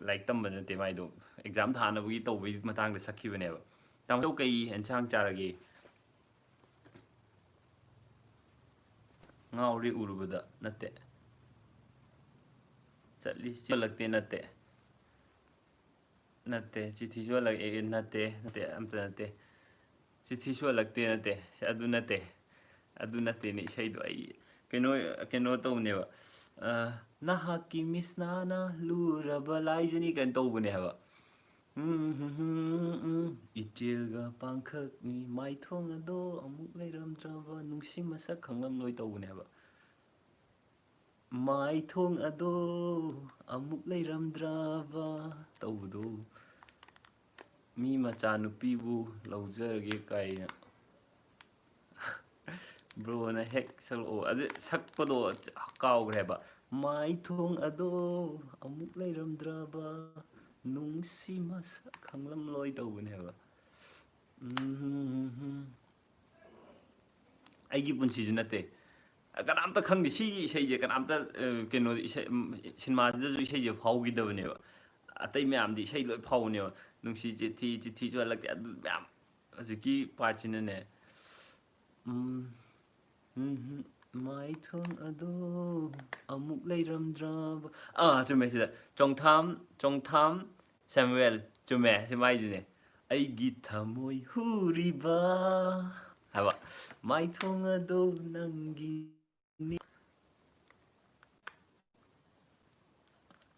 ꯂꯥꯏꯔꯤꯛ ꯇꯝꯕ ꯅꯠꯇꯦ, ꯃꯥꯏꯗꯣ ꯑꯦꯛꯖꯥꯝ ꯊꯥꯅꯕꯒꯤ ꯇꯧꯕꯒꯤ ꯃꯇꯥꯡꯗ ꯁꯛꯈꯤꯕꯅꯦꯕ꯫ ꯇꯥꯃꯣ ꯀꯩ ꯑꯦꯟꯁꯥꯡ ꯆꯥꯔꯒꯦ? ꯉꯥꯎꯔꯦ ꯎꯔꯨꯕꯗ ꯅꯠꯇꯦ꯫ ꯆꯠꯂꯤ ꯆꯦꯜꯂꯛꯇꯦ ꯅꯠꯇꯦ꯫ ꯅꯠꯇꯦ꯫ ꯆꯤꯊꯤꯁꯨ ꯍꯜꯂꯛꯑꯦ ꯅꯠꯇꯦ꯫ ꯅꯠꯇꯦ, ꯑꯝꯇ ꯅꯠꯇꯦ꯫ ꯆꯤꯊꯤꯁꯨ ꯍꯜꯂꯛꯇꯦ ꯅꯠꯇꯦ꯫ ꯑꯗꯨ ꯅꯠꯇꯦ꯫ ꯑꯗꯨ ꯅꯠꯇꯦꯅꯦ ꯏꯁꯩꯗꯣ꯫ ꯑꯩ ꯀꯩꯅꯣ, ꯀꯩꯅꯣ ꯇꯧꯕꯅꯦꯕ꯫ ꯑ, "ꯅꯍꯥꯛꯀꯤ ꯃꯤꯁꯅꯥꯅ ꯂꯨꯔꯕ ꯂꯥꯏꯖꯅꯤ" ꯀꯥꯏꯅ ꯇꯧꯕꯅꯦ ꯍꯥꯏꯕ꯫ ꯎꯝ, ꯎꯝ, ꯎꯝ, ꯎꯝ, ꯎꯝ꯫ "ꯏꯆꯦꯜꯒ ꯄꯥꯡꯈꯛꯅꯤ ꯃꯥꯏꯊꯣꯡ ꯑꯗꯣ ꯑꯃꯨꯛ ꯂꯩꯔꯝꯗ꯭ꯔꯕ ꯅꯨꯡꯁꯤ ꯃꯁꯛ ꯈꯪꯂꯝꯂꯣꯏ" ꯇꯧꯕꯅꯦꯕ꯫ "ꯃꯥꯏꯊꯣꯡ ꯑꯗꯣ ꯑꯃꯨꯛ ꯂꯩꯔꯝꯗ꯭ꯔꯕ" ꯇꯧꯕꯗꯣ꯫ "ꯃꯤ ꯃꯆꯥꯅꯨꯄꯤꯕꯨ ꯂꯧꯖꯔꯒꯦ" ꯀꯥꯏꯅ꯫ ꯕ꯭ꯔꯣꯅ ꯍꯦꯛ ꯁꯛꯂꯛꯑꯣ꯫ ꯑꯗꯨ ꯁꯛꯄꯗꯣ ꯀꯥꯎꯈ꯭ꯔꯦꯕ꯫ "ꯃꯥꯏꯊꯣꯡ ꯑꯗꯣ ꯑꯃꯨꯛ ꯂꯩꯔꯝꯗ꯭ꯔꯕ ꯅꯨꯡꯁꯤ ꯃꯁꯛ ꯈꯪꯂꯝꯂꯣꯏ" ꯇꯧꯕꯅꯦꯕ꯫ ꯎꯝ꯫ ꯑꯩꯒꯤ ꯄꯨꯟꯁꯤꯁꯨ ꯅꯠꯇꯦ꯫ ꯀꯅꯥꯝꯇ ꯈꯪꯗꯦ ꯁꯤꯒꯤ ꯏꯁꯩꯁꯦ, ꯀꯅꯥꯝꯇ, ꯑ, ꯀꯩꯅꯣ, ꯏꯁꯩ, ꯎꯝ, ꯁꯤꯅꯦꯃꯥꯁꯤꯗꯁꯨ ꯏꯁꯩꯁꯦ ꯐꯥꯎꯈꯤꯗꯕꯅꯦꯕ꯫ ꯑꯇꯩ ꯃꯌꯥꯝꯗꯤ ꯏꯁꯩ ꯂꯣꯏ ꯐꯥꯎꯕꯅꯦꯕ꯫ "ꯅꯨꯡꯁꯤ ꯆꯤꯊꯤ, ꯆꯤꯊꯤꯁꯨ ꯍꯜꯂꯛꯇꯦ", ꯑꯗꯨ ꯃꯌꯥꯝ꯫ ꯍꯧꯖꯤꯛꯀꯤ ꯄꯥꯔꯠꯁꯤꯅꯅꯦ, ꯎꯝ, ꯎꯝ, "ꯃꯥꯏꯊꯣꯡ ꯑꯗꯣ ꯑꯃꯨꯛ ꯂꯩꯔꯝꯗ꯭ꯔꯕ"꯫ ꯑꯥ, ꯆꯨꯝꯃꯦ, ꯁꯤꯗ ꯆꯣꯡꯊꯥꯝ, ꯆꯣꯡꯊꯥꯝ ꯁꯦꯃꯨꯑꯦꯜ, ꯆꯨꯝꯃꯦ, ꯁꯤ ꯃꯥꯏꯁꯤꯅꯦ꯫ "ꯑꯩꯒꯤ ꯊꯃꯣꯏ ꯍꯨꯔꯤꯕ" ꯍꯥꯏꯕ꯫ "ꯃꯥꯏꯊꯣꯡ ꯑꯗꯣ ꯅꯪꯒꯤꯅꯤ,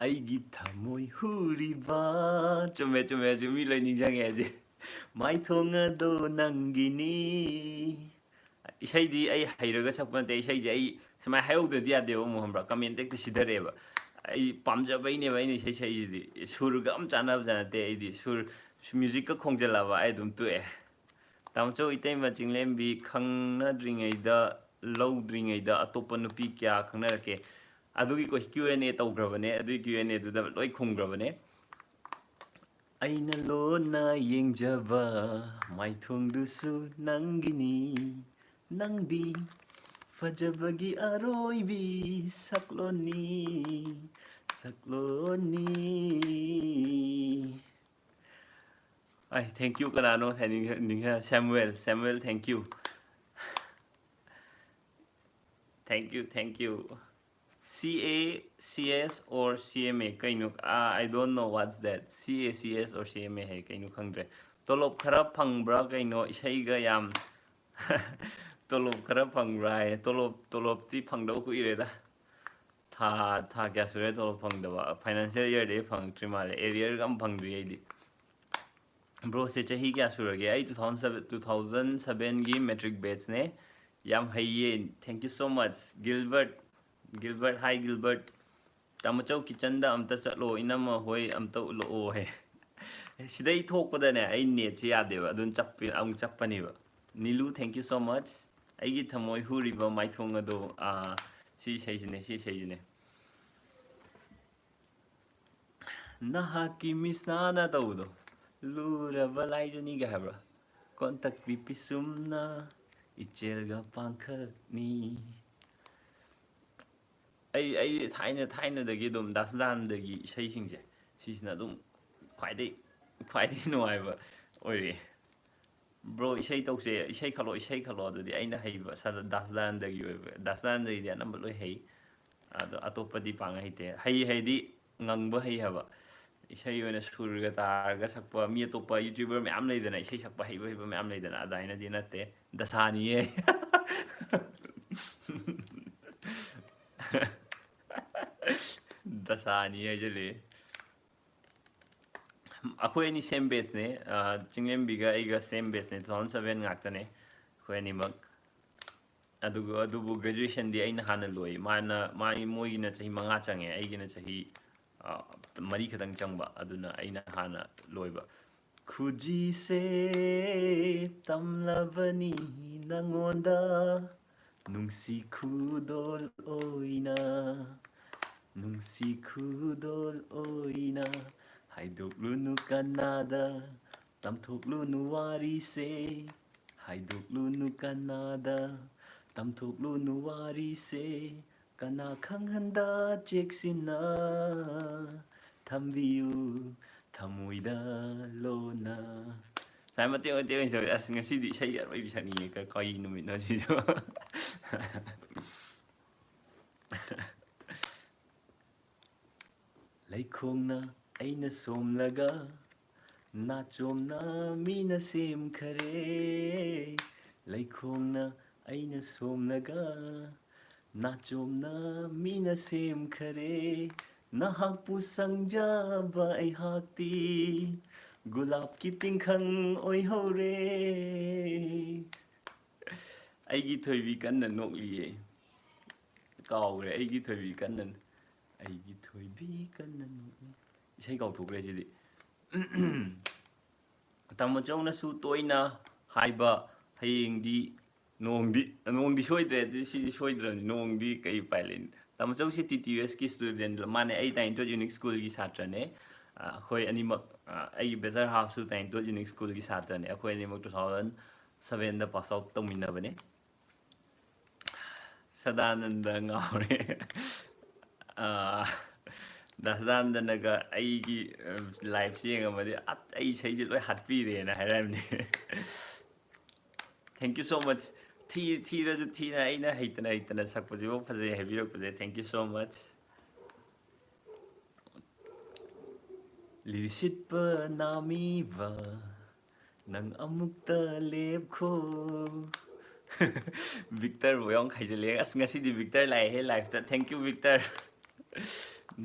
ꯑꯩꯒꯤ ꯊꯃꯣꯏ ꯍꯨꯔꯤꯕ"꯫ ꯆꯨꯝꯃꯦ, ꯆꯨꯝꯃꯦ, ꯆꯨꯝꯃꯦ, ꯃꯤ ꯂꯣꯏ ꯅꯤꯡꯁꯤꯡꯉꯦ ꯍꯧꯖꯤꯛ꯫ "ꯃꯥꯏꯊꯣꯡ ꯑꯗꯣ ꯅꯪꯒꯤꯅꯤ"꯫ ꯏꯁꯩꯗꯤ ꯑꯩ ꯍꯩꯔꯒ ꯁꯛꯄ ꯅꯠꯇꯦ, ꯏꯁꯩꯁꯦ ꯑꯩ ꯁꯨꯃꯥꯏꯅ ꯍꯥꯏꯍꯧꯗ꯭ꯔꯗꯤ ꯌꯥꯗꯦꯕ ꯑꯃꯨꯛ, ꯈꯪꯕ꯭ꯔꯥ? ꯀꯃꯦꯟꯇ ꯍꯦꯛꯇ ꯁꯤꯊꯔꯛꯑꯦꯕ꯫ ꯑꯩ ꯄꯥꯝꯖꯕꯩꯅꯦꯕ ꯑꯩꯅ ꯏꯁꯩ ꯁꯛꯏꯁꯤꯗꯤ꯫ ꯁꯨꯔꯒ ꯑꯝ ꯆꯥꯟꯅꯕꯖꯥꯠ ꯅꯠꯇꯦ ꯑꯩꯗꯤ꯫ ꯁꯨꯔ, ꯃ꯭ꯌꯨꯖꯤꯛꯀ ꯈꯣꯡꯖꯜꯂꯕ ꯑꯩ ꯑꯗꯨꯝ ꯇꯣꯛꯑꯦ꯫ ꯇꯥꯃꯣꯆꯧ, ꯏꯇꯩꯃ ꯆꯤꯡꯂꯦꯝꯕꯤ ꯈꯪꯅꯗ꯭ꯔꯤꯉꯩꯗ, ꯂꯧꯗ꯭ꯔꯤꯉꯩꯗ ꯑꯇꯣꯞꯄ ꯅꯨꯄꯤ ꯀꯌꯥ ꯈꯪꯅꯔꯛꯀꯦ? ꯑꯗꯨꯒꯤ ꯀꯣꯏ-, ꯀ꯭ꯌꯨ ꯑꯦꯟ ꯑꯦ ꯇꯧꯈ꯭ꯔꯕꯅꯦ꯫ ꯑꯗꯨꯒꯤ ꯀ꯭ꯌꯨ ꯑꯦꯟ ꯑꯦꯗꯨꯗ ꯂꯣꯏ ꯈꯨꯝꯈ꯭ꯔꯕꯅꯦ꯫ ꯑꯩꯅ ꯂꯣꯟꯅ ꯌꯦꯡꯖꯕ ꯃꯥꯏꯊꯣꯡꯗꯨꯁꯨ ꯅꯪꯒꯤꯅꯤ꯫ ꯅꯪꯗꯤ ꯐꯖꯕꯒꯤ ꯑꯔꯣꯏꯕꯤ ꯁꯛꯂꯣꯟꯅꯤ, ꯁꯛꯂꯣꯟꯅꯤ꯫ ꯑꯩ thank you ꯀꯅꯥꯅꯣ ꯉꯁꯥꯏ ꯅꯤꯡꯁꯤꯡ- ꯅꯤꯡꯁꯤꯡ- Samuel, Samuel, thank you. Thank you, thank you. C A C S or C M A ꯀꯩꯅꯣ? Ah, I don't know what's that. C A C S or C M A ꯍꯥꯏ ꯀꯩꯅꯣ ꯈꯪꯗ꯭ꯔꯦ. ꯇꯣꯂꯣꯞ ꯈꯔ ꯐꯪꯕ꯭ꯔꯥ ꯀꯩꯅꯣ? ꯏꯁꯩꯒ ꯌꯥꯝ ꯇꯣꯂꯣꯞ ꯈꯔ ꯐꯪꯕ꯭ꯔꯥ ꯍꯥꯏ꯫ ꯇꯣꯂꯣꯞ ꯇꯣꯂꯣꯞꯇꯤ ꯐꯪꯗꯕ ꯀꯨꯏꯔꯦꯗ꯫ ꯊꯥ ꯊꯥ ꯀꯌꯥ ꯁꯨꯔꯦ ꯇꯣꯂꯣꯞ ꯐꯪꯗꯕ? Financial yearꯗꯤ ꯐꯪꯉꯛꯇ꯭ꯔꯤ ꯃꯥꯜꯂꯦ꯫ Arrearꯒ ꯑꯝ ꯐꯪꯗ꯭ꯔꯤ ꯑꯩꯗꯤ꯫ Broꯁꯦ ꯆꯍꯤ ꯀꯌꯥ ꯁꯨꯔꯒꯦ? ꯑꯩ two thousand seven, two thousand sevenꯒꯤ matric batchꯅꯦ꯫ ꯌꯥꯝ ꯍꯩꯌꯦ꯫ Thank you so much, Gilbert. Gilbert, hi Gilbert. ꯇꯥꯃꯣꯆꯧ kitchenꯗ ꯑꯝꯇ ꯆꯠꯂꯣ, ꯏꯅꯝꯃ ꯍꯣꯏ ꯑꯝꯇ ꯎꯠꯂꯛꯑꯣ ꯍꯦ꯫ ꯁꯤꯗꯩ ꯊꯣꯛꯄꯗꯅꯦ ꯑꯩ netꯁꯦ ꯌꯥꯗꯦꯕ, ꯑꯗꯨꯅ ꯆꯞꯄꯦ, ꯑꯃꯨꯛ ꯆꯞꯄꯅꯦꯕ꯫ ꯅꯤꯂꯨ, thank you so much. ꯑꯩꯒꯤ ꯊꯃꯣꯏ ꯍꯨꯔꯤꯕ ꯃꯥꯏꯊꯣꯡ ꯑꯗꯣ꯫ ꯑꯥ, ꯁꯤ ꯏꯁꯩꯁꯤꯅꯦ, ꯁꯤ ꯏꯁꯩꯁꯤꯅꯦ꯫ ꯅꯍꯥꯛꯀꯤ ꯃꯤꯁꯅꯥꯅ ꯇꯧꯕꯗꯣ, ꯂꯨꯔꯕ ꯂꯥꯏꯖꯅꯤꯒ ꯍꯥꯏꯕ꯭ꯔꯥ? ꯀꯣꯟꯇꯛꯄꯤ ꯄꯤꯁꯨꯝꯅ ꯏꯆꯦꯜꯒ ꯄꯥꯡꯈꯛꯅꯤ꯫ ꯑꯩ ꯑꯩ ꯊꯥꯏꯅ ꯊꯥꯏꯅꯗꯒꯤ ꯑꯗꯨꯝ ꯗꯥꯁ ꯗꯥꯟꯗꯒꯤ ꯏꯁꯩꯁꯤꯡꯁꯦ ꯁꯤꯁꯤꯅ ꯑꯗꯨꯝ ꯈ꯭ꯋꯥꯏꯗꯩ ꯈ꯭ꯋꯥꯏꯗꯒꯤ ꯅꯨꯡꯉꯥꯏꯕ ꯑꯣꯏꯔꯛꯑꯦ꯫ Bro, ꯏꯁꯩ ꯇꯧꯁꯦ, ꯏꯁꯩ ꯈꯜꯂꯣ, ꯏꯁꯩ ꯈꯜꯂꯣ꯫ ꯑꯗꯨꯗꯤ ꯑꯩꯅ ꯍꯩꯕ ꯁꯥ- ꯗꯥꯁ ꯗꯥꯟꯗꯒꯤ ꯑꯣꯏꯕ, ꯗꯥꯁ ꯗꯥꯟꯗꯒꯤꯗꯤ ꯑꯅꯝꯕ ꯂꯣꯏ ꯍꯩ꯫ ꯑꯗꯣ ꯑꯇꯣꯞꯄꯗꯤ ꯄꯥꯡ ꯍꯩꯇꯦ꯫ ꯍꯩ ꯍꯩꯗꯤ ꯉꯪꯕ ꯍꯩ ꯍꯥꯏꯕ꯫ ꯏꯁꯩ ꯑꯣꯏꯅ ꯁꯨꯔꯒ ꯇꯥꯔꯒ ꯁꯛꯄ ꯃꯤ ꯑꯇꯣꯞꯄ YouTuber ꯃꯌꯥꯝ ꯂꯩꯗꯅ, ꯏꯁꯩ ꯁꯛꯄ ꯍꯩꯕ ꯍꯩꯕ ꯃꯌꯥꯝ ꯂꯩꯗꯅ, ꯑꯗꯨꯃꯥꯏꯅꯗꯤ ꯅꯠꯇꯦ꯫ ꯗꯁꯥꯅꯤꯌꯦ꯫ ꯗꯁꯥꯅꯤ ꯍꯥꯏꯖꯜꯂꯦ꯫ ꯑꯩꯈꯣꯏ ꯑꯅꯤ same batchꯅꯦ꯫ ꯑ, ꯆꯤꯡꯂꯦꯝꯕꯤꯒ ꯑꯩꯒ same batchꯅꯦ, two thousand seven ꯉꯥꯛꯇꯅꯦ ꯑꯩꯈꯣꯏ ꯑꯅꯤꯃꯛ꯫ ꯑꯗꯨꯒ ꯑꯗꯨꯕꯨ graduationꯗꯤ ꯑꯩꯅ ꯍꯥꯟꯅ ꯂꯣꯏ꯫ ꯃꯥꯅ ꯃꯥꯒꯤ ꯃꯣꯏꯒꯤꯅ ꯆꯍꯤ ꯃꯉꯥ ꯆꯪꯉꯦ, ꯑꯩꯒꯤꯅ ꯆꯍꯤ ꯑ, ꯃꯔꯤ ꯈꯛꯇꯪ ꯆꯪꯕ꯫ ꯑꯗꯨꯅ ꯑꯩꯅ ꯍꯥꯟꯅ ꯂꯣꯏꯕ꯫ ꯈꯨꯖꯤꯁꯦ ꯇꯝꯂꯕꯅꯤ ꯅꯉꯣꯟꯗ, ꯅꯨꯡꯁꯤ ꯈꯨꯗꯣꯜ ꯑꯣꯏꯅ, ꯅꯨꯡꯁꯤ ꯈꯨꯗꯣꯜ ꯑꯣꯏꯅ꯫ ꯍꯥꯏꯗꯣꯛꯂꯨꯅꯨ ꯀꯅꯥꯗ, ꯇꯝꯊꯣꯛꯂꯨꯅꯨ ꯋꯥꯔꯤꯁꯦ, ꯍꯥꯏꯗꯣꯛꯂꯨꯅꯨ ꯀꯅꯥꯗ, ꯇꯝꯊꯣꯛꯂꯨꯅꯨ ꯋꯥꯔꯤꯁꯦ꯫ ꯀꯅꯥ ꯈꯪꯍꯟꯗ ꯆꯦꯛꯁꯤꯟꯅ ꯊꯝꯕꯤꯌꯨ, ꯊꯃꯣꯏꯗ ꯂꯣꯟꯅ꯫ ꯁꯨꯃꯥꯏ ꯃꯇꯦꯛ ꯃꯇꯦꯛ ꯑꯣꯏꯅ ꯁꯛꯑꯦ꯫ ꯑꯁ, ꯉꯁꯤꯗꯤ ꯏꯁꯩ ꯑꯔꯣꯏꯕꯤ ꯁꯛꯅꯤꯡꯉꯦ꯫ ꯀ-, ꯀꯔꯤ ꯅꯨꯃꯤꯠꯅꯣ ꯁꯤꯁꯨ? ꯂꯩꯈꯣꯡꯅ ꯑꯩꯅ ꯁꯣꯝꯂꯒ, ꯅꯥꯆꯣꯝꯅ ꯃꯤꯅ ꯁꯦꯝꯈꯔꯦ꯫ ꯂꯩꯈꯣꯡꯅ ꯑꯩꯅ ꯁꯣꯝꯂꯒ, ꯅꯥꯆꯣꯝꯅ ꯃꯤꯅ ꯁꯦꯝꯈꯔꯦ꯫ ꯅꯍꯥꯛꯄꯨ ꯁꯪꯖꯕ ꯑꯩꯍꯥꯛꯇꯤ ꯒꯨꯂꯥꯞꯀꯤ ꯇꯤꯡꯈꯪ ꯑꯣꯏꯍꯧꯔꯦ꯫ ꯑꯩꯒꯤ ꯊꯣꯏꯕꯤ ꯀꯟꯅ ꯅꯣꯛꯂꯤꯌꯦ꯫ ꯀꯥꯎꯈ꯭ꯔꯦ, ꯑꯩꯒꯤ ꯊꯣꯏꯕꯤ ꯀꯟꯅ, ꯑꯩꯒꯤ ꯊꯣꯏꯕꯤ ꯀꯟꯅ ꯅꯣꯛꯂꯤ꯫ ꯏꯁꯩ ꯀꯥꯎꯊꯣꯛꯈ꯭ꯔꯦ ꯁꯤꯗꯤ꯫ ꯇꯥꯃꯣ ꯆꯧꯅꯁꯨ ꯇꯣꯏꯅ ꯍꯥꯏꯕ, ꯍꯌꯦꯡꯗꯤ ꯅꯣꯡꯗꯤ, ꯅꯣꯡꯗꯤ ꯁꯣꯏꯗ꯭ꯔꯦ, ꯑꯗꯨ ꯁꯤꯗꯤ ꯁꯣꯏꯗ꯭ꯔꯕꯅꯤ, ꯅꯣꯡꯗꯤ ꯀꯩ ꯎꯄꯥꯏ ꯂꯩ? ꯇꯥꯃꯣ ꯆꯧꯁꯤ ꯇꯤ ꯇꯤ ꯌꯨ ꯑꯦꯁꯀꯤ student, ꯃꯥꯅꯦ, ꯑꯩ ꯇꯥꯏꯅꯤꯇꯣꯠ ꯌꯨꯅꯤꯛ ꯁ꯭ꯀꯨꯜꯒꯤ ꯁꯥꯇ꯭ꯔꯅꯦ꯫ ꯑ, ꯑꯩꯈꯣꯏ ꯑꯅꯤꯃꯛ, ꯑ, ꯑꯩꯒꯤ brother halfꯁꯨ ꯇꯥꯏꯅꯤꯇꯣꯠ ꯌꯨꯅꯤꯛ ꯁ꯭ꯀꯨꯜꯒꯤ ꯁꯥꯇ꯭ꯔꯅꯦ꯫ ꯑꯩꯈꯣꯏ ꯑꯅꯤꯃꯛ two thousand sevenꯗ pass out ꯇꯧꯃꯤꯟꯅꯕꯅꯦ꯫ Sadananda ꯉꯥꯎꯔꯦ꯫ ꯑ, ꯗꯥ ꯁꯗꯥꯅꯟꯗꯅꯒ ꯑꯩꯒꯤ, ꯑ, liveꯁꯦ ꯌꯦꯡꯉꯝꯃꯗꯤ, "ꯑꯠ, ꯑꯩ ꯏꯁꯩꯁꯦ ꯂꯣꯏ ꯍꯥꯠꯄꯤꯔꯦꯅ" ꯍꯥꯏꯔꯛꯑꯅꯤ꯫ Thank you so much꯫ ꯊꯤ-, ꯊꯤꯔꯁꯨ ꯊꯤꯅ ꯑꯩꯅ ꯍꯩꯇꯅ ꯍꯩꯇꯅ ꯁꯛꯄꯁꯤꯐꯥꯎ ꯐꯖꯩ ꯍꯥꯏꯕꯤꯔꯛꯄꯁꯦ, thank you so much꯫ ꯂꯤꯔꯤꯁꯤꯠꯄ ꯅꯥꯃꯤꯕ, ꯅꯪ ꯑꯃꯨꯛꯇ ꯂꯦꯞꯈꯣ꯫ ꯕꯤꯛꯇꯔꯕꯨ ꯌꯥꯎ ꯈꯥꯏꯖꯤꯜꯂꯦ꯫ ꯑꯁ, ꯉꯁꯤꯗꯤ ꯕꯤꯛꯇꯔ ꯂꯥꯛꯑꯦꯍꯦ liveꯇ꯫ Thank you, Victor.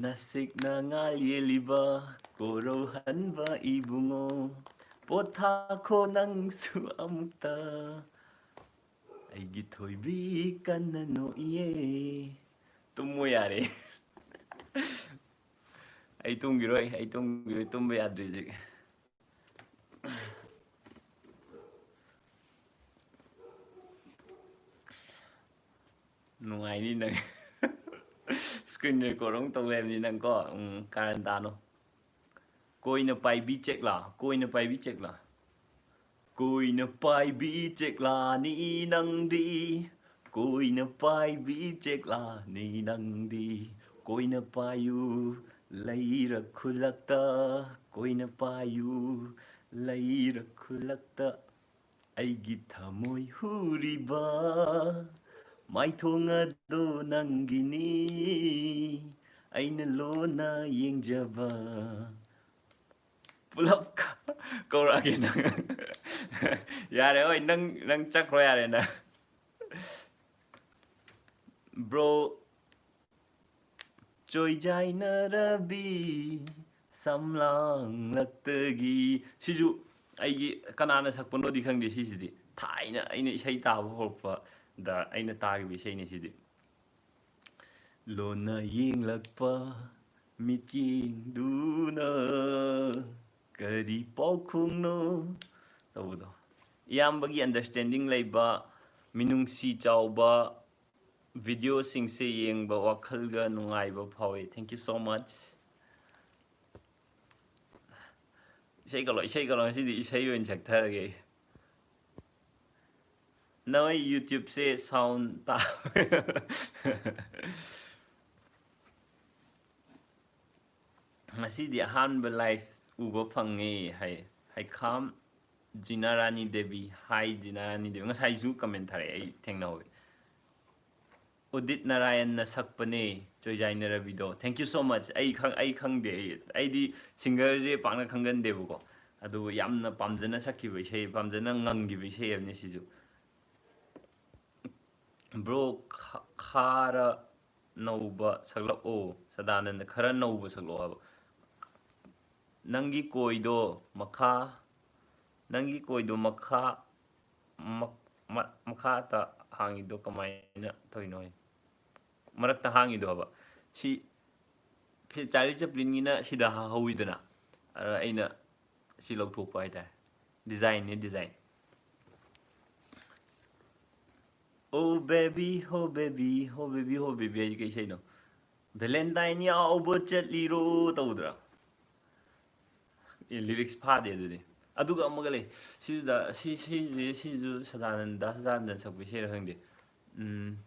ꯅꯁꯤꯛꯅ ꯉꯥꯜ ꯌꯦꯜꯂꯤꯕ ꯀꯣꯔꯧꯍꯟꯕ ꯏꯕꯨꯡꯉꯣ, ꯄꯣꯊꯥꯈꯣ ꯅꯪꯁꯨ ꯑꯃꯨꯛꯇ꯫ ꯑꯩꯒꯤ ꯊꯣꯏꯕꯤ ꯀꯟꯅ ꯅꯣꯛꯏꯌꯦ꯫ ꯇꯨꯝꯃꯣ ꯌꯥꯔꯦ꯫ ꯑꯩ ꯇꯨꯝꯈꯤꯔꯣꯏ, ꯑꯩ ꯇꯨꯝꯈꯤꯔꯣꯏ, ꯇꯨꯝꯕ ꯌꯥꯗ꯭ꯔꯤ ꯍꯧꯖꯤꯛ꯫ ꯅꯨꯡꯉꯥꯏꯅꯤ ꯅꯪ꯫ Screen record ꯑꯃꯨꯛ ꯇꯧ ꯂꯩꯔꯝꯅꯤ ꯅꯪ ꯀꯣ꯫ ꯎꯝ, ꯀꯥꯔꯟ ꯇꯥꯅꯨ꯫ ꯀꯣꯏꯅ ꯄꯥꯏꯕꯤ ꯆꯦꯛꯂꯥ, ꯀꯣꯏꯅ ꯄꯥꯏꯕꯤ ꯆꯦꯛꯂꯥ꯫ ꯀꯣꯏꯅ ꯄꯥꯏꯕꯤ ꯆꯦꯛꯂꯥꯅꯤ ꯅꯪꯗꯤ, ꯀꯣꯏꯅ ꯄꯥꯏꯕꯤ ꯆꯦꯛꯂꯥꯅꯤ ꯅꯪꯗꯤ꯫ ꯀꯣꯏꯅ ꯄꯥꯏꯌꯨ ꯂꯩꯔꯛ ꯈꯨꯜꯂꯛꯇ, ꯑꯣꯏꯅ ꯄꯥꯏꯌꯨ꯫ ꯂꯩꯔꯛ ꯈꯨꯜꯂꯛꯇ ꯑꯩꯒꯤ ꯊꯃꯣꯏ ꯍꯨꯔꯤꯕ ꯃꯥꯏꯊꯣꯡ ꯑꯗꯣ ꯅꯪꯒꯤꯅꯤ ꯑꯩꯅ ꯂꯣꯟꯅ ꯌꯦꯡꯖꯕ꯫ ꯄꯨꯂꯞ ꯀꯧꯔꯛꯑꯒꯦ ꯅꯪ꯫ ꯌꯥꯔꯦ, ꯍꯣꯏ, ꯅꯪ, ꯅꯪ ꯆꯠꯈ꯭ꯔꯣ, ꯌꯥꯔꯦ ꯅꯪ꯫ ꯕ꯭ꯔꯣ, ꯆꯣꯏꯖꯥꯏꯅꯔꯕꯤ ꯁꯝꯂꯥꯡꯂꯛꯇꯒꯤ꯫ ꯁꯤꯁꯨ ꯑꯩꯒꯤ, ꯀꯅꯥꯅ ꯁꯛꯄꯅꯣꯗꯤ ꯈꯪꯗꯦ꯫ ꯁꯤꯁꯤꯗꯤ ꯊꯥꯏꯅ ꯑꯩꯅ ꯏꯁꯩ ꯇꯥꯕ ꯍꯧꯔꯛꯄꯗ ꯑꯩꯅ ꯇꯥꯈꯤꯕ ꯏꯁꯩꯅꯤ ꯁꯤꯗꯤ꯫ ꯂꯣꯟꯅ ꯌꯦꯡꯂꯛꯄ ꯃꯤꯠꯌꯦꯡꯗꯨꯅ ꯀꯔꯤ ꯄꯥꯎꯈꯨꯝꯅꯣ ꯇꯧꯕꯗꯣ꯫ ꯏꯌꯥꯝꯕꯒꯤ understanding ꯂꯩꯕ, ꯃꯤꯅꯨꯡꯁꯤ ꯆꯥꯎꯕ videoꯁꯤꯡꯁꯦ ꯌꯦꯡꯕ ꯋꯥꯈꯜꯒ ꯅꯨꯡꯉꯥꯏꯕ ꯐꯥꯎꯋꯦ꯫ Thank you so much꯫ ꯏꯁꯩ ꯀꯠꯂꯣ, ꯏꯁꯩ ꯀꯠꯂꯣ, ꯉꯁꯤꯗꯤ ꯏꯁꯩ ꯑꯣꯏꯅ ꯁꯛꯊꯔꯒꯦ ꯑꯩ꯫ ꯅꯣꯏ YouTubeꯁꯦ sound ꯇꯥ-, ꯉꯁꯤꯗꯤ ꯑꯍꯥꯟꯕ live ꯎꯕ ꯐꯪꯉꯦ ꯍꯥꯏ꯫ ꯍꯩꯈꯥꯝ ꯖꯤꯅꯥꯔꯥꯅꯤ ꯗꯦꯕꯤ꯫ Hi ꯖꯤꯅꯥꯔꯥꯅꯤ ꯗꯦꯕꯤ꯫ ꯉꯁꯥꯏꯁꯨ comment ꯊꯥꯔꯛꯑꯦ, ꯑꯩ ꯊꯦꯡꯅꯍꯧꯋꯦ꯫ Udit ꯅꯥꯔꯥꯌꯟꯅ ꯁꯛꯄꯅꯦ ꯆꯣꯏꯖꯥꯏꯅꯔꯕꯤꯗꯣ꯫ Thank you so much꯫ ꯑꯩ ꯈꯪ-, ꯑꯩ ꯈꯪꯗꯦ꯫ ꯑꯩ, ꯑꯩꯗꯤ singerꯁꯦ ꯄꯥꯛꯅ ꯈꯪꯒꯟꯗꯦꯕꯀꯣ꯫ ꯑꯗꯨꯕꯨ ꯌꯥꯝꯅ ꯄꯥꯝꯖꯅ ꯁꯛꯈꯤꯕ ꯏꯁꯩ, ꯄꯥꯝꯖꯅ ꯉꯪꯈꯤꯕ ꯏꯁꯩ ꯑꯃꯅꯤ ꯁꯤꯁꯨ꯫ Bro, ꯈ-, ꯈꯔ ꯅꯧꯕ ꯁꯛꯂꯛꯑꯣ꯫ ꯁꯗꯥꯅꯟꯗ, ꯈꯔ ꯅꯧꯕ ꯁꯛꯂꯛꯑꯣ ꯍꯥꯏꯕ꯫ ꯅꯪꯒꯤ ꯀꯣꯏꯗꯣ ꯃꯈꯥ, ꯅꯪꯒꯤ ꯀꯣꯏꯗꯣ ꯃꯈꯥ, ꯃꯛ-, ꯃ-, ꯃꯈꯥ ꯇ ꯍꯥꯡꯉꯤꯗꯣ ꯀꯃꯥꯏꯅ ꯇꯧꯔꯤꯅꯣ? ꯃꯔꯛꯇ ꯍꯥꯡꯉꯤꯗꯣ ꯍꯥꯏꯕ꯫ ꯁꯤ ꯐꯤ-, ꯆꯥꯔꯂꯤ ꯆꯦꯄ꯭ꯂꯤꯟꯒꯤꯅ ꯁꯤꯗ ꯍꯥ-, ꯍꯧꯋꯤꯗꯅ꯫ ꯑꯗ ꯑꯩꯅ ꯁꯤ ꯂꯧꯊꯣꯛꯄ ꯍꯥꯏꯇꯥꯔꯦ꯫ Designꯅꯦ, design꯫ Oh baby, oh baby, oh baby, oh baby ꯍꯥꯏꯁꯦ ꯀꯩ ꯏꯁꯩꯅꯣ? Valentine ꯌꯥꯎꯕ ꯆꯠꯂꯤꯔꯣ ꯇꯧꯗ꯭ꯔꯥ? ꯑꯦ, lyrics ꯐꯥꯗꯦ ꯑꯗꯨꯗꯤ꯫ ꯑꯗꯨꯒ ꯑꯃꯒ ꯂꯩ꯫ ꯁꯤꯗ, ꯁꯤ, ꯁꯤꯁꯦ, ꯁꯤꯁꯨ ꯁꯗꯥꯅꯟꯗ, ꯁꯗꯥꯅꯟꯗ ꯁꯛꯄ ꯏꯁꯩꯔ ꯈꯪꯗꯦ꯫ ꯎꯝ,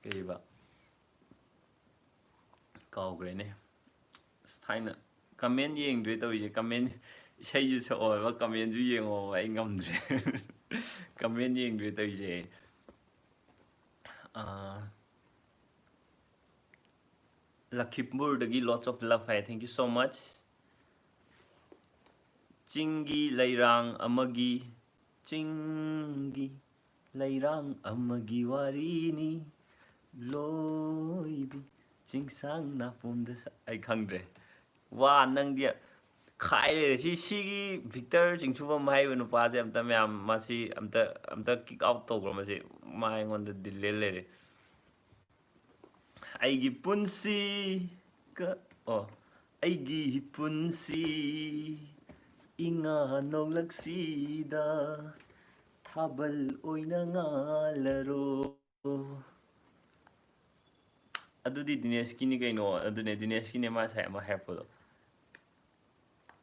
ꯀꯩꯕ? ꯀꯥꯎꯈ꯭ꯔꯦꯅꯦ꯫ ꯑꯁ, ꯊꯥꯏꯅ ꯀꯃꯦꯟ ꯌꯦꯡꯗ꯭ꯔꯦ ꯇꯧꯔꯤꯁꯦ꯫ ꯀꯃꯦꯟ, ꯏꯁꯩꯁꯨ ꯁꯛꯑꯣ ꯍꯥꯏꯕ, ꯀꯃꯦꯟꯁꯨ ꯌꯦꯡꯉꯣ ꯍꯥꯏꯕ, ꯑꯩ ꯉꯝꯗ꯭ꯔꯦ꯫ ꯀꯃꯦꯟ ꯌꯦꯡꯗ꯭ꯔꯦ ꯇꯧꯔꯤꯁꯦ꯫ ꯑꯥ, ꯂꯈꯤꯝꯄꯨꯔꯗꯒꯤ lots of love high, thank you so much꯫ ꯆꯤꯡꯒꯤ ꯂꯩꯔꯥꯡ ꯑꯃꯒꯤ, ꯆꯤꯡꯒꯤ ꯂꯩꯔꯥꯡ ꯑꯃꯒꯤ ꯋꯥꯔꯤꯅꯤ, ꯂꯣꯏꯕꯤ ꯆꯤꯡꯁꯥꯡ ꯅꯥꯄꯣꯝꯗ ꯁꯥ-, ꯑꯩ ꯈꯪꯗ꯭ꯔꯦ꯫ ꯋꯥ, ꯅꯪꯗꯤ ꯈꯥꯏ ꯂꯩꯔꯦ꯫ ꯁꯤ, ꯁꯤꯒꯤ ꯚꯤꯛꯇꯔ ꯆꯤꯡꯁꯨꯕꯝ ꯍꯥꯏꯔꯤꯕ ꯅꯨꯄꯥꯁꯦ ꯑꯝꯇ, ꯃꯌꯥꯝ, ꯃꯁꯤ ꯑꯝꯇ, ꯑꯝꯇ kick out ꯇꯧꯈ꯭ꯔꯣ꯫ ꯃꯁꯤ, ꯃꯥ ꯑꯩꯉꯣꯟꯗ ꯗꯤꯜ ꯂꯦꯜ ꯂꯩꯔꯦ꯫ ꯑꯩꯒꯤ ꯄꯨꯟꯁꯤ ꯀ-, ꯑꯣ, ꯑꯩꯒꯤ ꯄꯨꯟꯁꯤ ꯏꯉꯥ ꯅꯣꯡꯂꯛꯁꯤꯗ ꯊꯥꯕꯜ ꯑꯣꯏꯅ ꯉꯥꯜꯂꯔꯣ꯫ ꯑꯗꯨꯗꯤ ꯗꯤꯅꯦꯁꯀꯤꯅꯤ ꯀꯩꯅꯣ꯫ ꯑꯗꯨꯅꯦ, ꯗꯤꯅꯦꯁꯀꯤꯅꯦ ꯃꯥ ꯉꯁꯥꯏ ꯑꯃ ꯍꯥꯏꯔꯛꯄꯗꯣ꯫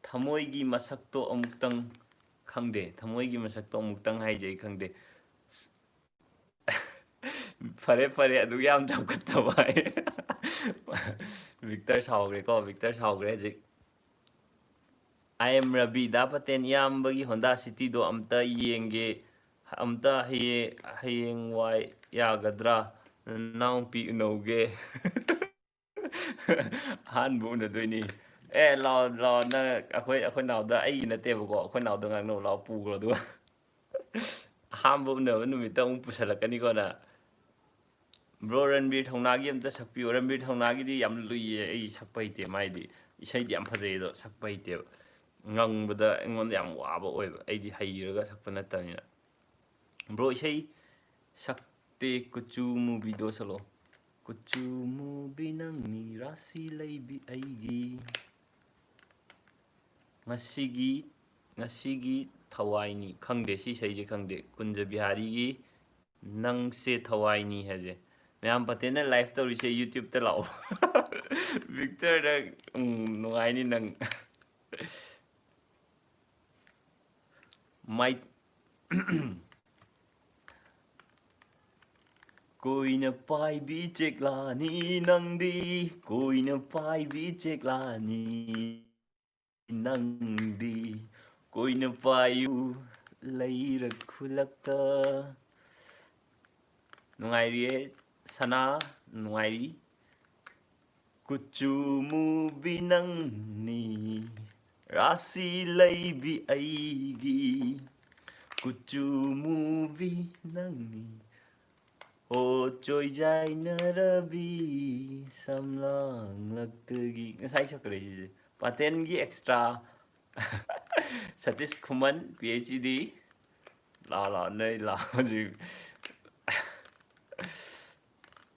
ꯊꯃꯣꯏꯒꯤ ꯃꯁꯛꯇꯣ ꯑꯃꯨꯛꯇꯪ ꯈꯪꯗꯦ꯫ ꯊꯃꯣꯏꯒꯤ ꯃꯁꯛꯇꯣ ꯑꯃꯨꯛꯇꯪ ꯍꯥꯏꯁꯦ ꯑꯩ ꯈꯪꯗꯦ꯫ ꯐꯔꯦ, ꯐꯔꯦ, ꯑꯗꯨꯛ ꯌꯥꯝ ꯆꯥꯎꯈꯠꯇꯕ ꯍꯥꯏ꯫ ꯚꯤꯛꯇꯔ ꯁꯥꯎꯈ꯭ꯔꯦꯀꯣ, ꯚꯤꯛꯇꯔ ꯁꯥꯎꯈ꯭ꯔꯦ ꯍꯧꯖꯤꯛ꯫ I am ꯔꯕꯤ, ꯗꯥ ꯄꯇꯦꯟ, ꯏꯌꯥꯝꯕꯒꯤ ꯍꯣꯟꯗꯥ ꯁꯤꯇꯤꯗꯣ ꯑꯝꯇ ꯌꯦꯡꯒꯦ, ꯑꯝꯇ ꯍꯌꯦ-, ꯍꯌꯦꯡꯋꯥꯏ ꯌꯥꯒꯗ꯭ꯔꯥ? ꯅꯅꯥꯎꯄꯤ ꯎꯅꯧꯒꯦ꯫ ꯑꯍꯥꯟꯕ ꯎꯅꯗꯣꯏꯅꯤ꯫ ꯑꯦ, ꯂꯥꯛꯑꯣ, ꯂꯥꯛꯑꯣ, ꯅꯪ ꯑꯩꯈꯣꯏ, ꯑꯩꯈꯣꯏ ꯅꯥꯎꯗ, ꯑꯩꯒꯤ ꯅꯠꯇꯦꯕꯀꯣ, ꯑꯩꯈꯣꯏ ꯅꯥꯎꯗ ꯉꯥꯡꯅꯧ ꯂꯥꯛꯑꯣ, ꯄꯨꯈ꯭ꯔꯣ ꯑꯗꯨꯒ꯫ ꯑꯍꯥꯟꯕ ꯎꯅꯕ ꯅꯨꯃꯤꯠꯇ ꯑꯃꯨꯛ ꯄꯨꯁꯜꯂꯛꯀꯅꯤꯀꯣ ꯅꯪ꯫ Bro, ꯔꯟꯕꯤꯔ ꯊꯧꯅꯥꯒꯤ ꯑꯝꯇ ꯁꯛꯄꯤꯌꯨ꯫ ꯔꯟꯕꯤꯔ ꯊꯧꯅꯥꯒꯤꯗꯤ ꯌꯥꯝ ꯂꯨꯏꯌꯦ, ꯑꯩ ꯁꯛꯄ ꯍꯩꯇꯦ꯫ ꯃꯥꯏꯗꯤ ꯏꯁꯩꯗꯤ ꯌꯥꯝ ꯐꯖꯩ, ꯑꯗꯣ ꯁꯛꯄ ꯍꯩꯇꯦꯕ꯫ ꯉꯪꯕꯗ ꯑꯩꯉꯣꯟꯗ ꯌꯥꯝ ꯋꯥꯕ ꯑꯣꯏꯕ, ꯑꯩꯗꯤ ꯍꯩꯔꯒ ꯁꯛꯄ ꯅꯠꯇꯕꯅꯤꯅ꯫ Bro, ꯏꯁꯩ ꯁꯛꯇꯦ, ꯀꯨꯆꯨ ꯃꯨꯕꯤꯗꯣ ꯁꯛꯂꯛꯑꯣ꯫ ꯀꯨꯆꯨ ꯃꯨꯕꯤ ꯅꯪꯅꯤ, ꯔꯥꯁꯤ ꯂꯩꯕꯤ ꯑꯩꯒꯤ꯫ ꯉꯁꯤꯒꯤ, ꯉꯁꯤꯒꯤ ꯊꯋꯥꯏꯅꯤ꯫ ꯈꯪꯗꯦ, ꯁꯤ ꯏꯁꯩꯁꯦ ꯈꯪꯗꯦ꯫ ꯀꯨꯟꯖ ꯕꯤꯍꯥꯔꯤꯒꯤ ꯅꯪꯁꯦ ꯊꯋꯥꯏꯅꯤ ꯍꯥꯏꯁꯦ꯫ ꯃꯌꯥꯝ, ꯄꯇꯦꯟꯅ live ꯇꯧꯔꯤꯁꯦ YouTube-ꯇ ꯂꯥꯛꯑꯣ꯫ ꯚꯤꯛꯇꯔꯗ, ꯎꯝ, ꯅꯨꯡꯉꯥꯏꯅꯤ ꯅꯪ꯫ ꯃꯥꯏ-, ꯀꯣꯏꯅ ꯄꯥꯏꯕꯤ ꯆꯦꯛꯂꯥꯅꯤ ꯅꯪꯗꯤ, ꯀꯣꯏꯅ ꯄꯥꯏꯕꯤ ꯆꯦꯛꯂꯥꯅꯤ꯫ ꯅꯪꯗꯤ ꯀꯣꯏꯅ ꯄꯥꯏꯌꯨ ꯂꯩꯔꯛ ꯈꯨꯂꯛꯇ꯫ ꯅꯨꯡꯉꯥꯏꯔꯤꯌꯦ ꯁꯅꯥ, ꯅꯨꯡꯉꯥꯏꯔꯤ꯫ ꯀꯨꯆꯨ ꯃꯨꯕꯤ ꯅꯪꯅꯤ, ꯔꯥꯁꯤ ꯂꯩꯕꯤ ꯑꯩꯒꯤ꯫ ꯀꯨꯆꯨ ꯃꯨꯕꯤ ꯅꯪꯅꯤ, ꯑꯣ ꯆꯣꯏꯖꯥꯏꯅꯔꯕꯤ ꯁꯝꯂꯥꯡꯂꯛꯇꯒꯤ꯫ ꯉꯁꯥꯏ ꯁꯛꯈ꯭ꯔꯦ ꯁꯤꯁꯦ꯫ ꯄꯥꯇꯦꯟꯒꯤ extra꯫ ꯁꯇꯤꯁ ꯈꯨꯃꯟ, PhD꯫ ꯂꯥꯛꯑꯣ, ꯂꯥꯛꯑꯣ, ꯅꯣꯏ ꯂꯥꯛꯑꯣ ꯍꯧꯖꯤꯛ꯫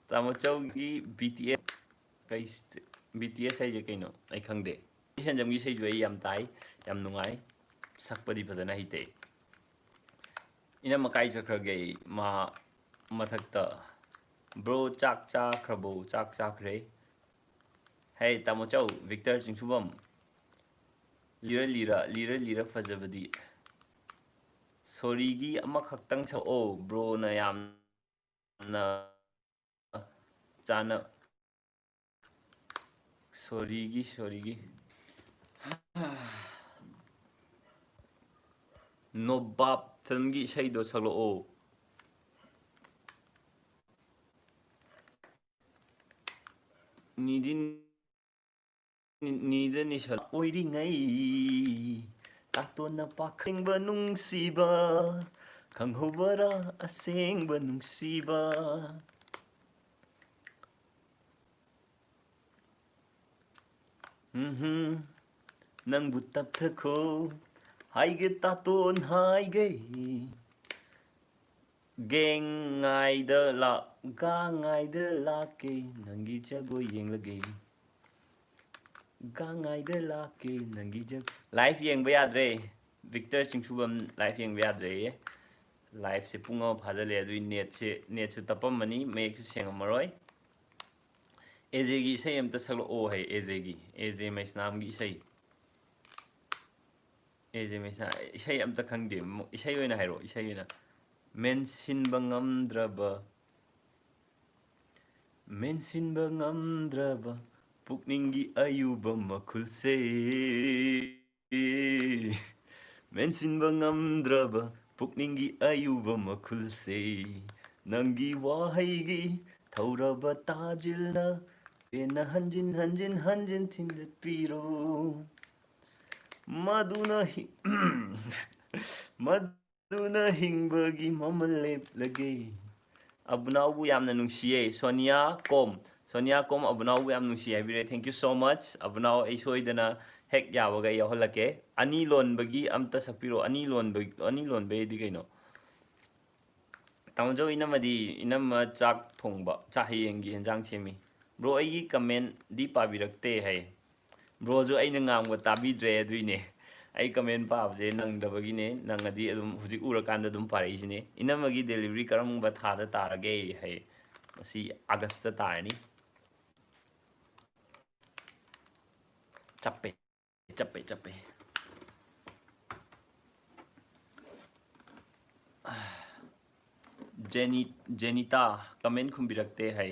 ꯇꯥꯃꯣ ꯆꯧꯒꯤ BTS꯫ ꯀꯩ ꯁ-, BTS ꯍꯥꯏꯁꯦ ꯀꯩꯅꯣ? ꯑꯩ ꯈꯪꯗꯦ꯫ ꯁꯦꯟꯖꯝꯒꯤ ꯏꯁꯩꯁꯨ ꯑꯩ ꯌꯥꯝ ꯇꯥꯏ, ꯌꯥꯝ ꯅꯨꯡꯉꯥꯏ꯫ ꯁꯛꯄꯗꯤ ꯐꯖꯅ ꯍꯩꯇꯦ꯫ ꯏꯅꯝꯃ ꯀꯥꯏ ꯆꯠꯈ꯭ꯔꯒꯦ? ꯃꯥ ꯃꯊꯛꯇ꯫ Bro, ꯆꯥꯛ ꯆꯥꯈ꯭ꯔꯕꯣ? ꯆꯥꯛ ꯆꯥꯈ꯭ꯔꯦ꯫ ꯍꯦ, ꯇꯥꯃꯣ ꯆꯧ, ꯚꯤꯛꯇꯔ ꯆꯤꯡꯁꯨꯕꯝ꯫ ꯂꯤꯔ ꯂꯤꯔ, ꯂꯤꯔ ꯂꯤꯔ ꯐꯖꯕꯗꯤ꯫ Sorryꯒꯤ ꯑꯃꯈꯛꯇꯪ ꯁꯛꯑꯣ, broꯅ ꯌꯥꯝꯅ ꯆꯥꯅ꯫ Sorryꯒꯤ, Sorryꯒꯤ꯫ ꯅꯣꯕꯥꯞ filmꯒꯤ ꯏꯁꯩꯗꯣ ꯁꯛꯂꯛꯑꯣ꯫ ꯅꯤꯗꯤ ꯅꯤꯗ ꯅꯤꯁꯜ ꯑꯣꯏꯔꯤꯉꯩ, ꯇꯥꯇꯣꯟꯅ ꯄꯥꯈꯪꯕ ꯅꯨꯡꯁꯤꯕ, ꯈꯪꯍꯧꯕꯔꯥ ꯑꯁꯦꯡꯕ ꯅꯨꯡꯁꯤꯕ? ꯎꯝꯍꯨꯝ, ꯅꯪꯕꯨ ꯇꯞꯊꯈꯣ ꯍꯥꯏꯒꯦ ꯇꯥꯇꯣꯟ ꯍꯥꯏꯒꯦ꯫ ꯒꯦꯡ ꯉꯥꯏꯗ ꯂꯥꯛ-, ꯒꯥꯡ ꯉꯥꯏꯗ ꯂꯥꯛꯀꯦ, ꯅꯪꯒꯤ ꯖꯒꯣꯏ ꯌꯦꯡꯂꯒꯦ꯫ ꯒꯥꯡ ꯉꯥꯏꯗ ꯂꯥꯛꯀꯦ, ꯅꯪꯒꯤ ꯖꯒꯣꯏ꯫ Live ꯌꯦꯡꯕ ꯌꯥꯗ꯭ꯔꯦ꯫ ꯚꯤꯛꯇꯔ ꯆꯤꯡꯁꯨꯕꯝ live ꯌꯦꯡꯕ ꯌꯥꯗ꯭ꯔꯦꯌꯦ꯫ Liveꯁꯦ ꯄꯨꯡ ꯑꯃ ꯐꯥꯖꯤꯜꯂꯦ, ꯑꯗꯨꯏ netꯁꯦ, netꯁꯨ ꯇꯞꯄꯝꯃꯅꯤ, ꯃꯌꯦꯛꯁꯨ ꯁꯦꯡꯉꯝꯃꯔꯣꯏ꯫ AJꯒꯤ ꯏꯁꯩ ꯑꯝꯇ ꯁꯛꯂꯛꯑꯣ ꯍꯥꯏ, AJꯒꯤ, AJ ꯃꯩꯁꯅꯥꯝꯒꯤ ꯏꯁꯩ꯫ AJ ꯃꯩꯁꯅꯥꯝ, ꯏꯁꯩ ꯑꯝꯇ ꯈꯪꯗꯦ, ꯃ-, ꯏꯁꯩ ꯑꯣꯏꯅ ꯍꯥꯏꯔꯛꯑꯣ, ꯏꯁꯩ ꯑꯣꯏꯅ꯫ ꯃꯦꯟꯁꯤꯟꯕ ꯉꯝꯗ꯭ꯔꯕ, ꯃꯦꯟꯁꯤꯟꯕ ꯉꯝꯗ꯭ꯔꯕ ꯄꯨꯛꯅꯤꯡꯒꯤ ꯑꯌꯨꯕ ꯃꯈꯨꯜꯁꯦ, ꯃꯦꯟꯁꯤꯟꯕ ꯉꯝꯗ꯭ꯔꯕ ꯄꯨꯛꯅꯤꯡꯒꯤ ꯑꯌꯨꯕ ꯃꯈꯨꯜꯁꯦ, ꯅꯪꯒꯤ ꯋꯥꯍꯩꯒꯤ ꯊꯧꯔꯕ ꯇꯥꯖꯤꯜꯅ ꯄꯦꯟꯅ ꯍꯟꯖꯤꯟ ꯍꯟꯖꯤꯟ ꯍꯟꯖꯤꯟ ꯊꯤꯟꯖꯠꯄꯤꯔꯣ꯫ ꯃꯗꯨꯅ ꯍꯤ-, ꯃꯗꯨꯅ ꯍꯤꯡꯕꯒꯤ ꯃꯃꯜ ꯂꯦꯞꯂꯒꯦ꯫ ꯑꯕꯨꯅꯥꯎꯕꯨ ꯌꯥꯝꯅ ꯅꯨꯡꯁꯤꯌꯦ꯫ ꯁꯣꯅꯤꯌꯥ ꯀꯣꯝ, ꯁꯣꯅꯤꯌꯥ ꯀꯣꯝ ꯑꯕꯨꯅꯥꯎꯕꯨ ꯌꯥꯝ ꯅꯨꯡꯁꯤ ꯍꯥꯏꯕꯤꯔꯦ꯫ Thank you so much꯫ ꯑꯕꯨꯅꯥꯎ, ꯑꯩ ꯁꯣꯏꯗꯅ ꯍꯦꯛ ꯌꯥꯕꯒ ꯑꯩ ꯌꯥꯎꯍꯜꯂꯛꯀꯦ꯫ ꯑꯅꯤ ꯂꯣꯟꯕꯒꯤ ꯑꯝꯇ ꯁꯛꯄꯤꯔꯣ꯫ ꯑꯅꯤ ꯂꯣꯟꯕ, ꯑꯅꯤ ꯂꯣꯟꯕꯩꯗꯤ ꯀꯩꯅꯣ? ꯇꯥꯃꯣꯖꯧ, ꯏꯅꯝꯃꯗꯤ, ꯏꯅꯝꯃ ꯆꯥꯛ ꯊꯣꯡꯕ, ꯆꯥꯛ, ꯍꯌꯦꯡꯒꯤ ꯍꯦꯟꯖꯥꯡ ꯁꯦꯝꯃꯤ꯫ ꯕ꯭ꯔꯣ, ꯑꯩꯒꯤ ꯀꯃꯦꯟꯗꯤ ꯄꯥꯕꯤꯔꯛꯇꯦ ꯍꯥꯏ꯫ ꯕ꯭ꯔꯣꯁꯨ ꯑꯩꯅ ꯉꯥꯡꯕ ꯇꯥꯕꯤꯗ꯭ꯔꯦ, ꯑꯗꯨꯏꯅꯦ꯫ ꯑꯩ ꯀꯃꯦꯟ ꯄꯥꯕꯁꯦ ꯅꯪꯗꯕꯒꯤꯅꯦ, ꯅꯪꯉꯗꯤ ꯑꯗꯨꯝ ꯍꯧꯖꯤꯛ ꯎꯔꯀꯥꯟꯗ ꯑꯗꯨꯝ ꯄꯥꯔꯛꯏꯁꯤꯅꯦ꯫ ꯏꯅꯝꯃꯒꯤ ꯗꯦꯂꯤꯚꯔꯤ ꯀꯔꯝꯕ ꯊꯥꯗ ꯇꯥꯔꯒꯦ ꯍꯥꯏ꯫ ꯃꯁꯤ ꯑꯥꯒꯁꯇ ꯇꯥꯔꯅꯤ꯫ ꯆꯞꯄꯦ꯫ ꯆꯞꯄꯦ, ꯆꯞꯄꯦ꯫ ꯖꯦꯅꯤ-, ꯖꯦꯅꯤꯇꯥ ꯀꯃꯦꯟ ꯈꯨꯝꯕꯤꯔꯛꯇꯦ ꯍꯥꯏ꯫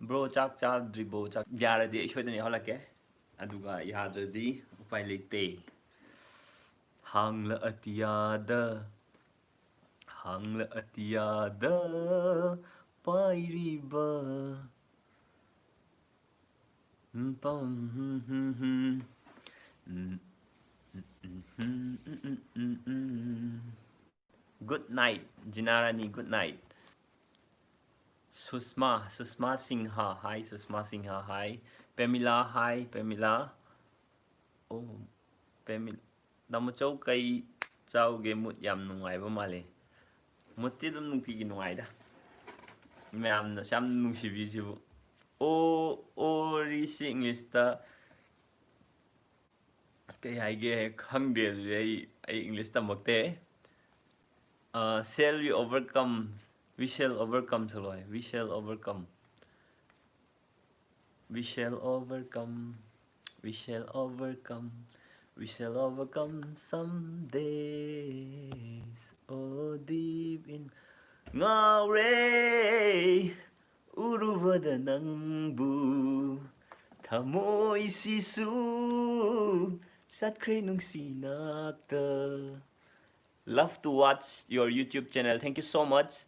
ꯕ꯭ꯔꯣ, ꯆꯥꯛ ꯆꯥꯗ꯭ꯔꯤꯕꯣ? ꯆꯥꯛ ꯌꯥꯔꯗꯤ ꯑꯩ ꯁꯣꯏꯗꯅ ꯌꯥꯎꯍꯜꯂꯛꯀꯦ, ꯑꯗꯨꯒ ꯌꯥꯗ꯭ꯔꯗꯤ ꯎꯄꯥꯏ ꯂꯩꯇꯦ꯫ ꯍꯥꯡꯂ ꯑꯇꯤꯌꯥꯗ, ꯍꯥꯡꯂ ꯑꯇꯤꯌꯥꯗ ꯄꯥꯏꯔꯤꯕ ꯎꯝ, ꯄꯝ, ꯍꯝ, ꯍꯝ, ꯍꯝ꯫ ꯎꯝ, ꯎꯝ, ꯎꯝ, ꯍꯝ, ꯎꯝ, ꯎꯝ, ꯎꯝ, ꯎꯝ꯫ Good night, Jina Rani, good night꯫ Sushma, Sushma Singha, hi, Sushma Singha, hi꯫ Pemila, hi, Pemila. ꯑꯣ, ꯄꯦꯃꯤꯂꯥ꯫ ꯇꯥꯃꯣꯆꯧ, ꯀꯩ ꯆꯥꯎꯒꯦ? ꯃꯨꯠ ꯌꯥꯝ ꯅꯨꯡꯉꯥꯏꯕ ꯃꯥꯜꯂꯦ꯫ ꯃꯨꯠꯇꯤ ꯑꯗꯨꯝ ꯅꯨꯡꯇꯤꯒꯤ ꯅꯨꯡꯉꯥꯏꯗ꯫ ꯃꯌꯥꯝꯅꯁꯨ ꯌꯥꯝ ꯅꯨꯡꯁꯤꯕꯤꯔꯤꯁꯤꯕꯨ꯫ ꯑꯣ, ꯑꯣꯔꯤꯁꯤ ꯏꯪꯂꯤꯁꯇ ꯀꯩ ꯍꯥꯏꯒꯦ ꯈꯪꯗꯦ, ꯑꯗꯨꯗꯤ ꯑꯩ, ꯑꯩ ꯏꯪꯂꯤꯁ ꯇꯝꯃꯛꯇꯦ꯫ ꯑ, shall we overcome? We shall overcome ꯁꯛꯂꯛꯑꯣ꯫ We shall overcome. We shall overcome. We shall overcome. We shall overcome some days. Oh, deep in ꯉꯥꯎꯔꯦ ꯎꯔꯨꯕꯗ ꯅꯪꯕꯨ, ꯊꯃꯣꯏꯁꯤꯁꯨ ꯆꯠꯈ꯭ꯔꯦ ꯅꯨꯡꯁꯤ ꯅꯥꯛꯇ꯫ Love to watch your YouTube channel. Thank you so much.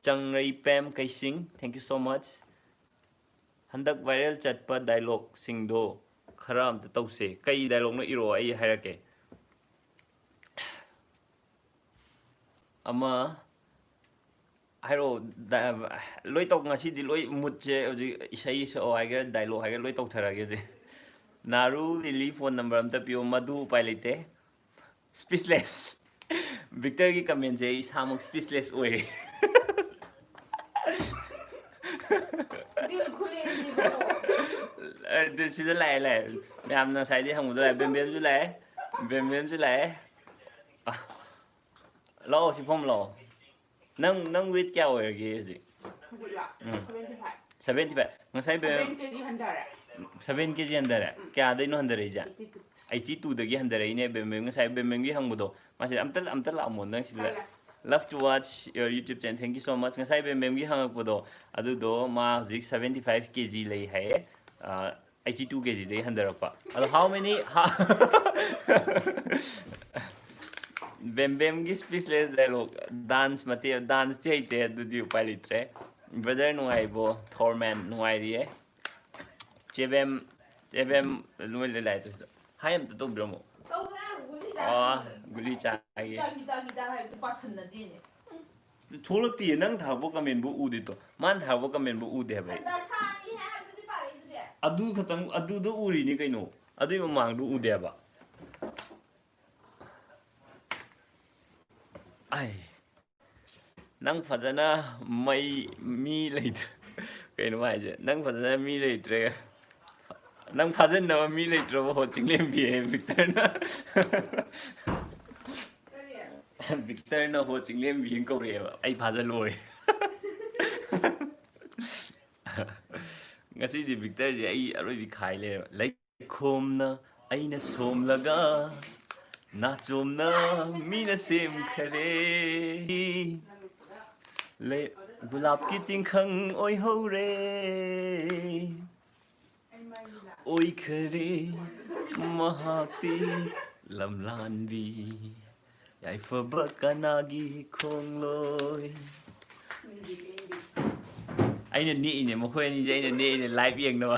ꯆꯪꯔꯩꯄꯦꯝ ꯀꯩꯁꯤꯡ, thank you so much. ꯍꯟꯗꯛ viral ꯆꯠꯄ dialogueꯁꯤꯡꯗꯣ ꯈꯔ ꯑꯝꯇ ꯇꯧꯁꯦ꯫ ꯀꯩ dialogueꯅꯣ ꯏꯔꯛꯑꯣ, ꯑꯩ ꯍꯥꯏꯔꯛꯀꯦ꯫ ꯑꯃ ꯍꯥꯏꯔꯛꯑꯣ꯫ ꯗ-, ꯂꯣꯏ ꯇꯧ-, ꯉꯁꯤꯗꯤ ꯂꯣꯏ moodꯁꯦ ꯍꯧꯖꯤꯛ ꯏꯁꯩ ꯁꯛꯑꯣ ꯍꯥꯏꯒꯦꯔꯥ, dialogue ꯍꯥꯏꯒꯦꯔꯥ, ꯂꯣꯏ ꯇꯧꯊꯔꯛꯑꯒꯦ ꯍꯧꯖꯤꯛ꯫ ꯅꯥꯔꯨ ꯂꯤꯂꯤ phone number ꯑꯝꯇ ꯄꯤꯌꯣ, ꯃꯗꯨ ꯎꯄꯥꯏ ꯂꯩꯇꯦ꯫ Speechless꯫ ꯕꯤꯛꯇꯔꯒꯤ commentꯁꯦ ꯑꯩ ꯏꯁꯥꯃꯛ speechless ꯑꯣꯏꯔꯦ꯫ ꯗꯤꯜ ꯈꯨꯂꯦꯟꯅꯤꯕꯀꯣ꯫ ꯑꯗꯨ ꯁꯤꯗ ꯂꯥꯛꯑꯦ, ꯂꯥꯛꯑꯦ꯫ ꯃꯌꯥꯝꯅ ꯉꯁꯥꯏꯗꯩ ꯍꯪꯕꯗꯣ ꯂꯥꯛꯑꯦ꯫ ꯕꯦꯝꯕꯦꯝꯁꯨ ꯂꯥꯛꯑꯦ꯫ ꯕꯦꯝꯕꯦꯝꯁꯨ ꯂꯥꯛꯑꯦ꯫ ꯑ, ꯂꯥꯛꯑꯣ, ꯁꯤ ꯐꯝ ꯂꯥꯛꯑꯣ꯫ ꯅꯪ, ꯅꯪ weight ꯀꯌꯥ ꯑꯣꯏꯔꯒꯦ ꯍꯧꯖꯤꯛ? ꯍꯧꯖꯤꯛꯂꯣ? ꯎꯝ꯫ Seventy five꯫ Seventy five꯫ ꯉꯁꯥꯏ ꯕꯦꯝ-, seven K G ꯍꯟꯊꯔꯦ꯫ Seven K G ꯍꯟꯊꯔꯦ? ꯎꯝ꯫ ꯀꯌꯥꯗꯩꯅꯣ ꯍꯟꯊꯔꯛꯏꯁꯦ? Eighty two꯫ Eighty two ꯗꯒꯤ ꯍꯟꯊꯔꯛꯏꯅꯦ ꯕꯦꯝꯕꯦꯝ꯫ ꯉꯁꯥꯏ ꯕꯦꯝꯕꯦꯝꯒꯤ ꯍꯪꯕꯗꯣ, ꯃꯥꯁꯦ ꯑꯝꯇ, ꯑꯝꯇ ꯂꯥꯛꯑꯝꯃꯣ ꯅꯪ ꯁꯤꯗ꯫ ꯀꯥꯏꯗ? Love to watch your YouTube channel. Thank you so much꯫ ꯉꯁꯥꯏ ꯕꯦꯝꯕꯦꯝꯒꯤ ꯍꯪꯉꯛꯄꯗꯣ, ꯑꯗꯨꯗꯣ ꯃꯥ ꯍꯧꯖꯤꯛ seventy five K G ꯂꯩ ꯍꯥꯏꯌꯦ꯫ ꯑ, eighty two K G ꯗꯒꯤ ꯍꯟꯊꯔꯛꯄ꯫ ꯑꯗꯣ how many, ha-, ꯕꯦꯝꯕꯦꯝꯒꯤ speechless dialogue, dance ꯃꯇꯦꯛ, danceꯇꯤ ꯍꯩꯇꯦ, ꯑꯗꯨꯗꯤ ꯎꯄꯥꯏ ꯂꯩꯇ꯭ꯔꯦ꯫ Brother ꯅꯨꯡꯉꯥꯏꯔꯤꯕꯣ? ꯊꯣꯔꯃꯦꯟ ꯅꯨꯡꯉꯥꯏꯔꯤꯌꯦ꯫ ꯆꯦꯕꯦꯝ, ꯆꯦꯕꯦꯝ ꯂꯣꯏ ꯂꯣꯏ ꯂꯥꯛꯑꯦ ꯇꯧꯁꯤꯗ꯫ Hi ꯑꯝꯇ ꯇꯧꯕꯤꯔꯝꯃꯣ꯫ ꯇꯧꯕ ꯌꯥꯕ ꯒꯨꯂꯤ ꯑꯣ, ꯆꯥꯕꯅꯤ꯫ ꯒꯨꯂꯤ ꯆꯥꯒꯦ꯫ ꯍꯤꯗꯥꯛ, ꯍꯤꯗꯥꯛ, ꯍꯤꯗꯥꯛ ꯍꯥꯏꯕꯗꯨ ꯄꯥꯁꯟꯅꯗꯦꯅꯦ꯫ ꯊꯣꯛꯂꯛꯇꯤꯌꯦ, ꯅꯪ ꯊꯥꯔꯛꯄ commentꯕꯨ ꯎꯗꯦ ꯇꯣ꯫ ꯃꯥꯅ ꯊꯥꯔꯛꯄ commentꯕꯨ ꯎꯗꯦ ꯍꯥꯏꯕ ꯑꯩ꯫ ꯗꯁꯥꯅꯤ ꯍꯥꯏꯕꯗꯨꯗꯤ ꯄꯥꯔꯛꯏꯗꯨꯗꯤ꯫ ꯑꯗꯨ ꯈꯛꯇꯪ, ꯑꯗꯨꯗ ꯎꯔꯤꯅꯤ ꯀꯩꯅꯣ꯫ ꯑꯗꯨꯏ ꯃꯃꯥꯡꯗꯨ ꯎꯗꯦ ꯍꯥꯏꯕ꯫ ꯑꯩ꯫ ꯅꯪ ꯐꯖꯅ ꯃꯩ, ꯃꯤ ꯂꯩꯇ꯭ꯔꯦ꯫ ꯀꯩꯅꯣ ꯍꯥꯏꯁꯦ? ꯅꯪ ꯐꯖꯅ ꯃꯤ ꯂꯩꯇ꯭ꯔꯦ꯫ ꯅꯪ ꯐꯥꯖꯤꯟꯅꯕ ꯃꯤ ꯂꯩꯇ꯭ꯔꯕꯣ ꯍꯣ ꯆꯤꯡꯂꯦꯝꯕꯤ ꯍꯥꯏ ꯕꯤꯛꯇꯔꯅ꯫ ꯀꯔꯤ? ꯕꯤꯛꯇꯔꯅ ꯍꯣ ꯆꯤꯡꯂꯦꯝꯕꯤ ꯍꯥꯏꯅ ꯀꯧꯔꯛꯑꯦꯕ꯫ ꯑꯩ ꯐꯥꯖꯜꯂꯣꯏ꯫ ꯉꯁꯤꯗꯤ ꯕꯤꯛꯇꯔꯁꯦ ꯑꯩ ꯑꯔꯣꯏꯕꯤ ꯈꯥꯏ ꯂꯩꯔꯦꯕ꯫ ꯂꯩꯈꯣꯝꯅ ꯑꯩꯅ ꯁꯣꯝꯂꯒ ꯅꯥꯆꯣꯝꯅ ꯃꯤꯅ ꯁꯦꯝꯈꯔꯦ꯫ ꯂꯩ ꯒꯨꯂꯥꯞꯀꯤ ꯇꯤꯡꯈꯪ ꯑꯣꯏꯍꯧꯔꯦ, ꯑꯣꯏꯈꯔꯦ ꯃꯍꯥꯛꯇꯤ ꯂꯝꯂꯥꯟꯕꯤ, ꯌꯥꯏꯐꯕ ꯀꯅꯥꯒꯤ ꯈꯣꯡꯂꯣꯏ꯫ ꯑꯩꯅ ꯅꯦꯛꯏꯅꯦ, ꯃꯈꯣꯏ ꯑꯅꯤꯁꯦ ꯑꯩꯅ ꯅꯦꯛꯏꯅꯦ live ꯌꯦꯡꯅꯕ꯫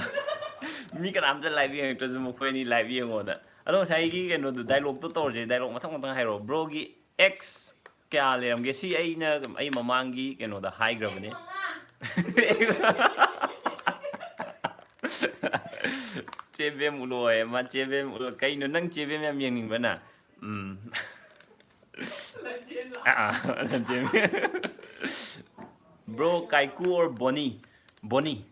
ꯃꯤ ꯀꯅꯥꯝꯇ live ꯌꯦꯡꯉꯛꯇ꯭ꯔꯁꯨ ꯃꯈꯣꯏ ꯑꯅꯤ live ꯌꯦꯡꯉꯣꯅ꯫ ꯑꯗꯣ ꯉꯁꯥꯏꯒꯤ ꯀꯩꯅꯣꯗꯣ, dialogue ꯇꯣ ꯇꯧꯔꯁꯦ, dialogue ꯃꯊꯪ ꯃꯊꯪ ꯍꯥꯏꯔꯛꯑꯣ꯫ Bro ꯒꯤ ex ꯀꯌꯥ ꯂꯩꯔꯝꯒꯦ? ꯁꯤ ꯑꯩꯅ, ꯑꯩ ꯃꯃꯥꯡꯒꯤ ꯀꯩꯅꯣꯗ ꯍꯥꯏꯈ꯭ꯔꯕꯅꯦ꯫ ꯆꯦꯕꯦꯝ ꯎꯠꯂꯣ ꯍꯥꯏꯌꯦ, ꯃꯥ ꯆꯦꯕꯦꯝ ꯎꯠꯂꯣ꯫ ꯀꯩꯅꯣ ꯅꯪ ꯆꯦꯕꯦꯝ ꯌꯥꯝ ꯌꯦꯡꯅꯤꯡꯕ꯭ꯔꯥ ꯅꯪ? ꯎꯝ꯫ ꯑꯥ, ꯑꯥ, ꯂꯝꯖꯦꯜ꯫ Bro, Kaiku or ꯕꯣꯅꯤ? ꯕꯣꯅꯤ꯫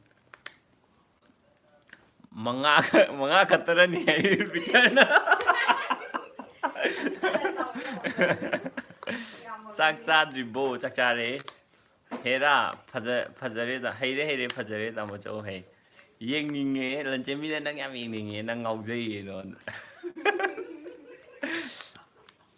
ꯃꯉꯥ, ꯃꯉꯥ ꯈꯛꯇꯔꯅꯤ ꯍꯥꯏ ꯕꯤꯛꯇꯔꯅ꯫ ꯆꯥꯛ ꯆꯥꯗ꯭ꯔꯤꯕꯣ? ꯆꯥꯛ ꯆꯥꯔꯦ꯫ ꯍꯦꯔꯥ, ꯐꯖ-, ꯐꯖꯔꯦꯗ꯫ ꯍꯩꯔꯦ, ꯍꯩꯔꯦ, ꯐꯖꯔꯦ, ꯇꯥꯃꯣ ꯆꯧ ꯍꯩ꯫ ꯌꯦꯡꯅꯤꯡꯉꯦ, ꯂꯟꯆꯦꯟꯕꯤꯅ ꯅꯪ ꯌꯥꯝ ꯌꯦꯡꯅꯤꯡꯉꯦ, ꯅꯪ ꯉꯥꯎꯖꯩꯌꯦ ꯅꯉꯣꯟꯗ꯫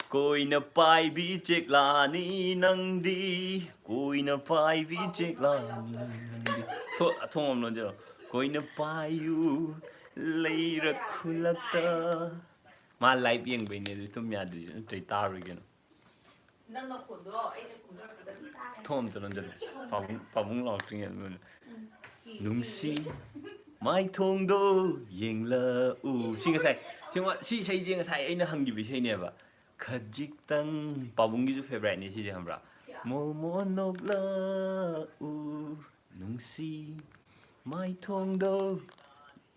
ꯀꯣꯏꯅ ꯄꯥꯏꯕꯤ ꯆꯦꯛꯂꯥꯅꯤ ꯅꯪꯗꯤ, ꯀꯣꯏꯅ ꯄꯥꯏꯕꯤ ꯆꯦꯛꯂꯥꯅꯤ ꯅꯪꯗꯤ꯫ ꯊꯣ-, ꯊꯣꯡ ꯑꯃ ꯂꯣꯟꯖꯔꯣ꯫ ꯀꯣꯏꯅ ꯄꯥꯏꯌꯨ ꯂꯩꯔꯛ ꯈꯨꯜꯂꯛꯇ꯫ ꯃꯥ live ꯌꯦꯡꯕꯩꯅꯦ ꯑꯗꯨ ꯇꯨꯝ ꯌꯥꯗ꯭ꯔꯤꯁꯦ, ꯅꯠꯇ꯭ꯔꯗꯤ ꯇꯥꯔꯣꯏ ꯀꯩꯅꯣ꯫ ꯅꯪ ꯅꯈꯣꯟꯗꯣ ꯑꯩꯅ ꯈꯨꯝꯗꯣꯔꯛꯄꯗ ꯑꯗꯨꯝ ꯇꯥꯔꯦ꯫ ꯊꯣꯡ ꯑꯝꯇ ꯂꯣꯟꯖꯜꯂꯣ꯫ ꯄꯥꯕꯨꯡ, ꯄꯥꯕꯨꯡ ꯂꯥꯎꯔꯛꯇ꯭ꯔꯤꯉꯩꯗ ꯂꯣꯟ-, ꯅꯨꯡꯁꯤ ꯃꯥꯏꯊꯣꯡꯗꯣ ꯌꯦꯡꯂꯛꯎ꯫ ꯁꯤ ꯉꯁꯥꯏ, ꯁꯤ ꯉ-, ꯁꯤ ꯏꯁꯩꯁꯦ ꯉꯁꯥꯏ ꯑꯩꯅ ꯍꯪꯈꯤꯕ ꯏꯁꯩꯅꯦꯕ꯫ ꯈꯖꯤꯛꯇꯪ, ꯄꯥꯕꯨꯡꯒꯤꯁꯨ favourite ꯅꯦ ꯁꯤꯁꯦ, ꯈꯪꯕ꯭ꯔꯥ? ꯃꯣꯃꯣꯟ ꯅꯣꯛꯂꯛꯎ ꯅꯨꯡꯁꯤ ꯃꯥꯏꯊꯣꯡꯗꯣ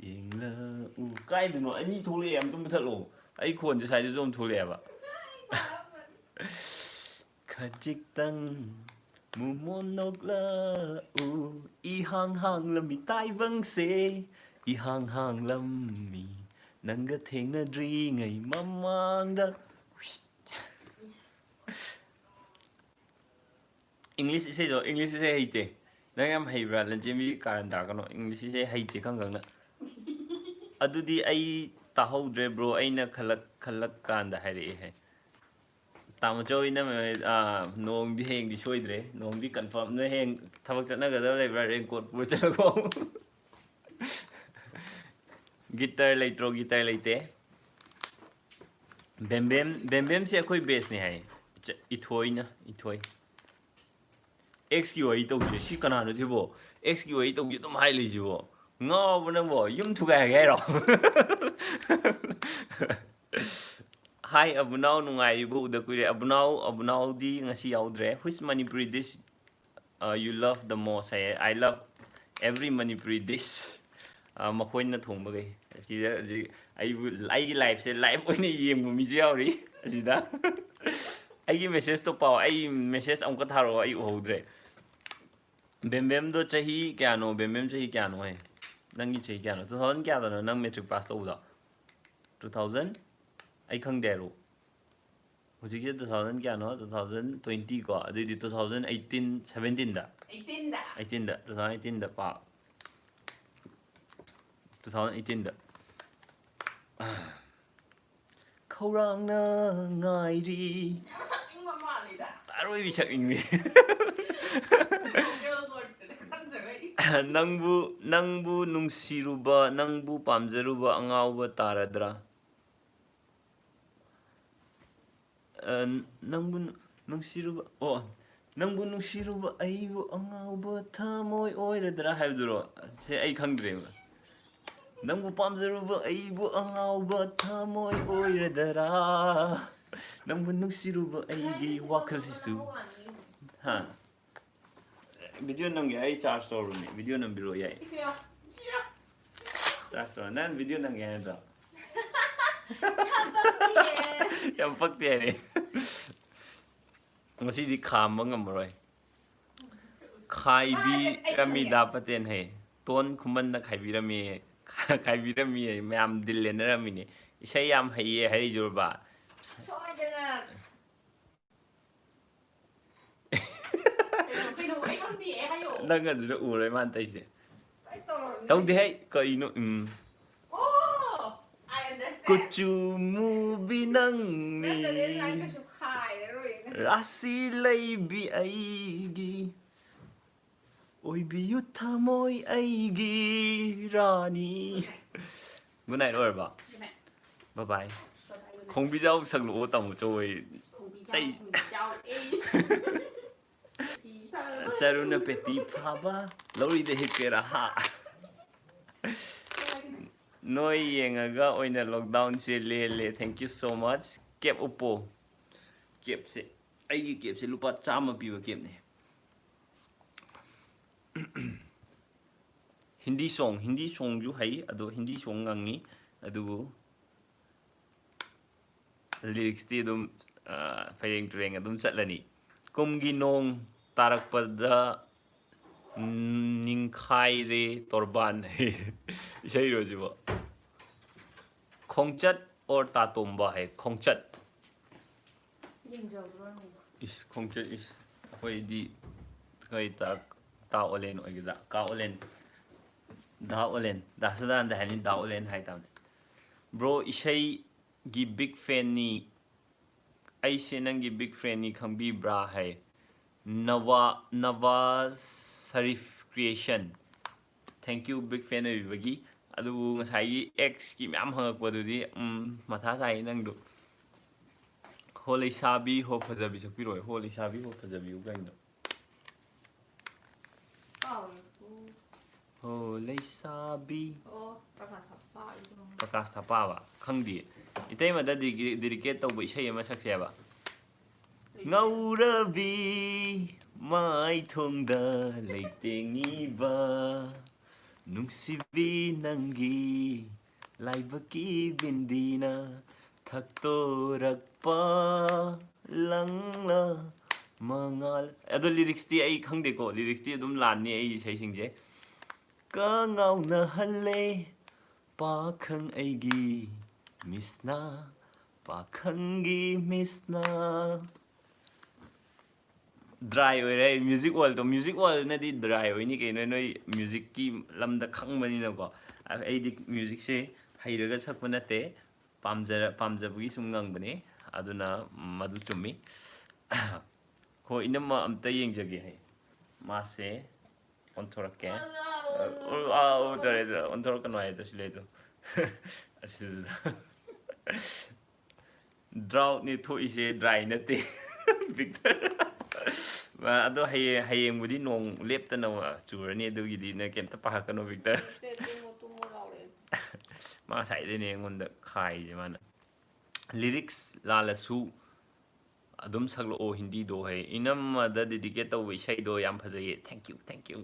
ꯌꯦꯡꯂꯛꯎ꯫ ꯀꯥꯏꯗꯅꯣ ꯑꯅꯤ ꯊꯣꯛꯂꯛꯑꯦ, ꯑꯝꯇ ꯃꯨꯊꯠꯂꯣ꯫ ꯑꯩ ꯈꯣꯟꯁꯦ ꯁ꯭ꯋꯥꯏꯗꯁꯨ ꯑꯃ ꯊꯣꯛꯂꯛꯑꯦꯕ꯫ ꯈꯖꯤꯛꯇꯪ ꯃꯨꯃꯣꯟ ꯅꯣꯛꯂꯛꯎ, ꯏꯍꯥꯡ ꯍꯥꯡꯂꯝꯃꯤ ꯇꯥꯏꯕꯪꯁꯦ, ꯏꯍꯥꯡ ꯍꯥꯡꯂꯝꯃꯤ ꯅꯪꯒ ꯊꯦꯡꯅꯗ꯭ꯔꯤꯉꯩ ꯃꯃꯥꯡꯗ꯫ English ꯏꯁꯩꯗꯣ, English ꯏꯁꯩ ꯍꯩꯇꯦ꯫ ꯅꯪ ꯌꯥꯝ ꯍꯩꯕ꯭ꯔꯥ? ꯂꯟꯆꯦꯟꯕꯤ ꯀꯥꯔꯟ ꯇꯥꯔꯛꯀꯅꯣ꯫ English ꯏꯁꯩ ꯍꯩꯇꯦ ꯈꯪ ꯈꯪꯅ꯫ ꯑꯗꯨꯗꯤ ꯑꯩ ꯇꯥꯍꯧꯗ꯭ꯔꯦ bro, ꯑꯩꯅ ꯈꯜꯂꯛ-, ꯈꯜꯂꯛ ꯀꯥꯟꯗ ꯍꯥꯏꯔꯛꯑꯦ ꯍꯥꯏ꯫ ꯇꯥꯃꯣꯆꯧ, ꯏꯅꯝꯃ, ꯑꯥ, ꯅꯣꯡꯗꯤ ꯍꯌꯦꯡꯗꯤ ꯁꯣꯏꯗ꯭ꯔꯦ꯫ ꯅꯣꯡꯗꯤ confirm꯫ ꯅꯣꯏ ꯍꯌꯦꯡ ꯊꯕꯛ ꯆꯠꯅꯒꯗꯕ ꯂꯩꯕ꯭ꯔꯥ? Raincoat ꯄꯨꯔ ꯆꯠꯂꯒꯣ꯫ Guitar ꯂꯩꯇ꯭ꯔꯣ? Guitar ꯂꯩꯇꯦ꯫ ꯕꯦꯝꯕꯦꯝ, ꯕꯦꯝꯕꯦꯝꯁꯦ ꯑꯩꯈꯣꯏ batchꯅꯤ ꯍꯥꯏ꯫ ꯏꯆ-, ꯏꯊꯣꯏꯅ, ꯏꯊꯣꯏ꯫ Exꯀꯤ ꯋꯥꯔꯤ ꯇꯧꯁꯦ꯫ ꯁꯤ ꯀꯅꯥꯅꯣ ꯁꯤꯕꯣ? Exꯀꯤ ꯋꯥꯔꯤ ꯇꯧꯁꯦ ꯑꯗꯨꯝ ꯍꯥꯏ ꯂꯩꯁꯤꯕꯣ? ꯉꯥꯎꯕ ꯅꯪꯕꯣ? ꯌꯨꯝ ꯊꯨꯒꯥꯏꯒꯦ ꯍꯥꯏꯔꯣ? Hi ꯑꯕꯨꯅꯥꯎ, ꯅꯨꯡꯉꯥꯏꯔꯤꯕꯣ? ꯎꯗ ꯀꯨꯏꯔꯦ꯫ ꯑꯕꯨꯅꯥꯎ, ꯑꯕꯨꯅꯥꯎꯗꯤ ꯉꯁꯤ ꯌꯥꯎꯗ꯭ꯔꯦ꯫ Which Manipuri dish, uh, you love the most ꯍꯥꯏꯌꯦ꯫ I love every Manipuri dish꯫ ꯑ, ꯃꯈꯣꯏꯅ ꯊꯣꯡꯕꯈꯩ꯫ ꯑꯁꯤꯗ ꯍꯧꯖꯤꯛ ꯑꯩꯕꯨ, ꯑꯩꯒꯤ liveꯁꯦ live ꯑꯣꯏꯅ ꯌꯦꯡꯕ ꯃꯤꯁꯨ ꯌꯥꯎꯔꯤ ꯑꯁꯤꯗ꯫ ꯑꯩꯒꯤ messageꯇꯣ ꯄꯥꯎ, ꯑꯩ message ꯑꯃꯨꯛꯀ ꯊꯥꯔꯛꯑꯣ, ꯑꯩ ꯎꯍꯧꯗ꯭ꯔꯦ꯫ ꯕꯦꯝꯕꯦꯝꯗꯣ ꯆꯍꯤ ꯀꯌꯥꯅꯣ? ꯕꯦꯝꯕꯦꯝ ꯆꯍꯤ ꯀꯌꯥꯅꯣ ꯍꯦ? ꯅꯪꯒꯤ ꯆꯍꯤ ꯀꯌꯥꯅꯣ? Two thousand ꯀꯌꯥꯗꯅꯣ ꯅꯪ matric pass ꯇꯧꯕꯗꯣ? Two thousand? ꯑꯩ ꯈꯪꯗꯦ ꯍꯥꯏꯔꯣ? ꯍꯧꯖꯤꯛꯁꯦ two thousand ꯀꯌꯥꯅꯣ? Two thousand twenty ꯀꯣ, ꯑꯗꯨꯑꯣꯏꯗꯤ two thousand eighteen, seventeenꯗ? Eighteenꯗ꯫ Eighteenꯗ, two thousand eighteenꯗ ꯄꯥ-, two thousand eighteenꯗ꯫ ꯈꯧꯔꯥꯡꯅ ꯉꯥꯏꯔꯤ꯫ ꯌꯥꯝ ꯁꯛꯅꯤꯡꯕ ꯃꯥꯜꯂꯤꯗ꯫ ꯑꯔꯣꯏꯕꯤ ꯁꯛꯅꯤꯡꯕꯤ꯫ Vocal cord ꯈꯪꯗ꯭ꯔꯕ ꯑꯩ꯫ ꯅꯪꯕꯨ, ꯅꯪꯕꯨ ꯅꯨꯡꯁꯤꯔꯨꯕ, ꯅꯪꯕꯨ ꯄꯥꯝꯖꯔꯨꯕ ꯑꯉꯥꯎꯕ ꯇꯥꯔꯗ꯭ꯔꯥ? ꯑ, ꯅꯪꯕꯨ ꯅꯨ-, ꯅꯨꯡꯁꯤꯔꯨꯕ, ꯑꯣ, "ꯅꯪꯕꯨ ꯅꯨꯡꯁꯤꯔꯨꯕ ꯑꯩꯕꯨ ꯑꯉꯥꯎꯕ ꯊꯃꯣꯏ ꯑꯣꯏꯔꯗ꯭ꯔꯥ" ꯍꯥꯏꯕꯗꯨꯔꯣ? ꯁꯦ ꯑꯩ ꯈꯪꯗ꯭ꯔꯦꯕ꯫ "ꯅꯪꯕꯨ ꯄꯥꯝꯖꯔꯨꯕ ꯑꯩꯕꯨ ꯑꯉꯥꯎꯕ ꯊꯃꯣꯏ ꯑꯣꯏꯔꯗ꯭ꯔꯥ? ꯅꯪꯕꯨ ꯅꯨꯡꯁꯤꯔꯨꯕ ꯑꯩꯒꯤ ꯋꯥꯈꯜꯁꯤꯁꯨ"꯫ ꯍꯥ? Video ꯅꯝꯒꯦ, ꯑꯩ charge ꯇꯧꯔꯨꯅꯦ꯫ Video ꯅꯝꯕꯤꯔꯛꯑꯣ, ꯌꯥꯏ꯫ ꯏꯁ, ꯌꯥ-, ꯌꯥ-, charge ꯇꯧꯔꯣ꯫ ꯅꯪ video ꯅꯝꯒꯦ ꯍꯥꯏ ꯅꯠꯇ꯭ꯔꯣ? ꯌꯥꯝ ꯄꯛꯇꯤꯌꯦ꯫ ꯌꯥꯝ ꯄꯛꯇꯦ ꯍꯥꯏꯅꯦ꯫ ꯉꯁꯤꯗꯤ ꯈꯥꯝꯕ ꯉꯝꯃꯔꯣꯏ꯫ ꯈꯥꯏꯕꯤꯔꯝꯃꯤꯗ ꯄꯇꯦꯟ ꯍꯩ꯫ ꯇꯣꯟ ꯈꯨꯃꯟꯅ ꯈꯥꯏꯕꯤꯔꯝꯃꯤ꯫ ꯈꯥꯏꯕꯤꯔꯝꯃꯤ ꯍꯩ꯫ ꯃꯌꯥꯝ ꯗꯤꯜ ꯂꯦꯟꯅꯔꯝꯃꯤꯅꯦ꯫ ꯏꯁꯩ ꯌꯥꯝ ꯍꯩꯌꯦ ꯍꯥꯏꯔꯛꯏꯁꯤꯔꯣꯕ? ꯁꯣꯏꯗꯅ꯫ ꯀꯩꯅꯣ, ꯀꯩꯅꯣ, ꯑꯩ ꯈꯪꯗꯤꯌꯦ, ꯍꯥꯏꯌꯣ꯫ ꯅꯪ ꯑꯗꯨꯗ ꯎꯔꯣꯏ ꯃꯥꯅ ꯇꯧꯔꯤꯁꯦ꯫ ꯑꯩ ꯇꯧꯔꯝꯅꯤ꯫ ꯇꯧꯗꯦ ꯍꯩ꯫ ꯀꯩꯅꯣ? ꯎꯝ꯫ ꯑꯣ, I understand꯫ ꯀꯨꯆꯨ ꯃꯨꯕꯤ ꯅꯪꯅꯤ꯫ ꯅꯠꯇ꯭ꯔꯗꯤ ꯑꯗꯨꯃꯥꯏꯅ ꯀꯩꯁꯨ ꯈꯥꯏꯔꯔꯣꯏꯅꯦ꯫ ꯔꯥꯁꯤ ꯂꯩꯕꯤ ꯑꯩꯒꯤ, ꯑꯣꯏꯕꯤꯌꯨ ꯊꯃꯣꯏ ꯑꯩꯒꯤ ꯔꯥꯅꯤ꯫ Good night ꯑꯣꯏꯔꯕ? ꯑꯗꯨꯅꯦ꯫ Bye bye꯫ Bye good night. ꯈꯣꯡꯕꯤꯖꯥꯎ ꯁꯛꯂꯛꯑꯣ ꯇꯥꯃꯣ ꯆꯧ ꯑꯣꯏ꯫ ꯈꯣꯡꯕꯤ ꯆꯩ꯫ ꯆꯥꯎ, ꯈꯣꯡꯕꯤ ꯆꯥꯎ, ꯑꯦ꯫ ꯆꯔꯨꯅ ꯄꯦꯇꯤ ꯐꯥꯕ ꯂꯧꯔꯤꯗ ꯍꯤꯞꯀꯦꯔꯥ ꯍꯥ? ꯅꯣꯏ ꯌꯦꯡꯉꯒ ꯑꯣꯏꯅ ꯂꯣꯛꯗꯥꯎꯟꯁꯦ ꯂꯦꯜꯂꯦ꯫ Thank you so much꯫ ꯀꯦꯞ ꯎꯞꯄꯣ꯫ ꯀꯦꯞꯁꯦ, ꯑꯩꯒꯤ ꯀꯦꯞꯁꯦ ꯂꯨꯄꯥ ꯆꯥꯝꯃ ꯄꯤꯕ ꯀꯦꯞꯅꯦ꯫ ꯍꯤꯟꯗꯤ ꯁꯣꯡ, ꯍꯤꯟꯗꯤ ꯁꯣꯡꯁꯨ ꯍꯩ, ꯑꯗꯣ ꯍꯤꯟꯗꯤ ꯁꯣꯡ ꯉꯪꯉꯤ, ꯑꯗꯨꯕꯨ ꯂꯤꯔꯤꯛꯁꯇꯤ ꯑꯗꯨꯝ, ꯑ, ꯐꯩꯔꯦꯡ ꯇꯨꯔꯦꯡ ꯑꯗꯨꯝ ꯆꯠꯂꯅꯤ꯫ ꯀꯨꯝꯒꯤ ꯅꯣꯡ ꯇꯥꯔꯛꯄꯗ ꯅꯤꯡꯈꯥꯏꯔꯦ ꯇꯣꯔꯕꯥꯟ꯫ ꯏꯁꯩꯔꯣ ꯁꯤꯕꯣ? ꯈꯣꯡꯆꯠ or ꯇꯥꯇꯣꯝꯕ ꯍꯥꯏ, ꯈꯣꯡꯆꯠ꯫ ꯌꯦꯡꯖꯧꯔꯣꯅꯦ꯫ ꯏꯁ, ꯈꯣꯡꯆꯠ ꯏꯁ, ꯑꯩꯈꯣꯏꯗꯤ ꯑꯩꯈꯣꯏ ꯇꯥ, ꯇꯥ ꯑꯣꯂꯦꯟ ꯑꯣꯏꯒꯗ꯭ꯔꯥ? ꯀꯥ ꯑꯣꯂꯦꯟ, ꯗꯥ ꯑꯣꯂꯦꯟ, ꯗꯥ ꯁꯗꯥꯅꯟꯗ ꯍꯥꯏꯕꯅꯤ, ꯗꯥ ꯑꯣꯂꯦꯟ ꯍꯥꯏ ꯇꯥꯕꯅꯤ꯫ Bro, ꯏꯁꯩꯒꯤ big fanꯅꯤ꯫ ꯑꯩꯁꯦ ꯅꯪꯒꯤ big fanꯅꯤ, ꯈꯪꯕꯤꯕ꯭ꯔꯥ high. Nava, Nawaz Sharif creation꯫ Thank you, big fan ꯑꯣꯏꯕꯤꯕꯒꯤ꯫ ꯑꯗꯨꯕꯨ ꯉꯁꯥꯏꯒꯤ Xꯀꯤ ꯃꯌꯥꯝ ꯍꯪꯉꯛꯄꯗꯨꯗꯤ, ꯎꯝ, ꯃꯊꯥ ꯁꯥꯏ ꯅꯪꯗꯣ꯫ ꯍꯣ ꯂꯩꯁꯥꯕꯤ ꯍꯣ ꯐꯖꯕꯤ ꯁꯛꯄꯤꯔꯛꯑꯣ꯫ ꯍꯣ ꯂꯩꯁꯥꯕꯤ ꯍꯣ ꯐꯖꯕꯤꯕꯨ ꯀꯩꯅꯣ? ꯀꯥꯎꯔꯦ꯫ ꯍꯣ ꯂꯩꯁꯥꯕꯤ꯫ ꯑꯣ, ꯄ꯭ꯔꯀꯥꯁ ꯊꯥꯄꯥ ꯑꯣꯏꯗꯣꯏꯅꯦ꯫ ꯄ꯭ꯔꯀꯥꯁ ꯊꯥꯄꯥꯕ? ꯈꯪꯗꯤꯌꯦ꯫ ꯏꯇꯩꯃꯗ ꯗꯤ-, dedicate ꯇꯧꯕ ꯏꯁꯩ ꯑꯃ ꯁꯛꯁꯦ ꯍꯥꯏꯕ꯫ ꯉꯧꯔꯕꯤ ꯃꯥꯏꯊꯣꯡꯗ ꯂꯩꯇꯦꯡꯉꯤꯕ ꯅꯨꯡꯁꯤꯕꯤ ꯅꯪꯒꯤ ꯂꯥꯏꯕꯛꯀꯤ ꯕꯤꯟꯗꯤꯅ ꯊꯛꯇꯣꯔꯛꯄ ꯂꯪꯂ ꯃꯉꯥꯜ꯫ ꯑꯗꯣ ꯂꯤꯔꯤꯛꯁꯇꯤ ꯑꯩ ꯈꯪꯗꯦꯀꯣ, ꯂꯤꯔꯤꯛꯁꯇꯤ ꯑꯗꯨꯝ ꯂꯥꯟꯅꯤ ꯑꯩ ꯏꯁꯩꯁꯤꯡꯁꯦ꯫ ꯀꯉꯥꯎꯅꯍꯜꯂꯦ ꯄꯥꯈꯪ ꯑꯩꯒꯤ ꯃꯤꯁꯅ, ꯄꯥꯈꯪꯒꯤ ꯃꯤꯁꯅ꯫ Dry ꯑꯣꯏꯔꯦ꯫ Music worldꯇꯣ, music worldꯅꯗꯤ dry ꯑꯣꯏꯅꯤ ꯀꯩꯅꯣ, ꯅꯣꯏ musicꯀꯤ ꯂꯝꯗ ꯈꯪꯕꯅꯤꯅꯀꯣ꯫ ꯑꯩꯗꯤ musicꯁꯦ ꯍꯩꯔꯒ ꯁꯛꯄ ꯅꯠꯇꯦ, ꯄꯥꯝꯖꯔ ꯄꯥꯝꯖꯕꯒꯤ ꯁꯨꯝ ꯉꯪꯕꯅꯤ꯫ ꯑꯗꯨꯅ ꯃꯗꯨ ꯆꯨꯝꯃꯤ꯫ ꯍꯣꯏ, ꯏꯅꯝꯃ ꯑꯝꯇ ꯌꯦꯡꯖꯒꯦ꯫ ꯍꯥꯏ ꯃꯥꯁꯦ ꯑꯣꯟꯊꯣꯔꯛꯀꯦ꯫ ꯑꯣ, ꯑꯥ, ꯑꯣ, ꯇꯧꯔꯦ, ꯇꯧꯔꯦ꯫ ꯑꯣꯟꯊꯣꯔꯛꯀꯅꯨ ꯍꯥꯏꯗꯣ ꯁꯤ ꯂꯩꯗꯣ꯫ ꯑꯁꯤꯗ꯫ Droughtꯅꯤ ꯊꯣꯛꯏꯁꯦ, dry ꯅꯠꯇꯦ꯫ Victor꯫ ꯑꯗꯣ ꯍꯌꯦꯡ, ꯍꯌꯦꯡꯕꯨꯗꯤ ꯅꯣꯡ ꯂꯦꯞꯇꯅ ꯆꯨꯔꯅꯤ, ꯑꯗꯨꯒꯤꯗꯤ ꯅꯪ ꯀꯩꯝꯇ ꯄꯥꯈꯠꯀꯅꯨ, Victor꯫ ꯃꯥ ꯉꯁꯥꯏꯗꯩꯅꯦ ꯑꯩꯉꯣꯟꯗ ꯈꯥꯏꯔꯤꯁꯦ ꯃꯥꯅ꯫ Lyrics ꯂꯥꯜꯂꯁꯨ ꯑꯗꯨꯝ ꯁꯛꯂꯛꯑꯣ ꯍꯤꯟꯗꯤꯗꯣ꯫ ꯍꯥꯏ ꯏꯅꯝꯃꯗ dedicate ꯇꯧꯕ ꯏꯁꯩꯗꯣ ꯌꯥꯝ ꯐꯖꯩꯌꯦ꯫ Thank you, thank you꯫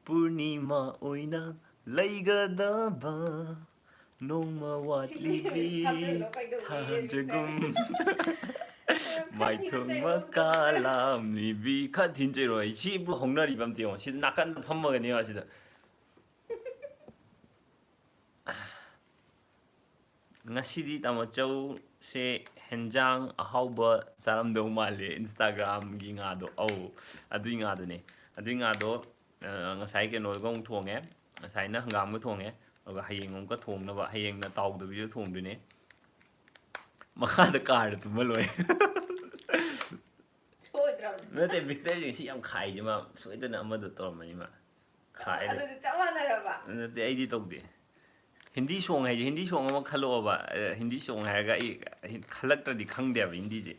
ꯄꯨꯔꯅꯤꯃꯥ ꯑꯣꯏꯅ ꯂꯩꯒꯗꯕ ꯅꯣꯡꯃ ꯋꯥꯠꯂꯤꯕꯤ ꯊꯥꯖꯒꯨꯝ꯫ ꯃꯥꯏꯊꯣꯡ ꯃꯀꯥ ꯂꯥꯝꯂꯤꯕꯤ꯫ ꯈꯔ ꯊꯤꯟ ꯆꯩꯔꯣ꯫ ꯑꯩ ꯁꯤꯕꯨ ꯍꯧꯅꯔꯤꯕ ꯑꯝꯇ ꯌꯦꯡꯉꯣ꯫ ꯁꯤꯗ ꯅꯥꯀꯟꯗ ꯐꯝꯃꯒꯅꯦꯕ ꯁꯤꯗ꯫ ꯉꯁꯤꯗꯤ ꯇꯥꯃꯣ ꯆꯧꯁꯦ ꯍꯦꯟꯖꯥꯡ ꯑꯍꯥꯎꯕ ꯆꯥꯔꯝꯗꯧ ꯃꯥꯜꯂꯦ꯫ Instagramꯒꯤ ꯉꯥꯗꯣ꯫ ꯑꯧ, ꯑꯗꯨꯏ ꯉꯥꯗꯨꯅꯦ꯫ ꯑꯗꯨꯏ ꯉꯥꯗꯣ, ꯑ, ꯉꯁꯥꯏ ꯀꯩꯅꯣꯒ ꯑꯃꯨꯛ ꯊꯣꯡꯉꯦ꯫ ꯉꯁꯥꯏꯅ ꯍꯪꯒꯥꯝꯒ ꯊꯣꯡꯉꯦ꯫ ꯑꯗꯨꯒ ꯍꯌꯦꯡ ꯑꯃꯨꯛꯀ ꯊꯣꯡꯅꯕ, ꯍꯌꯦꯡꯅ ꯇꯥꯎꯗꯕꯤꯗ ꯊꯣꯡꯗꯣꯏꯅꯦ꯫ ꯃꯈꯥꯗ ꯀꯥꯔꯗ ꯇꯨꯝꯃ ꯂꯣꯏꯔꯦ꯫ ꯁꯣꯏꯗ꯭ꯔꯕꯅꯦ꯫ ꯅꯠꯇꯦ, Victorꯁꯦ ꯁꯤ ꯌꯥꯝ ꯈꯥꯏꯁꯦ꯫ ꯃꯥ ꯁꯣꯏꯗꯅ ꯑꯃꯗꯣ ꯇꯧꯔꯝꯃꯅꯤ ꯃꯥ꯫ ꯈꯥꯏꯔꯦ꯫ ꯑꯗꯨꯗꯤ ꯆꯞ ꯃꯥꯟꯅꯔꯕ? ꯅꯠꯇꯦ, ꯑꯩꯗꯤ ꯇꯧꯗꯦ꯫ ꯍꯤꯟꯗꯤ song ꯍꯥꯏꯁꯦ, ꯍꯤꯟꯗꯤ song ꯑꯃ ꯈꯜꯂꯛꯑꯣꯕ꯫ ꯑ, ꯍꯤꯟꯗꯤ song ꯍꯥꯏꯔꯒ ꯑꯩ ꯍꯤꯟ-, ꯈꯜꯂꯛꯇ꯭ꯔꯗꯤ ꯈꯪꯗꯦꯕ ꯍꯤꯟꯗꯤꯁꯦ꯫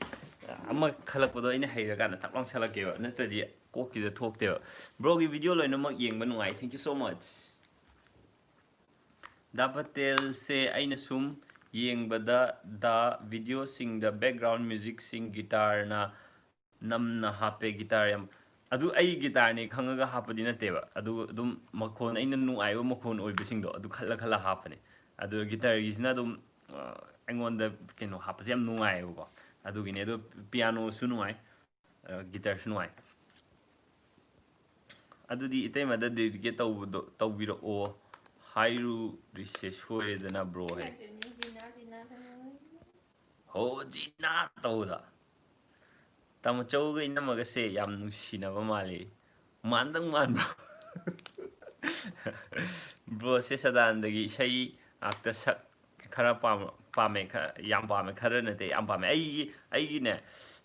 ꯑꯃ ꯈꯜꯂꯛꯄꯗꯣ ꯑꯩꯅ ꯍꯩꯔꯀꯥꯟꯗ ꯊꯛ ꯂꯥꯎ ꯁꯛꯂꯛꯀꯦꯕ, ꯅꯠꯇ꯭ꯔꯗꯤ ꯀꯣꯛꯁꯤꯗ ꯊꯣꯛꯇꯦꯕ꯫ Broꯒꯤ video ꯂꯣꯏꯅꯃꯛ ꯌꯦꯡꯕ ꯅꯨꯡꯉꯥꯏ꯫ Thank you so much꯫ ꯗꯥ ꯄꯇꯦꯜꯁꯦ ꯑꯩꯅ ꯁꯨꯝ ꯌꯦꯡꯕꯗ ꯗ videoꯁꯤꯡꯗ background musicꯁꯤꯡ guitarꯅ ꯅꯝꯅ ꯍꯥꯞꯄꯦ꯫ Guitar ꯌꯥꯝ, ꯑꯗꯨ ꯑꯩ guitarꯅꯤ ꯈꯪꯉꯒ ꯍꯥꯞꯄꯗꯤ ꯅꯠꯇꯦꯕ꯫ ꯑꯗꯨ ꯑꯗꯨꯝ ꯃꯈꯣꯟ, ꯑꯩꯅ ꯅꯨꯡꯉꯥꯏꯕ ꯃꯈꯣꯟ ꯑꯣꯏꯕꯁꯤꯡꯗꯣ ꯑꯗꯨ ꯈꯜꯂ ꯈꯜꯂ ꯍꯥꯞꯄꯅꯦ꯫ ꯑꯗꯨ guitarꯒꯤꯁꯤꯅ ꯑꯗꯨꯝ, ꯑ, ꯑꯩꯉꯣꯟꯗ ꯀꯩꯅꯣ ꯍꯥꯞꯄꯁꯦ ꯌꯥꯝ ꯅꯨꯡꯉꯥꯏꯌꯦꯕꯀꯣ꯫ ꯑꯗꯨꯒꯤꯅꯦ꯫ ꯑꯗꯣ pianoꯁꯨ ꯅꯨꯡꯉꯥꯏ, ꯑ, guitarꯁꯨ ꯅꯨꯡꯉꯥꯏ꯫ ꯑꯗꯨꯗꯤ ꯏꯇꯩꯃꯗ dedicate ꯇꯧꯕꯗꯣ, ꯇꯧꯕꯤꯔꯛꯑꯣ ꯍꯥꯏꯔꯨꯔꯤꯁꯦ ꯁꯣꯏꯔꯦꯗꯅ bro ꯍꯥꯏ꯫ ꯍꯣ ꯖꯤꯅꯥ ꯇꯧꯕꯗ꯫ ꯇꯥꯃꯣ ꯆꯧꯒ ꯏꯅꯝꯃꯒꯁꯦ ꯌꯥꯝ ꯅꯨꯡꯁꯤꯅꯕ ꯃꯥꯜꯂꯤ꯫ ꯃꯥꯟꯗꯪ ꯃꯥꯟꯕ꯭ꯔꯣ? Broꯁꯦ ꯁꯗꯥꯅꯟꯗꯒꯤ ꯏꯁꯩ ꯉꯥꯛꯇ ꯁꯛ ꯈꯔ ꯄꯥꯝ-, ꯄꯥꯝꯃꯦ, ꯈ-, ꯌꯥꯝ ꯄꯥꯝꯃꯦ, ꯈꯔ ꯅꯠꯇꯦ, ꯌꯥꯝ ꯄꯥꯝꯃꯦ꯫ ꯑꯩꯒꯤ, ꯑꯩꯒꯤꯅꯦ,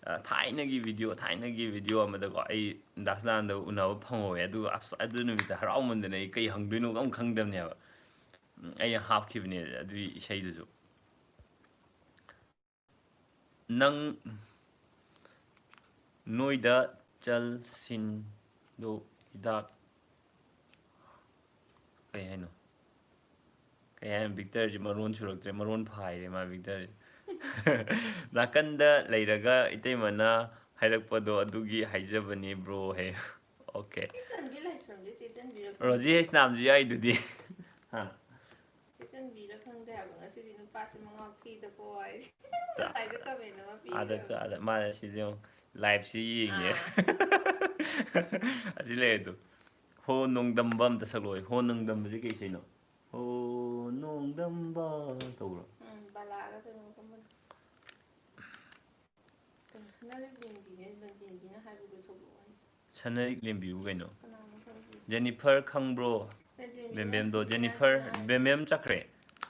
ꯑ, ꯊꯥꯏꯅꯒꯤ video, ꯊꯥꯏꯅꯒꯤ video ꯑꯃꯗꯀꯣ, ꯑꯩ ꯗꯥꯁꯅꯥꯟꯗ ꯎꯅꯕ ꯐꯪꯍꯧꯋꯦ꯫ ꯑꯗꯨꯒ ꯑꯁ, ꯑꯗꯨ ꯅꯨꯃꯤꯠꯇ ꯍꯔꯥꯎꯃꯟꯗꯅ ꯑꯩ ꯀꯩ ꯍꯪꯗꯣꯏꯅꯣꯒ ꯑꯃ ꯈꯪꯗꯕꯅꯦꯕ꯫ ꯎꯝ, ꯑꯩꯅ ꯍꯥꯞꯈꯤꯕꯅꯦ ꯑꯗꯨꯒꯤ ꯏꯁꯩꯗꯨꯁꯨ꯫ ꯅꯪ ꯅꯣꯏꯗ ꯆꯜꯁꯤꯟꯗꯣ ꯍꯤꯗꯥꯛ ꯀꯩ ꯍꯥꯏꯅꯣ? ꯀꯩ ꯍꯥꯏꯅꯣ? ꯕꯤꯛꯇꯔꯁꯤ ꯃꯔꯣꯟ ꯁꯨꯔꯛꯇ꯭ꯔꯦ, ꯃꯔꯣꯟ ꯐꯥꯏꯔꯦ ꯃꯥ ꯕꯤꯛꯇꯔꯁꯤ꯫ ꯅꯥꯀꯟꯗ ꯂꯩꯔꯒ ꯏꯇꯩꯃꯅ ꯍꯥꯏꯔꯛꯄꯗꯣ ꯑꯗꯨꯒꯤ ꯍꯥꯏꯖꯕꯅꯤ bro ꯍꯦ꯫ Okay꯫ ꯆꯦ ꯆꯟꯕꯤ ꯂꯥꯏꯁ꯭ꯔꯝꯁꯦ ꯆꯦ ꯆꯟꯕꯤꯔꯛꯄ ꯔꯣꯖꯤ ꯍꯩꯁꯅꯥꯝꯁꯨ ꯌꯥꯎꯏꯗꯨꯗꯤ꯫ ꯍꯥ? ꯆꯦ ꯆꯟꯕꯤꯔ ꯈꯪꯗꯦ ꯍꯥꯏꯕ, ꯉꯁꯤꯗꯤ ꯅꯨꯄꯥꯁꯤ ꯃꯉꯥꯎ ꯊꯤꯗꯀꯣ ꯍꯥꯏ꯫ ꯉꯁꯥꯏꯁꯨ comment ꯑꯃ ꯑꯥꯗ ꯄꯤꯔꯝꯃꯦ꯫ ꯑꯥꯗ ꯃꯥꯅ ꯁꯤꯁꯦ ꯌꯦꯡꯉꯨ, live ꯁꯤ ꯌꯦꯡꯉꯦ꯫ ꯑꯥ꯫ ꯑꯁꯤ ꯂꯩꯔꯦ ꯑꯗꯨ꯫ ꯍꯣ ꯅꯣꯡꯗꯝꯕ ꯑꯝꯇ ꯁꯛꯂꯛꯑꯣ꯫ ꯍꯣ ꯅꯣꯡꯗꯝꯕꯁꯦ ꯀꯩ ꯏꯁꯩꯅꯣ? ꯍꯣ ꯅꯣꯡꯗꯝꯕ ꯇꯧꯕ꯭ꯔꯣ? ꯎꯝ, ꯕꯂꯥꯗ ꯀꯩꯅꯣꯒꯨꯝꯕꯅꯤ꯫ ꯀꯩꯅꯣ, ꯁꯅꯔꯤꯛ ꯂꯦꯝꯕꯤꯅꯦ ꯂꯟꯆꯦꯟꯕꯤꯅ ꯍꯥꯏꯕꯗꯣ ꯁꯛꯂꯛꯑꯣ ꯍꯥꯏꯁꯦ꯫ ꯁꯅꯔꯤꯛ ꯂꯦꯝꯕꯤꯕꯨ ꯀꯩꯅꯣ? ꯀꯅꯥꯅꯣ ꯈꯪꯗꯦ꯫ ꯖꯦꯅꯤꯐꯔ ꯈꯪꯕ꯭ꯔꯣ? ꯂꯟꯆꯦꯟꯕꯤꯅ ꯕꯦꯝꯕꯦꯝꯗꯣ, ꯍꯧꯖꯤꯛ ꯖꯦꯅꯤꯐꯔ, ꯉꯥꯡꯁꯤꯅ ꯕꯦꯝꯕꯦꯝ ꯆꯠꯈ꯭ꯔꯦ꯫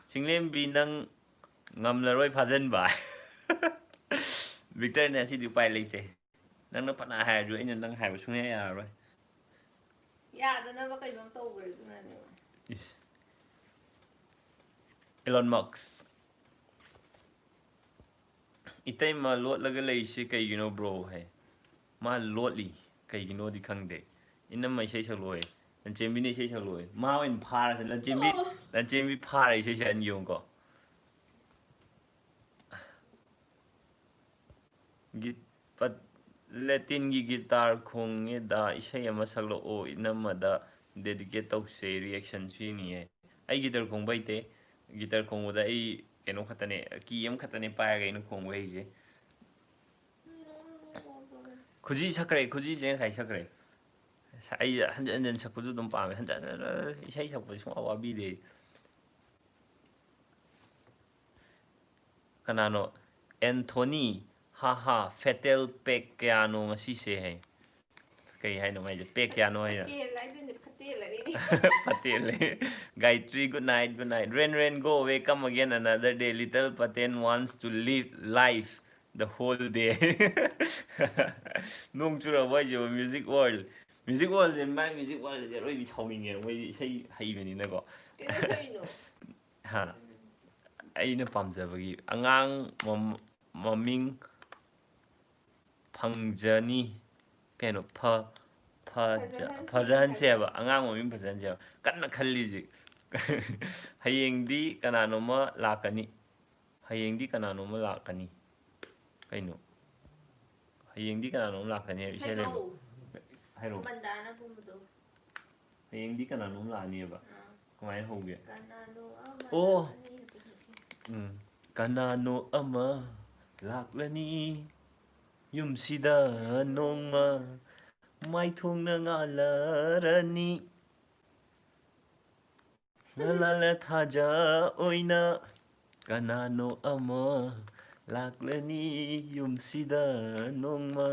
ꯆꯤꯡꯂꯦꯝꯕꯤ ꯅꯪ ꯉꯝꯂꯔꯣꯏ ꯐꯥꯖꯤꯟꯕ꯫ ꯕꯤꯛꯇꯔꯅꯦ ꯑꯁꯤꯗꯤ ꯎꯄꯥꯏ ꯂꯩꯇꯦ꯫ ꯅꯪꯅ ꯐꯅ ꯍꯥꯏꯔꯁꯨ ꯑꯩꯅ ꯅꯪ ꯍꯥꯏꯕ ꯁꯨꯡꯌꯥ ꯌꯥꯔꯔꯣꯏ꯫ ꯌꯥꯗꯅꯕ ꯀꯩꯅꯣꯝ ꯇꯧꯈ꯭ꯔꯦ ꯑꯗꯨꯅꯅꯦꯕ꯫ ꯏꯁ꯫ Alone mugs. "ꯏꯇꯩꯃ ꯂꯣꯠꯂꯒ ꯂꯩꯁꯦ ꯀꯩꯒꯤꯅꯣ bro?" ꯍꯥꯏ꯫ ꯃꯥ ꯂꯣꯠꯂꯤ, ꯀꯩꯒꯤꯅꯣꯗꯤ ꯈꯪꯗꯦ꯫ "ꯏꯅꯝꯃ ꯏꯁꯩ ꯁꯛꯂꯛꯑꯣꯌꯦ꯫ ꯂꯟꯆꯦꯟꯕꯤꯅ ꯏꯁꯩ ꯁꯛꯂꯛꯑꯣꯌꯦ꯫" ꯃꯥ ꯑꯣꯏꯅ ꯐꯥꯔꯁꯦ, ꯂꯟꯆꯦꯟꯕꯤ, ꯑꯣ꯫ ꯂꯟꯆꯦꯟꯕꯤ ꯐꯥꯔ ꯏꯁꯩ ꯁꯛꯍꯟꯒꯦ ꯌꯦꯡꯉꯨꯀꯣ꯫ ꯒꯤꯠ-, ꯄꯠ-, ꯂꯦꯇꯤꯟꯒꯤ ꯒꯤꯇꯥꯔ ꯈꯣꯡꯉꯦꯗ, ꯏꯁꯩ ꯑꯃ ꯁꯛꯂꯛꯑꯣ, ꯏꯅꯝꯃꯗ dedicate ꯇꯧꯁꯦ, reaction ꯄꯤꯅꯤꯌꯦ꯫ ꯑꯩ ꯒꯤꯇꯔ ꯈꯣꯡꯕ ꯍꯩꯇꯦ꯫ ꯒꯤꯇꯔ ꯈꯣꯡꯕꯗ ꯑꯩ ꯀꯩꯅꯣ ꯈꯛꯇꯅꯦ, key ꯑꯃꯈꯛꯇꯅꯦ ꯄꯥꯏꯔꯒ ꯑꯩꯅ ꯈꯣꯡꯕ ꯍꯩꯁꯦ꯫ ꯈꯨꯖꯤ ꯁꯛꯈ꯭ꯔꯦ, ꯈꯨꯖꯤꯁꯦ ꯉꯁꯥꯏ ꯁꯛꯈ꯭ꯔꯦ꯫ ꯑꯩ ꯍꯟꯖꯟ ꯍꯟꯖꯟ ꯁꯛꯄꯁꯨ ꯑꯗꯨꯝ ꯄꯥꯝꯃꯦ꯫ ꯍꯟꯖꯟ ꯍꯟꯖꯟ ꯏꯁꯩ ꯁꯛꯄꯁꯦ ꯁꯨꯡꯋꯥ ꯋꯥꯕꯤꯗꯦ꯫ ꯀꯅꯥꯅꯣ? ꯑꯦꯟꯊꯣꯅꯤ, "ꯍꯥ ꯍꯥ, fatal pack ꯀꯌꯥꯅꯣ ꯉꯁꯤꯁꯦ?" ꯍꯥꯏ꯫ ꯀꯩ ꯍꯥꯏꯅꯣ ꯃꯥꯏꯁꯦ? ꯄꯦ ꯀꯌꯥꯅꯣ ꯍꯥꯏꯅꯣ? ꯄꯇꯦꯜ ꯍꯥꯏꯗꯣꯏꯅꯦ, ꯐꯇꯦꯜ ꯍꯥꯏꯗꯤ. ꯐꯇꯦꯜ ꯂꯩ. Gayatri, good night, good night. Rain, rain, go away, come again another day. Little Paten wants to live life the whole day. ꯅꯣꯡ ꯆꯨꯔꯕ ꯍꯥꯏꯁꯤꯕꯣ? Music World, Music World ꯁꯦ, ꯃꯥꯏ Music World ꯁꯦ ꯑꯔꯣꯏꯕꯤ ꯁꯥꯎꯅꯤꯡꯉꯦ, ꯃꯣꯏꯗꯤ ꯏꯁꯩ ꯍꯩꯕꯅꯤꯅꯀꯣ. ꯀꯩꯗꯧꯗꯣꯏꯅꯣ? ꯍꯥ? ꯑꯩꯅ ꯄꯥꯝꯖꯕꯒꯤ ꯑꯉꯥꯡ ꯃꯝ- ꯃꯃꯤꯡ ꯐꯪꯖꯅꯤ. ꯀꯩꯅꯣ? ꯐ ꯐꯖ- ꯐꯖꯍꯟꯁꯤ ꯐꯖꯍꯟꯁꯦꯕ, ꯑꯉꯥꯡ ꯃꯃꯤꯡ ꯐꯖꯍꯟꯁꯦꯕ, ꯀꯟꯅ ꯈꯜꯂꯤꯁꯦ. ꯍꯌꯦꯡꯗꯤ ꯀꯅꯥꯅꯣꯝꯃ ꯂꯥꯛꯀꯅꯤ. ꯍꯌꯦꯡꯗꯤ ꯀꯅꯥꯅꯣꯝꯃ ꯂꯥꯛꯀꯅꯤ. ꯀꯩꯅꯣ? ꯍꯌꯦꯡꯗꯤ ꯀꯅꯥꯅꯣꯝ ꯂꯥꯛꯀꯅꯤ ꯍꯥꯏꯕ ꯏꯁꯩ ꯂꯩꯕ? ꯁꯩꯅꯧ. ꯍꯥꯏꯔꯛꯑꯣ. ꯃꯟꯗꯥꯅꯒꯨꯝꯕꯗꯣ. ꯍꯌꯦꯡꯗꯤ ꯀꯅꯥꯅꯣꯝ ꯂꯥꯛꯑꯅꯤꯕ. ꯑꯥ. ꯀꯃꯥꯏꯅ ꯍꯧꯒꯦ? ꯀꯅꯥꯅꯣ ꯑꯃ ꯑꯣ. ꯂꯥꯛꯀꯅꯤ ꯍꯥꯏꯕꯗꯣ ꯁꯤ. ꯎꯝ. ꯀꯅꯥꯅꯣ ꯑꯃ ꯂꯥꯛꯂꯅꯤ, ꯌꯨꯝꯁꯤꯗ ꯅꯣꯡꯃ ꯃꯥꯏꯊꯣꯡꯅ ꯉꯥꯜꯂꯔꯅꯤ. ꯂꯥ ꯂꯥ ꯂꯥ, ꯊꯥꯖ ꯑꯣꯏꯅ ꯀꯅꯥꯅꯣ ꯑꯃ ꯂꯥꯛꯂꯅꯤ, ꯌꯨꯝꯁꯤꯗ ꯅꯣꯡꯃ.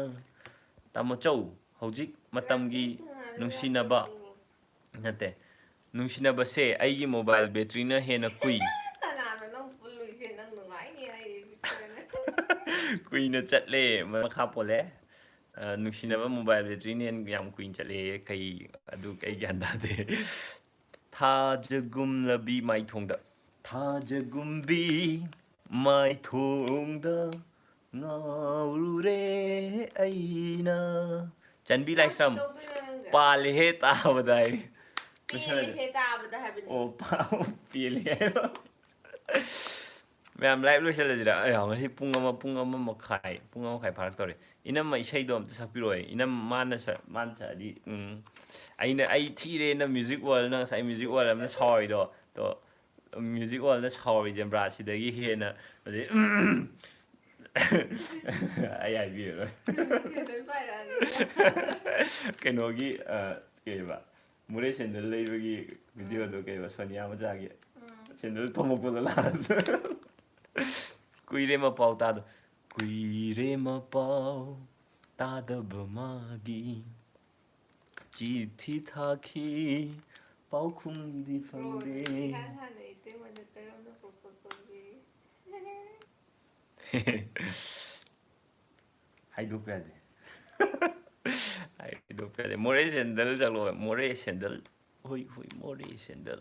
ꯇꯥꯃꯣ ꯆꯧ, ꯍꯧꯖꯤꯛ ꯃꯇꯝꯒꯤ ꯔꯥꯀꯦꯁ ꯁꯅꯥꯗ ꯅꯨꯡꯁꯤꯅꯕ ꯂꯥꯛꯄꯗꯣ. ꯅꯠꯇꯦ, ꯅꯨꯡꯁꯤꯅꯕꯁꯦ ꯑꯩꯒꯤ mobile batteryꯅ ꯍꯦꯟꯅ ꯀꯨꯏ ꯀꯅꯥꯅꯣ ꯅꯪ ꯄꯨꯜꯂꯨꯏꯁꯦ? ꯅꯪ ꯅꯨꯡꯉꯥꯏꯅꯤ ꯍꯥꯏꯔꯤ ꯄꯤꯛꯆꯔꯅ. ꯀꯨꯏꯅ ꯆꯠꯂꯦ, ꯃꯈꯥ ꯄꯣꯜꯂꯦ. ꯑ, ꯅꯨꯡꯁꯤꯅꯕ mobile batteryꯅ ꯍꯦꯟꯅ ꯌꯥꯝ ꯀꯨꯏꯅ ꯆꯠꯂꯦ꯫ ꯀꯩ, ꯑꯗꯨ ꯑꯩ ꯒ꯭ꯌꯥꯟ ꯇꯥꯗꯦ. ꯊꯥꯖꯒꯨꯝꯂꯕꯤ ꯃꯥꯏꯊꯣꯡꯗ, ꯊꯥꯖꯒꯨꯝꯕꯤ ꯃꯥꯏꯊꯣꯡꯗ ꯉꯥꯎꯔꯨꯔꯦ ꯑꯩꯅ꯫ ꯆꯟꯕꯤ ꯂꯥꯏꯁ꯭ꯔꯝ, ꯀꯩꯗꯧꯗꯣꯏꯅꯣ ꯅꯪꯁꯦ? ꯄꯥꯜꯂꯦꯍꯦ ꯇꯥꯕꯗ ꯍꯥꯏ꯫ ꯄꯦꯜꯂꯦꯍꯦ ꯇꯥꯕꯗ ꯍꯥꯏꯕꯅꯤ. ꯑꯣ, ꯄꯥ-, ꯄꯦꯜꯂꯦ ꯍꯥꯏꯕ꯫ ꯃꯌꯥꯝ live ꯂꯣꯏꯁꯤꯜꯂꯁꯤꯔ? ꯑꯩ ꯉꯁꯤ ꯄꯨꯡ ꯑꯃ, ꯄꯨꯡ ꯑꯃ ꯃꯈꯥꯏ, ꯄꯨꯡ ꯑꯃ ꯃꯈꯥꯏ ꯐꯥꯔꯛꯇꯧꯔꯦ꯫ ꯏꯅꯝꯃ ꯏꯁꯩꯗꯣ ꯑꯝꯇ ꯁꯛꯄꯤꯔꯛꯑꯣ꯫ ꯏꯅꯝ ꯃꯥꯅ ꯁꯛ-, ꯃꯥꯅ ꯁꯛꯑꯗꯤ, ꯎꯝ꯫ ꯑꯩꯅ, "ꯑꯩ ꯊꯤꯔꯦꯅ Music Worldꯅ ꯉꯁꯥꯏ Music World ꯑꯃꯅ ꯁꯥꯎꯔꯤꯗꯣ, ꯇꯣ, Music Worldꯅ ꯁꯥꯎꯔꯤꯁꯦ ꯕ꯭ꯔꯥ, ꯁꯤꯗꯒꯤ ꯍꯦꯟꯅ ꯍꯧꯖꯤꯛ ꯑꯩ ꯍꯥꯏꯕꯤꯔꯔꯣꯏ꯫ ꯁꯦꯟꯗꯜ ꯄꯥꯏꯔꯛꯑꯅꯤ. ꯀꯩꯅꯣꯒꯤ, ꯑ, ꯀꯩꯕ? ꯃꯣꯔꯦ ꯁꯦꯟꯗꯜ ꯂꯩꯕꯒꯤ videoꯗꯣ ꯀꯩꯕ? ꯁꯣꯅꯤꯌꯥ ꯃꯆꯥꯒꯤ꯫ ꯎꯝ. ꯁꯦꯟꯗꯜ ꯊꯣꯝꯃꯛꯄꯗꯣ ꯂꯥꯁ꯫ ꯀꯨꯏꯔꯦ ꯃꯄꯥꯎ ꯇꯥꯗ-, ꯀꯨꯏꯔꯦ ꯃꯄꯥꯎ ꯇꯥꯗꯕ ꯃꯥꯒꯤ꯫ ꯆꯤꯊꯤ ꯊꯥꯈꯤ, ꯄꯥꯎꯈꯨꯝꯗꯤ ꯐꯪꯗꯦ꯫ ꯏꯍꯥꯟ ꯍꯥꯟꯅ ꯏꯇꯩꯃꯗ ꯀꯔꯝꯅ propose ꯇꯧꯒꯦ? ꯍꯥꯏꯗꯣꯛꯄ ꯌꯥꯗꯦ꯫ ꯍꯥꯏꯗꯣꯛꯄ ꯌꯥꯗꯦ꯫ ꯃꯣꯔꯦ ꯁꯦꯟꯗꯜ ꯆꯠꯂꯣ꯫ ꯃꯣꯔꯦ ꯁꯦꯟꯗꯜ꯫ ꯍꯣꯏ, ꯍꯣꯏ, ꯃꯣꯔꯦ ꯁꯦꯟꯗꯜ꯫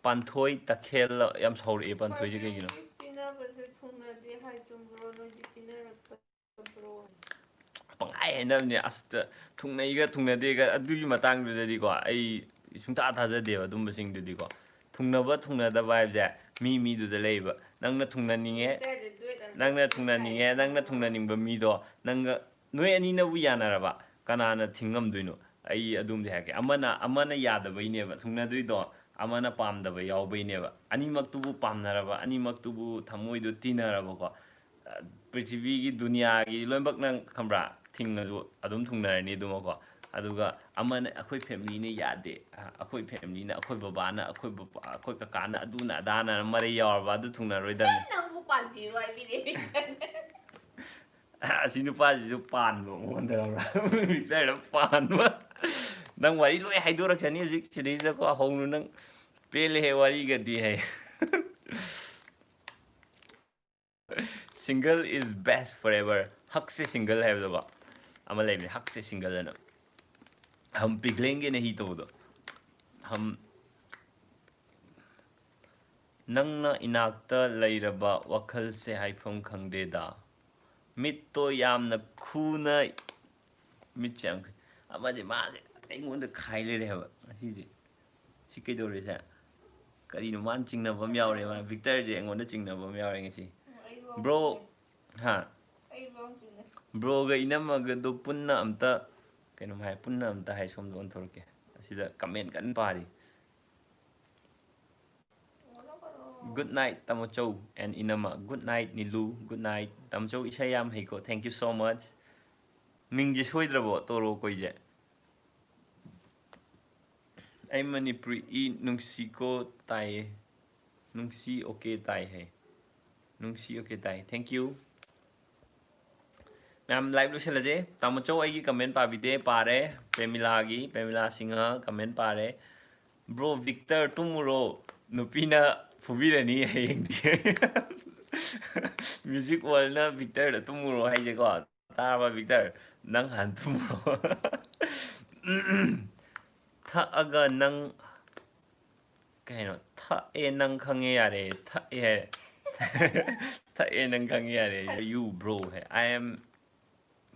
ꯄꯥꯟꯊꯣꯏ ꯇꯈꯦꯜ ꯌꯥꯝ ꯁꯥꯎꯔꯛꯑꯦ, ꯄꯥꯟꯊꯣꯏꯁꯦ ꯀꯩꯒꯤꯅꯣ? ꯄꯤꯅꯕꯁꯦ ꯊꯨꯡꯅꯗꯦ ꯍꯥꯏ, ꯆꯨꯝꯕ꯭ꯔꯣ? ꯅꯣꯏꯗꯤ ꯄꯤꯅꯔꯛꯇꯕ꯭ꯔꯣ? ꯄꯪꯍꯥꯏ ꯍꯥꯏꯅꯕꯅꯦ꯫ ꯑꯁ, ꯊꯨꯡꯅꯩꯒ ꯊꯨꯡꯅꯗꯦꯒ ꯑꯗꯨꯒꯤ ꯃꯇꯥꯡꯗꯨꯗꯗꯤꯀꯣ, ꯑꯩ ꯁꯨꯡꯊꯥ ꯊꯥꯖꯗꯦꯕ ꯑꯗꯨꯝꯕꯁꯤꯡꯗꯨꯗꯤꯀꯣ꯫ ꯊꯨꯡꯅꯕ ꯊꯨꯡꯅꯗꯕ ꯍꯥꯏꯕꯁꯦ ꯃꯤ ꯃꯤꯗꯨꯗ ꯂꯩꯕ꯫ ꯅꯪꯅ ꯊꯨꯡꯅꯅꯤꯡꯉꯦ, ꯅꯪꯅ ꯊꯨꯡꯅꯅꯤꯡꯉꯦ, ꯅꯪꯅ ꯊꯨꯡꯅꯅꯤꯡꯕ ꯃꯤꯗꯣ, ꯅꯪꯒ, ꯅꯣꯏ ꯑꯅꯤꯅꯕꯨ ꯌꯥꯅꯔꯕ, ꯀꯅꯥꯅ ꯊꯤꯡꯉꯝꯗꯣꯏꯅꯣ? ꯑꯩ ꯑꯗꯨꯝꯗꯤ ꯍꯥꯏꯔꯛꯀꯦ꯫ ꯑꯃꯅ, ꯑꯃꯅ ꯌꯥꯗꯕꯩꯅꯦꯕ ꯊꯨꯡꯅꯗ꯭ꯔꯤꯗꯣ, ꯑꯃꯅ ꯄꯥꯝꯗꯕ ꯌꯥꯎꯕꯩꯅꯦꯕ꯫ ꯑꯅꯤꯃꯛꯇꯨꯕꯨ ꯄꯥꯝꯅꯔꯕ, ꯑꯅꯤꯃꯛꯇꯨꯕꯨ ꯊꯃꯣꯏꯗꯣ ꯇꯤꯟꯅꯔꯕꯀꯣ, ꯑ, ꯄ꯭ꯔꯤꯊꯤꯕꯤꯒꯤ, ꯗꯨꯅꯤꯌꯥꯒꯤ ꯂꯣꯏꯅꯃꯛ ꯅꯪ ꯈꯪꯕ꯭ꯔꯥ? ꯊꯤꯡꯉꯁꯨ ꯑꯗꯨꯝ ꯊꯨꯡꯅꯔꯅꯤ ꯑꯗꯨꯃꯀꯣ꯫ ꯑꯗꯨꯒ ꯑꯃꯅ, "ꯑꯩꯈꯣꯏ familyꯅ ꯌꯥꯗꯦ, ꯑ, ꯑꯩꯈꯣꯏ familyꯅ, ꯑꯩꯈꯣꯏ ꯕꯕꯥꯅ, ꯑꯩꯈꯣꯏ ꯕꯕꯥ, ꯑꯩꯈꯣꯏ ꯀꯀꯥꯅ ꯑꯗꯨꯅ ꯑꯗꯥꯅ" ꯃꯔꯩ ꯌꯥꯎꯔꯕ, ꯑꯗꯨ ꯊꯨꯡꯅꯔꯣꯏꯗꯕꯅꯤ꯫ ꯅꯪꯕꯨ ꯄꯥꯟꯊꯤꯔꯣ ꯍꯥꯏꯕꯤꯔꯦ꯫ ꯑꯁꯤ ꯅꯨꯄꯥꯁꯤꯁꯨ ꯄꯥꯟꯕ ꯑꯣꯟꯗ꯭ꯔꯕ꯭ꯔꯥ? ꯃꯤꯇꯔꯗ ꯄꯥꯟꯕ꯫ ꯅꯪ ꯋꯥꯔꯤ ꯂꯣꯏ ꯍꯥꯏꯗꯣꯔꯛꯁꯅꯤ ꯍꯧꯖꯤꯛ ꯁꯤꯗꯩꯁꯤꯗꯀꯣ꯫ ꯍꯧꯅꯨ ꯅꯪ꯫ ꯄꯦꯜꯂꯦꯍꯦ ꯋꯥꯔꯤꯒꯗꯤ ꯍꯥꯏ꯫ Single is best forever꯫ ꯍꯛꯁꯦ single ꯍꯥꯏꯕꯗꯀꯣ ꯑꯃ ꯂꯩꯕꯅꯦ, ꯍꯛꯁꯦ single ꯍꯥꯏꯅ꯫ ꯍꯝ ꯄꯤꯒ꯭ꯂꯦꯡꯒꯦ ꯅꯍꯤ ꯇꯧꯕꯗꯣ꯫ ꯍꯝ, ꯅꯪꯅ ꯏꯅꯥꯛꯇ ꯂꯩꯔꯕ ꯋꯥꯈꯜꯁꯦ ꯍꯥꯏꯐꯝ ꯈꯪꯗꯦꯗ꯫ ꯃꯤꯠꯇꯣ ꯌꯥꯝꯅ ꯈꯨꯅ, ꯃꯤꯠꯁꯦ ꯌꯥꯝ ꯈꯨ-, ꯑꯃꯁꯦ ꯃꯥꯁꯦ ꯑꯩꯉꯣꯟꯗ ꯈꯥꯏ ꯂꯩꯔꯦ ꯍꯥꯏꯕ ꯉꯁꯤꯁꯦ꯫ ꯁꯤ ꯀꯩꯗꯧꯔꯦꯁꯦ? ꯀꯔꯤꯅꯣ ꯃꯥꯅ ꯆꯤꯡꯅꯕ ꯑꯃ ꯌꯥꯎꯔꯦ, ꯃꯥ ꯚꯤꯛꯇꯔꯁꯦ ꯑꯩꯉꯣꯟꯗ ꯆꯤꯡꯅꯕ ꯑꯃ ꯌꯥꯎꯔꯦ ꯉꯁꯤ꯫ ꯑꯩꯕꯨ ꯕ꯭ꯔꯣ, ꯍꯥ? ꯑꯩꯕꯨ ꯆꯤꯡꯅꯩ꯫ ꯕ꯭ꯔꯣꯒ ꯏꯅꯝꯃꯒꯗꯣ ꯄꯨꯟꯅ ꯑꯝꯇ ꯀꯩꯅꯣꯝ ꯍꯥꯏ, ꯄꯨꯟꯅ ꯑꯝꯇ ꯍꯥꯏ, ꯁꯣꯝꯗ ꯑꯣꯟꯊꯣꯔꯛꯀꯦ꯫ ꯑꯁꯤꯗ comment ꯀꯟꯅ ꯄꯥꯔꯤ꯫ Good night, ꯇꯥꯃꯣꯆꯧ and ꯏꯅꯝꯃ꯫ Good night, ꯅꯤꯂꯨ꯫ Good night꯫ ꯇꯥꯃꯣꯆꯧ ꯏꯁꯩ ꯌꯥꯝ ꯍꯩꯀꯣ꯫ Thank you so much꯫ ꯃꯤꯡꯁꯦ ꯁꯣꯏꯗ꯭ꯔꯕꯣ, ꯇꯣꯔꯣ ꯀꯣꯏꯁꯦ? ꯑꯩ ꯃꯅꯤꯄꯨꯔꯤ ꯏ ꯅꯨꯡꯁꯤꯀꯣ ꯇꯥꯏꯌꯦ꯫ ꯅꯨꯡꯁꯤ okay ꯇꯥꯏ ꯍꯥꯏ꯫ ꯅꯨꯡꯁꯤ okay ꯇꯥꯏ꯫ Thank you꯫ ꯃꯌꯥꯝ, live ꯂꯣꯏꯁꯤꯜꯂꯁꯦ꯫ ꯇꯥꯃꯣ ꯆꯧ ꯑꯩꯒꯤ comment ꯄꯥꯕꯤꯗꯦ, ꯄꯥꯔꯦ꯫ ꯄ꯭ꯔꯦꯃꯤꯂꯥꯒꯤ, ꯄ꯭ꯔꯦꯃꯤꯂꯥ ꯁꯤꯡꯍ comment ꯄꯥꯔꯦ꯫ Bro Victor, ꯇꯨꯝꯃꯨꯔꯣ, ꯅꯨꯄꯤꯅ ꯐꯨꯕꯤꯔꯅꯤ ꯍꯌꯦꯡꯗꯤ꯫ Music World ꯅ Victor ꯗ ꯇꯨꯝꯃꯨꯔꯣ ꯍꯥꯏꯁꯦꯀꯣ꯫ ꯇꯥꯔꯕ Victor? ꯅꯪ ꯍꯥꯟꯅ ꯇꯨꯝꯃꯨꯔꯣ꯫ ꯊꯛꯑꯒ ꯅꯪ ꯀꯩꯅꯣ? ꯊꯛꯑꯦ ꯅꯪ ꯈꯪꯉꯦ ꯌꯥꯔꯦ꯫ ꯊꯛꯑꯦ ꯍꯥꯏꯔꯦ꯫ ꯊꯛꯑꯦ ꯅꯪ ꯈꯪꯉꯦ ꯌꯥꯔꯦ꯫ You bro high. I am,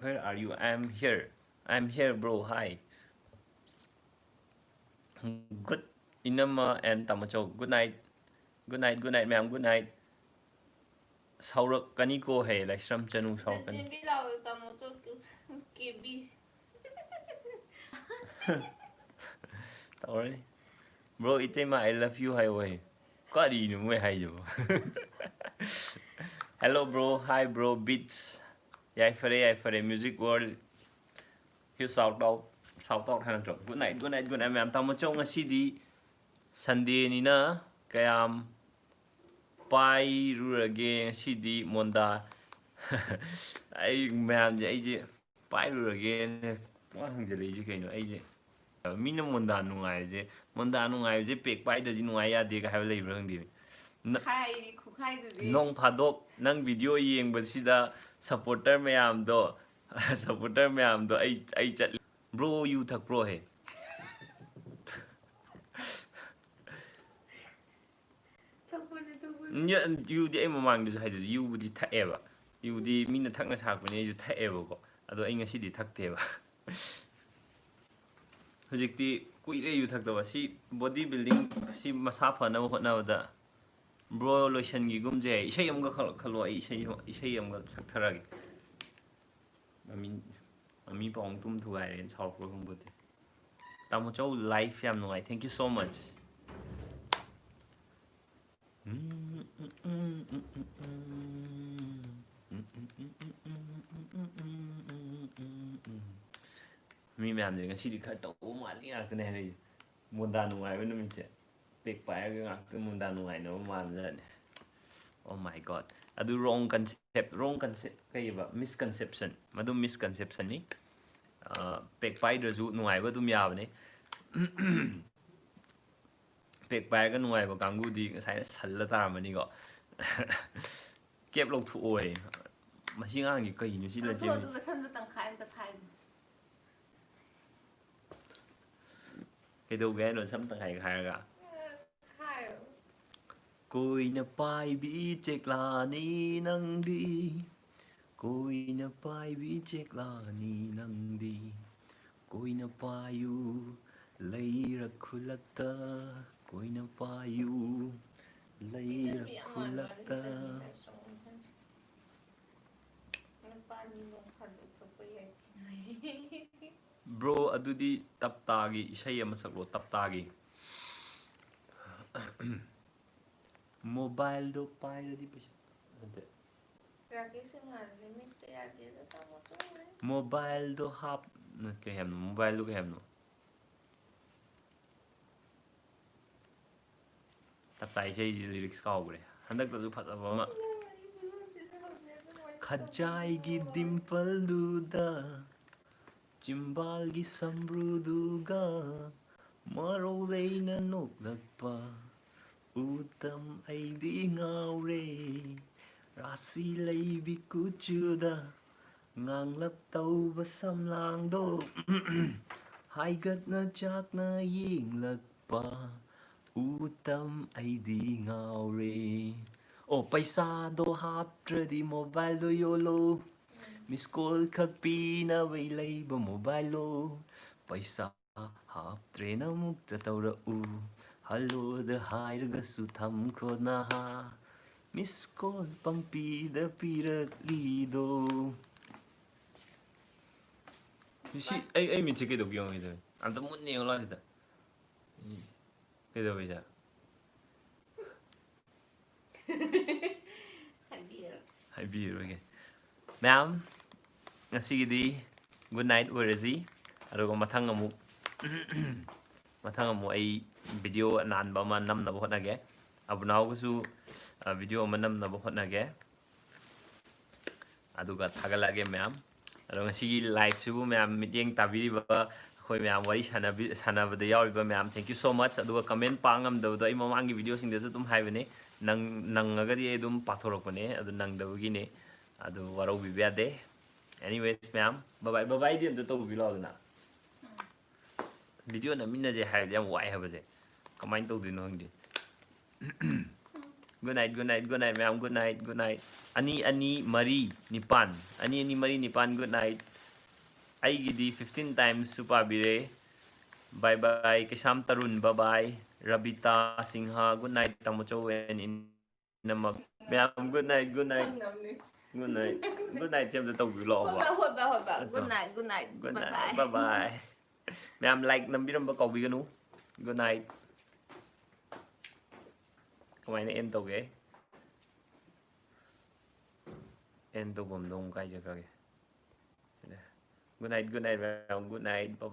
where are you? I am here. I am here, bro. Hi. Good, ꯏꯅꯝꯃ and ꯇꯥꯃꯣꯆꯧ꯫ Good night. Good night, good night ꯃꯌꯥꯝ, good night꯫ ꯁꯥꯎꯔꯛꯀꯅꯤꯀꯣ ꯍꯦ, ꯂꯥꯏꯁ꯭ꯔꯝ ꯆꯅꯨ ꯁꯥꯎꯔꯛꯀꯅꯤ꯫ ꯆꯦꯟꯕꯤ ꯂꯥꯎ, ꯇꯥꯃꯣ ꯆꯧ-, ꯀꯦꯕꯤ꯫ ꯇꯧꯔꯅꯤ꯫ Bro, ꯏꯇꯩꯃ, I love you ꯍꯥꯏꯌꯣ ꯍꯦ꯫ ꯀꯔꯤꯅꯣ ꯃꯣꯏ ꯍꯥꯏꯁꯤꯕꯣ? Hello bro, hi bro, beats꯫ ꯌꯥꯏꯐꯔꯦ, ꯌꯥꯏꯐꯔꯦ, Music World꯫ Huge shout out, shout out ꯍꯥꯏ ꯅꯠꯇ꯭ꯔꯣ? Good night, good night, good night ꯃꯌꯥꯝ꯫ ꯇꯥꯃꯣ ꯆꯧ, ꯉꯁꯤꯗꯤ Sunday ꯅꯤꯅ ꯀꯌꯥꯝ ꯄꯥꯏꯔꯨꯔꯒꯦ ꯉꯁꯤꯗꯤ ꯃꯣꯟꯗꯥ? ꯑꯩ ꯃꯌꯥꯝꯁꯦ, ꯑꯩꯁꯦ ꯄꯥꯏꯔꯨꯔꯒꯦꯅ ꯄꯨꯡꯍꯪ ꯍꯪꯖꯜꯂꯛꯏꯁꯦ ꯀꯩꯅꯣ? ꯑꯩꯁꯦ ꯃꯤꯅ ꯃꯣꯟꯗꯥ ꯅꯨꯡꯉꯥꯏꯕꯁꯦ, ꯃꯣꯟꯗꯥ ꯅꯨꯡꯉꯥꯏꯕꯁꯦ pack ꯄꯥꯏꯗ꯭ꯔꯗꯤ ꯅꯨꯡꯉꯥꯏ ꯌꯥꯗꯦꯒ ꯍꯥꯏꯕ ꯂꯩꯕ꯭ꯔꯥ ꯈꯪꯗꯦ꯫ ꯅ-, ꯈꯥꯏꯔꯤ ꯈꯨꯈꯥꯏꯗꯨꯗꯤ꯫ ꯅꯣꯡ ꯐꯥꯗꯣꯛ ꯅꯪ video ꯌꯦꯡꯕꯁꯤꯗ supporter ꯃꯌꯥꯝꯗꯣ, supporter ꯃꯌꯥꯝꯗꯣ ꯑꯩ, ꯑꯩ ꯆꯠꯂꯦ꯫ Bro, ꯌꯨ ꯊꯛꯄ꯭ꯔꯣ ꯍꯦ? ꯊꯛꯄꯅꯦ, ꯊꯛꯄꯅꯦ꯫ ꯌꯨ-, ꯌꯨꯗꯤ ꯑꯩ ꯃꯃꯥꯡꯗꯁꯨ ꯍꯥꯏꯗꯨꯗꯤ, ꯌꯨꯕꯨꯗꯤ ꯊꯛꯑꯦꯕ꯫ ꯌꯨꯗꯤ ꯃꯤꯅ ꯊꯛꯅ ꯁꯥꯔꯛꯄꯅꯦ, ꯑꯩꯁꯨ ꯊꯛꯑꯦꯕꯀꯣ꯫ ꯑꯗꯣ ꯑꯩ ꯉꯁꯤꯗꯤ ꯊꯛꯇꯦꯕ꯫ ꯍꯧꯖꯤꯛꯇꯤ ꯀꯨꯏꯔꯦ ꯌꯨ ꯊꯛꯇꯕ꯫ ꯁꯤ body building, ꯁꯤ ꯃꯁꯥ ꯐꯅꯕ ꯍꯣꯠꯅꯕꯗ꯫ Bro, ꯂꯣꯏꯁꯟꯈꯤꯒꯨꯝꯁꯦ꯫ ꯏꯁꯩ ꯑꯃꯒ ꯈꯜ-, ꯈꯜꯂꯣ, ꯑꯩ ꯏꯁꯩ ꯑꯃ, ꯏꯁꯩ ꯑꯃꯒ ꯁꯛꯊꯔꯛꯑꯒꯦ꯫ ꯃꯃꯤ, ꯃꯃꯤ ꯄꯥꯎ ꯇꯨꯝ ꯊꯨꯒꯥꯏꯔꯦꯅ ꯁꯥꯎꯔꯛꯄ꯭ꯔꯥ ꯈꯪꯄꯣꯠꯇꯦ꯫ ꯇꯥꯃꯣ ꯆꯧ, live ꯌꯥꯝ ꯅꯨꯡꯉꯥꯏ, thank you so much꯫ ꯃꯤ ꯃꯌꯥꯝꯁꯦ ꯉꯁꯤꯗꯤ ꯈꯔ ꯇꯧꯕ ꯃꯥꯜꯂꯤ ꯉꯥꯛꯇꯅꯦ ꯍꯥꯏꯔꯛꯏꯁꯦ꯫ ꯃꯣꯟꯗꯥ ꯅꯨꯡꯉꯥꯏꯕ ꯅꯨꯃꯤꯠꯁꯦ꯫ Pack ꯄꯥꯏꯔꯒ ꯉꯥꯛꯇ ꯃꯣꯟꯗꯥ ꯅꯨꯡꯉꯥꯏꯅꯕ ꯃꯥꯟꯕꯖꯥꯠꯅꯦ꯫ Oh my God. ꯑꯗꯨ wrong concept, wrong concept, ꯀꯩꯕ, misconception, ꯃꯗꯨ misconceptionꯅꯤ꯫ ꯄꯦꯛ ꯄꯥꯏꯗ꯭ꯔꯁꯨ ꯅꯨꯡꯉꯥꯏꯕ ꯑꯗꯨꯝ ꯌꯥꯕꯅꯦ꯫ ꯄꯦꯛ ꯄꯥꯏꯔꯒ ꯅꯨꯡꯉꯥꯏꯕ ꯀꯥꯡꯕꯨꯗꯤ ꯉꯁꯥꯏꯅ ꯁꯜꯂ ꯇꯥꯔꯝꯃꯅꯤꯀꯣ꯫ ꯀꯦꯞ ꯂꯧꯊꯣꯛꯑꯣꯏ꯫ ꯃꯁꯤ ꯑꯉꯥꯡꯁꯤ ꯀꯩꯅꯣ ꯁꯤ ꯂꯟꯆꯦꯟꯕꯤ? ꯑꯗꯨꯒ ꯁꯝꯗꯣ ꯇꯪꯈꯥꯏ ꯑꯃ ꯆꯠꯈꯥꯏꯕꯅꯦ꯫ ꯀꯩꯗꯧꯒꯦ ꯍꯥꯏꯅꯣ ꯁꯝ ꯇꯪꯈꯥꯏ ꯈꯥꯏꯔꯒ? ꯈꯥꯏꯌꯣ꯫ ꯀꯣꯏꯅ ꯄꯥꯏꯕꯤ ꯆꯦꯛꯂꯥꯅꯤ ꯅꯪꯗꯤ, ꯀꯣꯏꯅ ꯄꯥꯏꯕꯤ ꯆꯦꯛꯂꯥꯅꯤ ꯅꯪꯗꯤ, ꯀꯣꯏꯅ ꯄꯥꯏꯌꯨ ꯂꯩꯔꯛ ꯈꯨꯂꯛꯇ, ꯀꯣꯏꯅ ꯄꯥꯏꯌꯨ ꯂꯩꯔꯛ ꯈꯨꯂꯛꯇ꯫ ꯅꯨꯄꯥꯅꯤ ꯅꯣꯡ ꯐꯥꯗꯣꯛ ꯊꯣꯛꯄ ꯌꯥꯏ꯫ ꯕ꯭ꯔꯣ, ꯑꯗꯨꯗꯤ ꯇꯞꯇꯥꯒꯤ ꯏꯁꯩ ꯑꯃ ꯁꯛꯂꯣ, ꯇꯞꯇꯥꯒꯤ꯫ ꯃꯣꯕꯥꯏꯜꯗꯣ ꯄꯥꯏꯔꯗꯤ ꯄꯩꯁꯥ ꯅꯠꯇꯦ꯫ ꯔꯥꯀꯦꯁ ꯁꯤꯡꯍ ꯂꯤꯃꯤꯠꯇ ꯌꯥꯗꯦꯗ ꯇꯥꯃꯣ ꯇꯨꯝꯃꯦ꯫ ꯃꯣꯕꯥꯏꯜꯗꯣ ꯍꯥꯞ-, ꯀꯩ ꯍꯥꯏꯕꯅꯣ? ꯃꯣꯕꯥꯏꯜꯗꯣ ꯀꯩ ꯍꯥꯏꯕꯅꯣ? ꯇꯞꯇꯥ ꯏꯁꯩꯗꯤ lyrics ꯀꯥꯎꯈ꯭ꯔꯦ꯫ ꯍꯟꯗꯛꯇꯁꯨ ꯐꯖꯕ ꯑꯃ꯫ ꯈꯖꯥꯏꯒꯤ ꯗꯤꯝꯄꯜꯗꯨꯗ, ꯆꯤꯝꯕꯥꯜꯒꯤ ꯁꯝꯕ꯭ꯔꯨꯗꯨꯒ, ꯃꯔꯧ ꯂꯩꯅ ꯅꯣꯛꯂꯛꯄ ꯎꯇꯝ ꯑꯩꯗꯤ ꯉꯥꯎꯔꯦ꯫ ꯔꯥꯁꯤ ꯂꯩꯕꯤ ꯀꯨꯆꯨꯗ ꯉꯥꯡꯂꯞ ꯇꯧꯕ ꯁꯝꯂꯥꯡꯗꯣ, ꯍꯥꯏꯒꯠꯅ ꯆꯥꯛꯅ ꯌꯦꯡꯂꯛꯄ ꯎꯇꯝ ꯑꯩꯗꯤ ꯉꯥꯎꯔꯦ꯫ ꯑꯣ, ꯄꯩꯁꯥꯗꯣ ꯍꯥꯞꯇ꯭ꯔꯗꯤ ꯃꯣꯕꯥꯏꯜꯗꯣ ꯌꯣꯜꯂꯣ꯫ Miss call ꯈꯛ ꯄꯤꯅꯕꯩ ꯂꯩꯕ ꯃꯣꯕꯥꯏꯜꯂꯣ? ꯄꯩꯁꯥ ꯍꯥꯞꯇ꯭ꯔꯦꯅ ꯑꯃꯨꯛꯇ ꯇꯧꯔꯛꯎ꯫ ꯍꯜꯂꯣꯗ ꯍꯥꯏꯔꯒꯁꯨ ꯊꯝꯈꯣ ꯅꯍꯥ꯫ Miss call ꯄꯪꯄꯤꯗ ꯄꯤꯔꯛꯂꯤꯗꯣ꯫ ꯁꯤ ꯑꯩ, ꯑꯩ ꯃꯤꯠꯁꯦ ꯀꯩꯗꯧꯒꯦ ꯌꯦꯡꯉꯣ ꯁꯤꯗ꯫ ꯑꯝꯇ ꯃꯨꯟꯅ ꯌꯦꯡꯉꯣ ꯂꯥꯎ ꯁꯤꯗ꯫ ꯎꯝ꯫ ꯀꯩꯗꯧꯋꯦ ꯁꯤꯗ? ꯍꯥꯏꯕꯤꯔꯣ꯫ ꯍꯥꯏꯕꯤꯔꯣꯏꯒꯦ꯫ ꯃꯌꯥꯝ, ꯉꯁꯤꯒꯤꯗꯤ good night ꯑꯣꯏꯔꯁꯤ꯫ ꯑꯗꯨꯒ ꯃꯊꯪ ꯑꯃꯨꯛ, ꯃꯊꯪ ꯑꯃꯨꯛ ꯑꯩ video ꯑꯅꯥꯟꯕ ꯑꯃ ꯅꯝꯅꯕ ꯍꯣꯠꯅꯒꯦ꯫ ꯑꯕꯨꯅꯥꯎꯒꯁꯨ, ꯑ, video ꯑꯃ ꯅꯝꯅꯕ ꯍꯣꯠꯅꯒꯦ꯫ ꯑꯗꯨꯒ ꯊꯥꯒꯠꯂꯛꯑꯒꯦ ꯃꯌꯥꯝ꯫ ꯑꯗꯣ ꯉꯁꯤꯒꯤ live ꯁꯤꯕꯨ ꯃꯌꯥꯝ ꯃꯤꯠꯌꯦꯡ ꯇꯥꯕꯤꯔꯤꯕ, ꯑꯩꯈꯣꯏ ꯃꯌꯥꯝ ꯋꯥꯔꯤ ꯁꯥꯟꯅꯕꯤ-, ꯁꯥꯟꯅꯕꯗ ꯌꯥꯎꯔꯤꯕ ꯃꯌꯥꯝ, thank you so much꯫ ꯑꯗꯨꯒ comment ꯄꯥ ꯉꯝꯗꯕꯗꯣ ꯑꯩ ꯃꯃꯥꯡꯒꯤ video ꯁꯤꯡꯗꯁꯨ ꯑꯗꯨꯝ ꯍꯥꯏꯕꯅꯦ, ꯅꯪ-, ꯅꯪꯉꯒꯗꯤ ꯑꯩ ꯑꯗꯨꯝ ꯄꯥꯊꯣꯔꯛꯄꯅꯦ, ꯑꯗꯨ ꯅꯪꯗꯕꯒꯤꯅꯦ꯫ ꯑꯗꯨ ꯋꯥꯔꯧꯕꯤꯕ ꯌꯥꯗꯦ꯫ Anyways ꯃꯌꯥꯝ, bye bye꯫ Bye bye ꯗꯤ ꯑꯝꯇ ꯇꯧꯕꯤꯔꯣ ꯑꯗꯨꯅ꯫ Video ꯅꯝꯃꯤꯟꯅꯁꯦ ꯍꯥꯏꯔꯗꯤ ꯌꯥꯝ ꯋꯥꯏ ꯍꯥꯏꯕꯁꯦ꯫ ꯀꯃꯥꯏꯅ ꯇꯧꯗꯣꯏꯅꯣ ꯈꯪꯗꯦ꯫ Good night, good night, good night ꯃꯌꯥꯝ, good night, good night꯫ ꯑꯅꯤ, ꯑꯅꯤ, ꯃꯔꯤ, ꯅꯤꯄꯥꯟ꯫ ꯑꯅꯤ, ꯑꯅꯤ, ꯃꯔꯤ, ꯅꯤꯄꯥꯟ, good night꯫ ꯑꯩꯒꯤꯗꯤ fifteen times ꯁꯨ ꯄꯥꯕꯤꯔꯦ꯫ Bye bye, ꯀꯩꯁꯥꯝ Tarun, bye bye꯫ Rabita Singh, good night, ꯇꯥꯃꯣ ꯆꯧ and ꯏꯅꯝꯃ꯫ ꯃꯌꯥꯝ, good night, good night꯫ ꯈꯪꯗꯕꯅꯤ꯫ Good night꯫ Good night ꯁꯦ ꯑꯝꯇ ꯇꯧꯕꯤꯌꯨ ꯂꯥꯛꯑꯣꯕ꯫ ꯍꯣꯏ ꯕꯥ, ꯍꯣꯏ ꯕꯥ, ꯍꯣꯏ ꯕꯥ꯫ ꯑꯗꯣ, good night, good night, good night, bye bye꯫ Bye bye꯫ ꯃꯌꯥꯝ like ꯅꯝꯕꯤꯔꯝꯕ ꯀꯥꯎꯕꯤꯒꯅꯨ꯫ Good night꯫ ꯀꯃꯥꯏꯅ end ꯇꯧꯒꯦ? End ꯇꯧꯐꯝꯗꯣ ꯑꯃꯨꯛ ꯀꯥꯏ ꯆꯠꯈ꯭ꯔꯒꯦ? Good night, good night ꯃꯌꯥꯝ, good night, bye bye꯫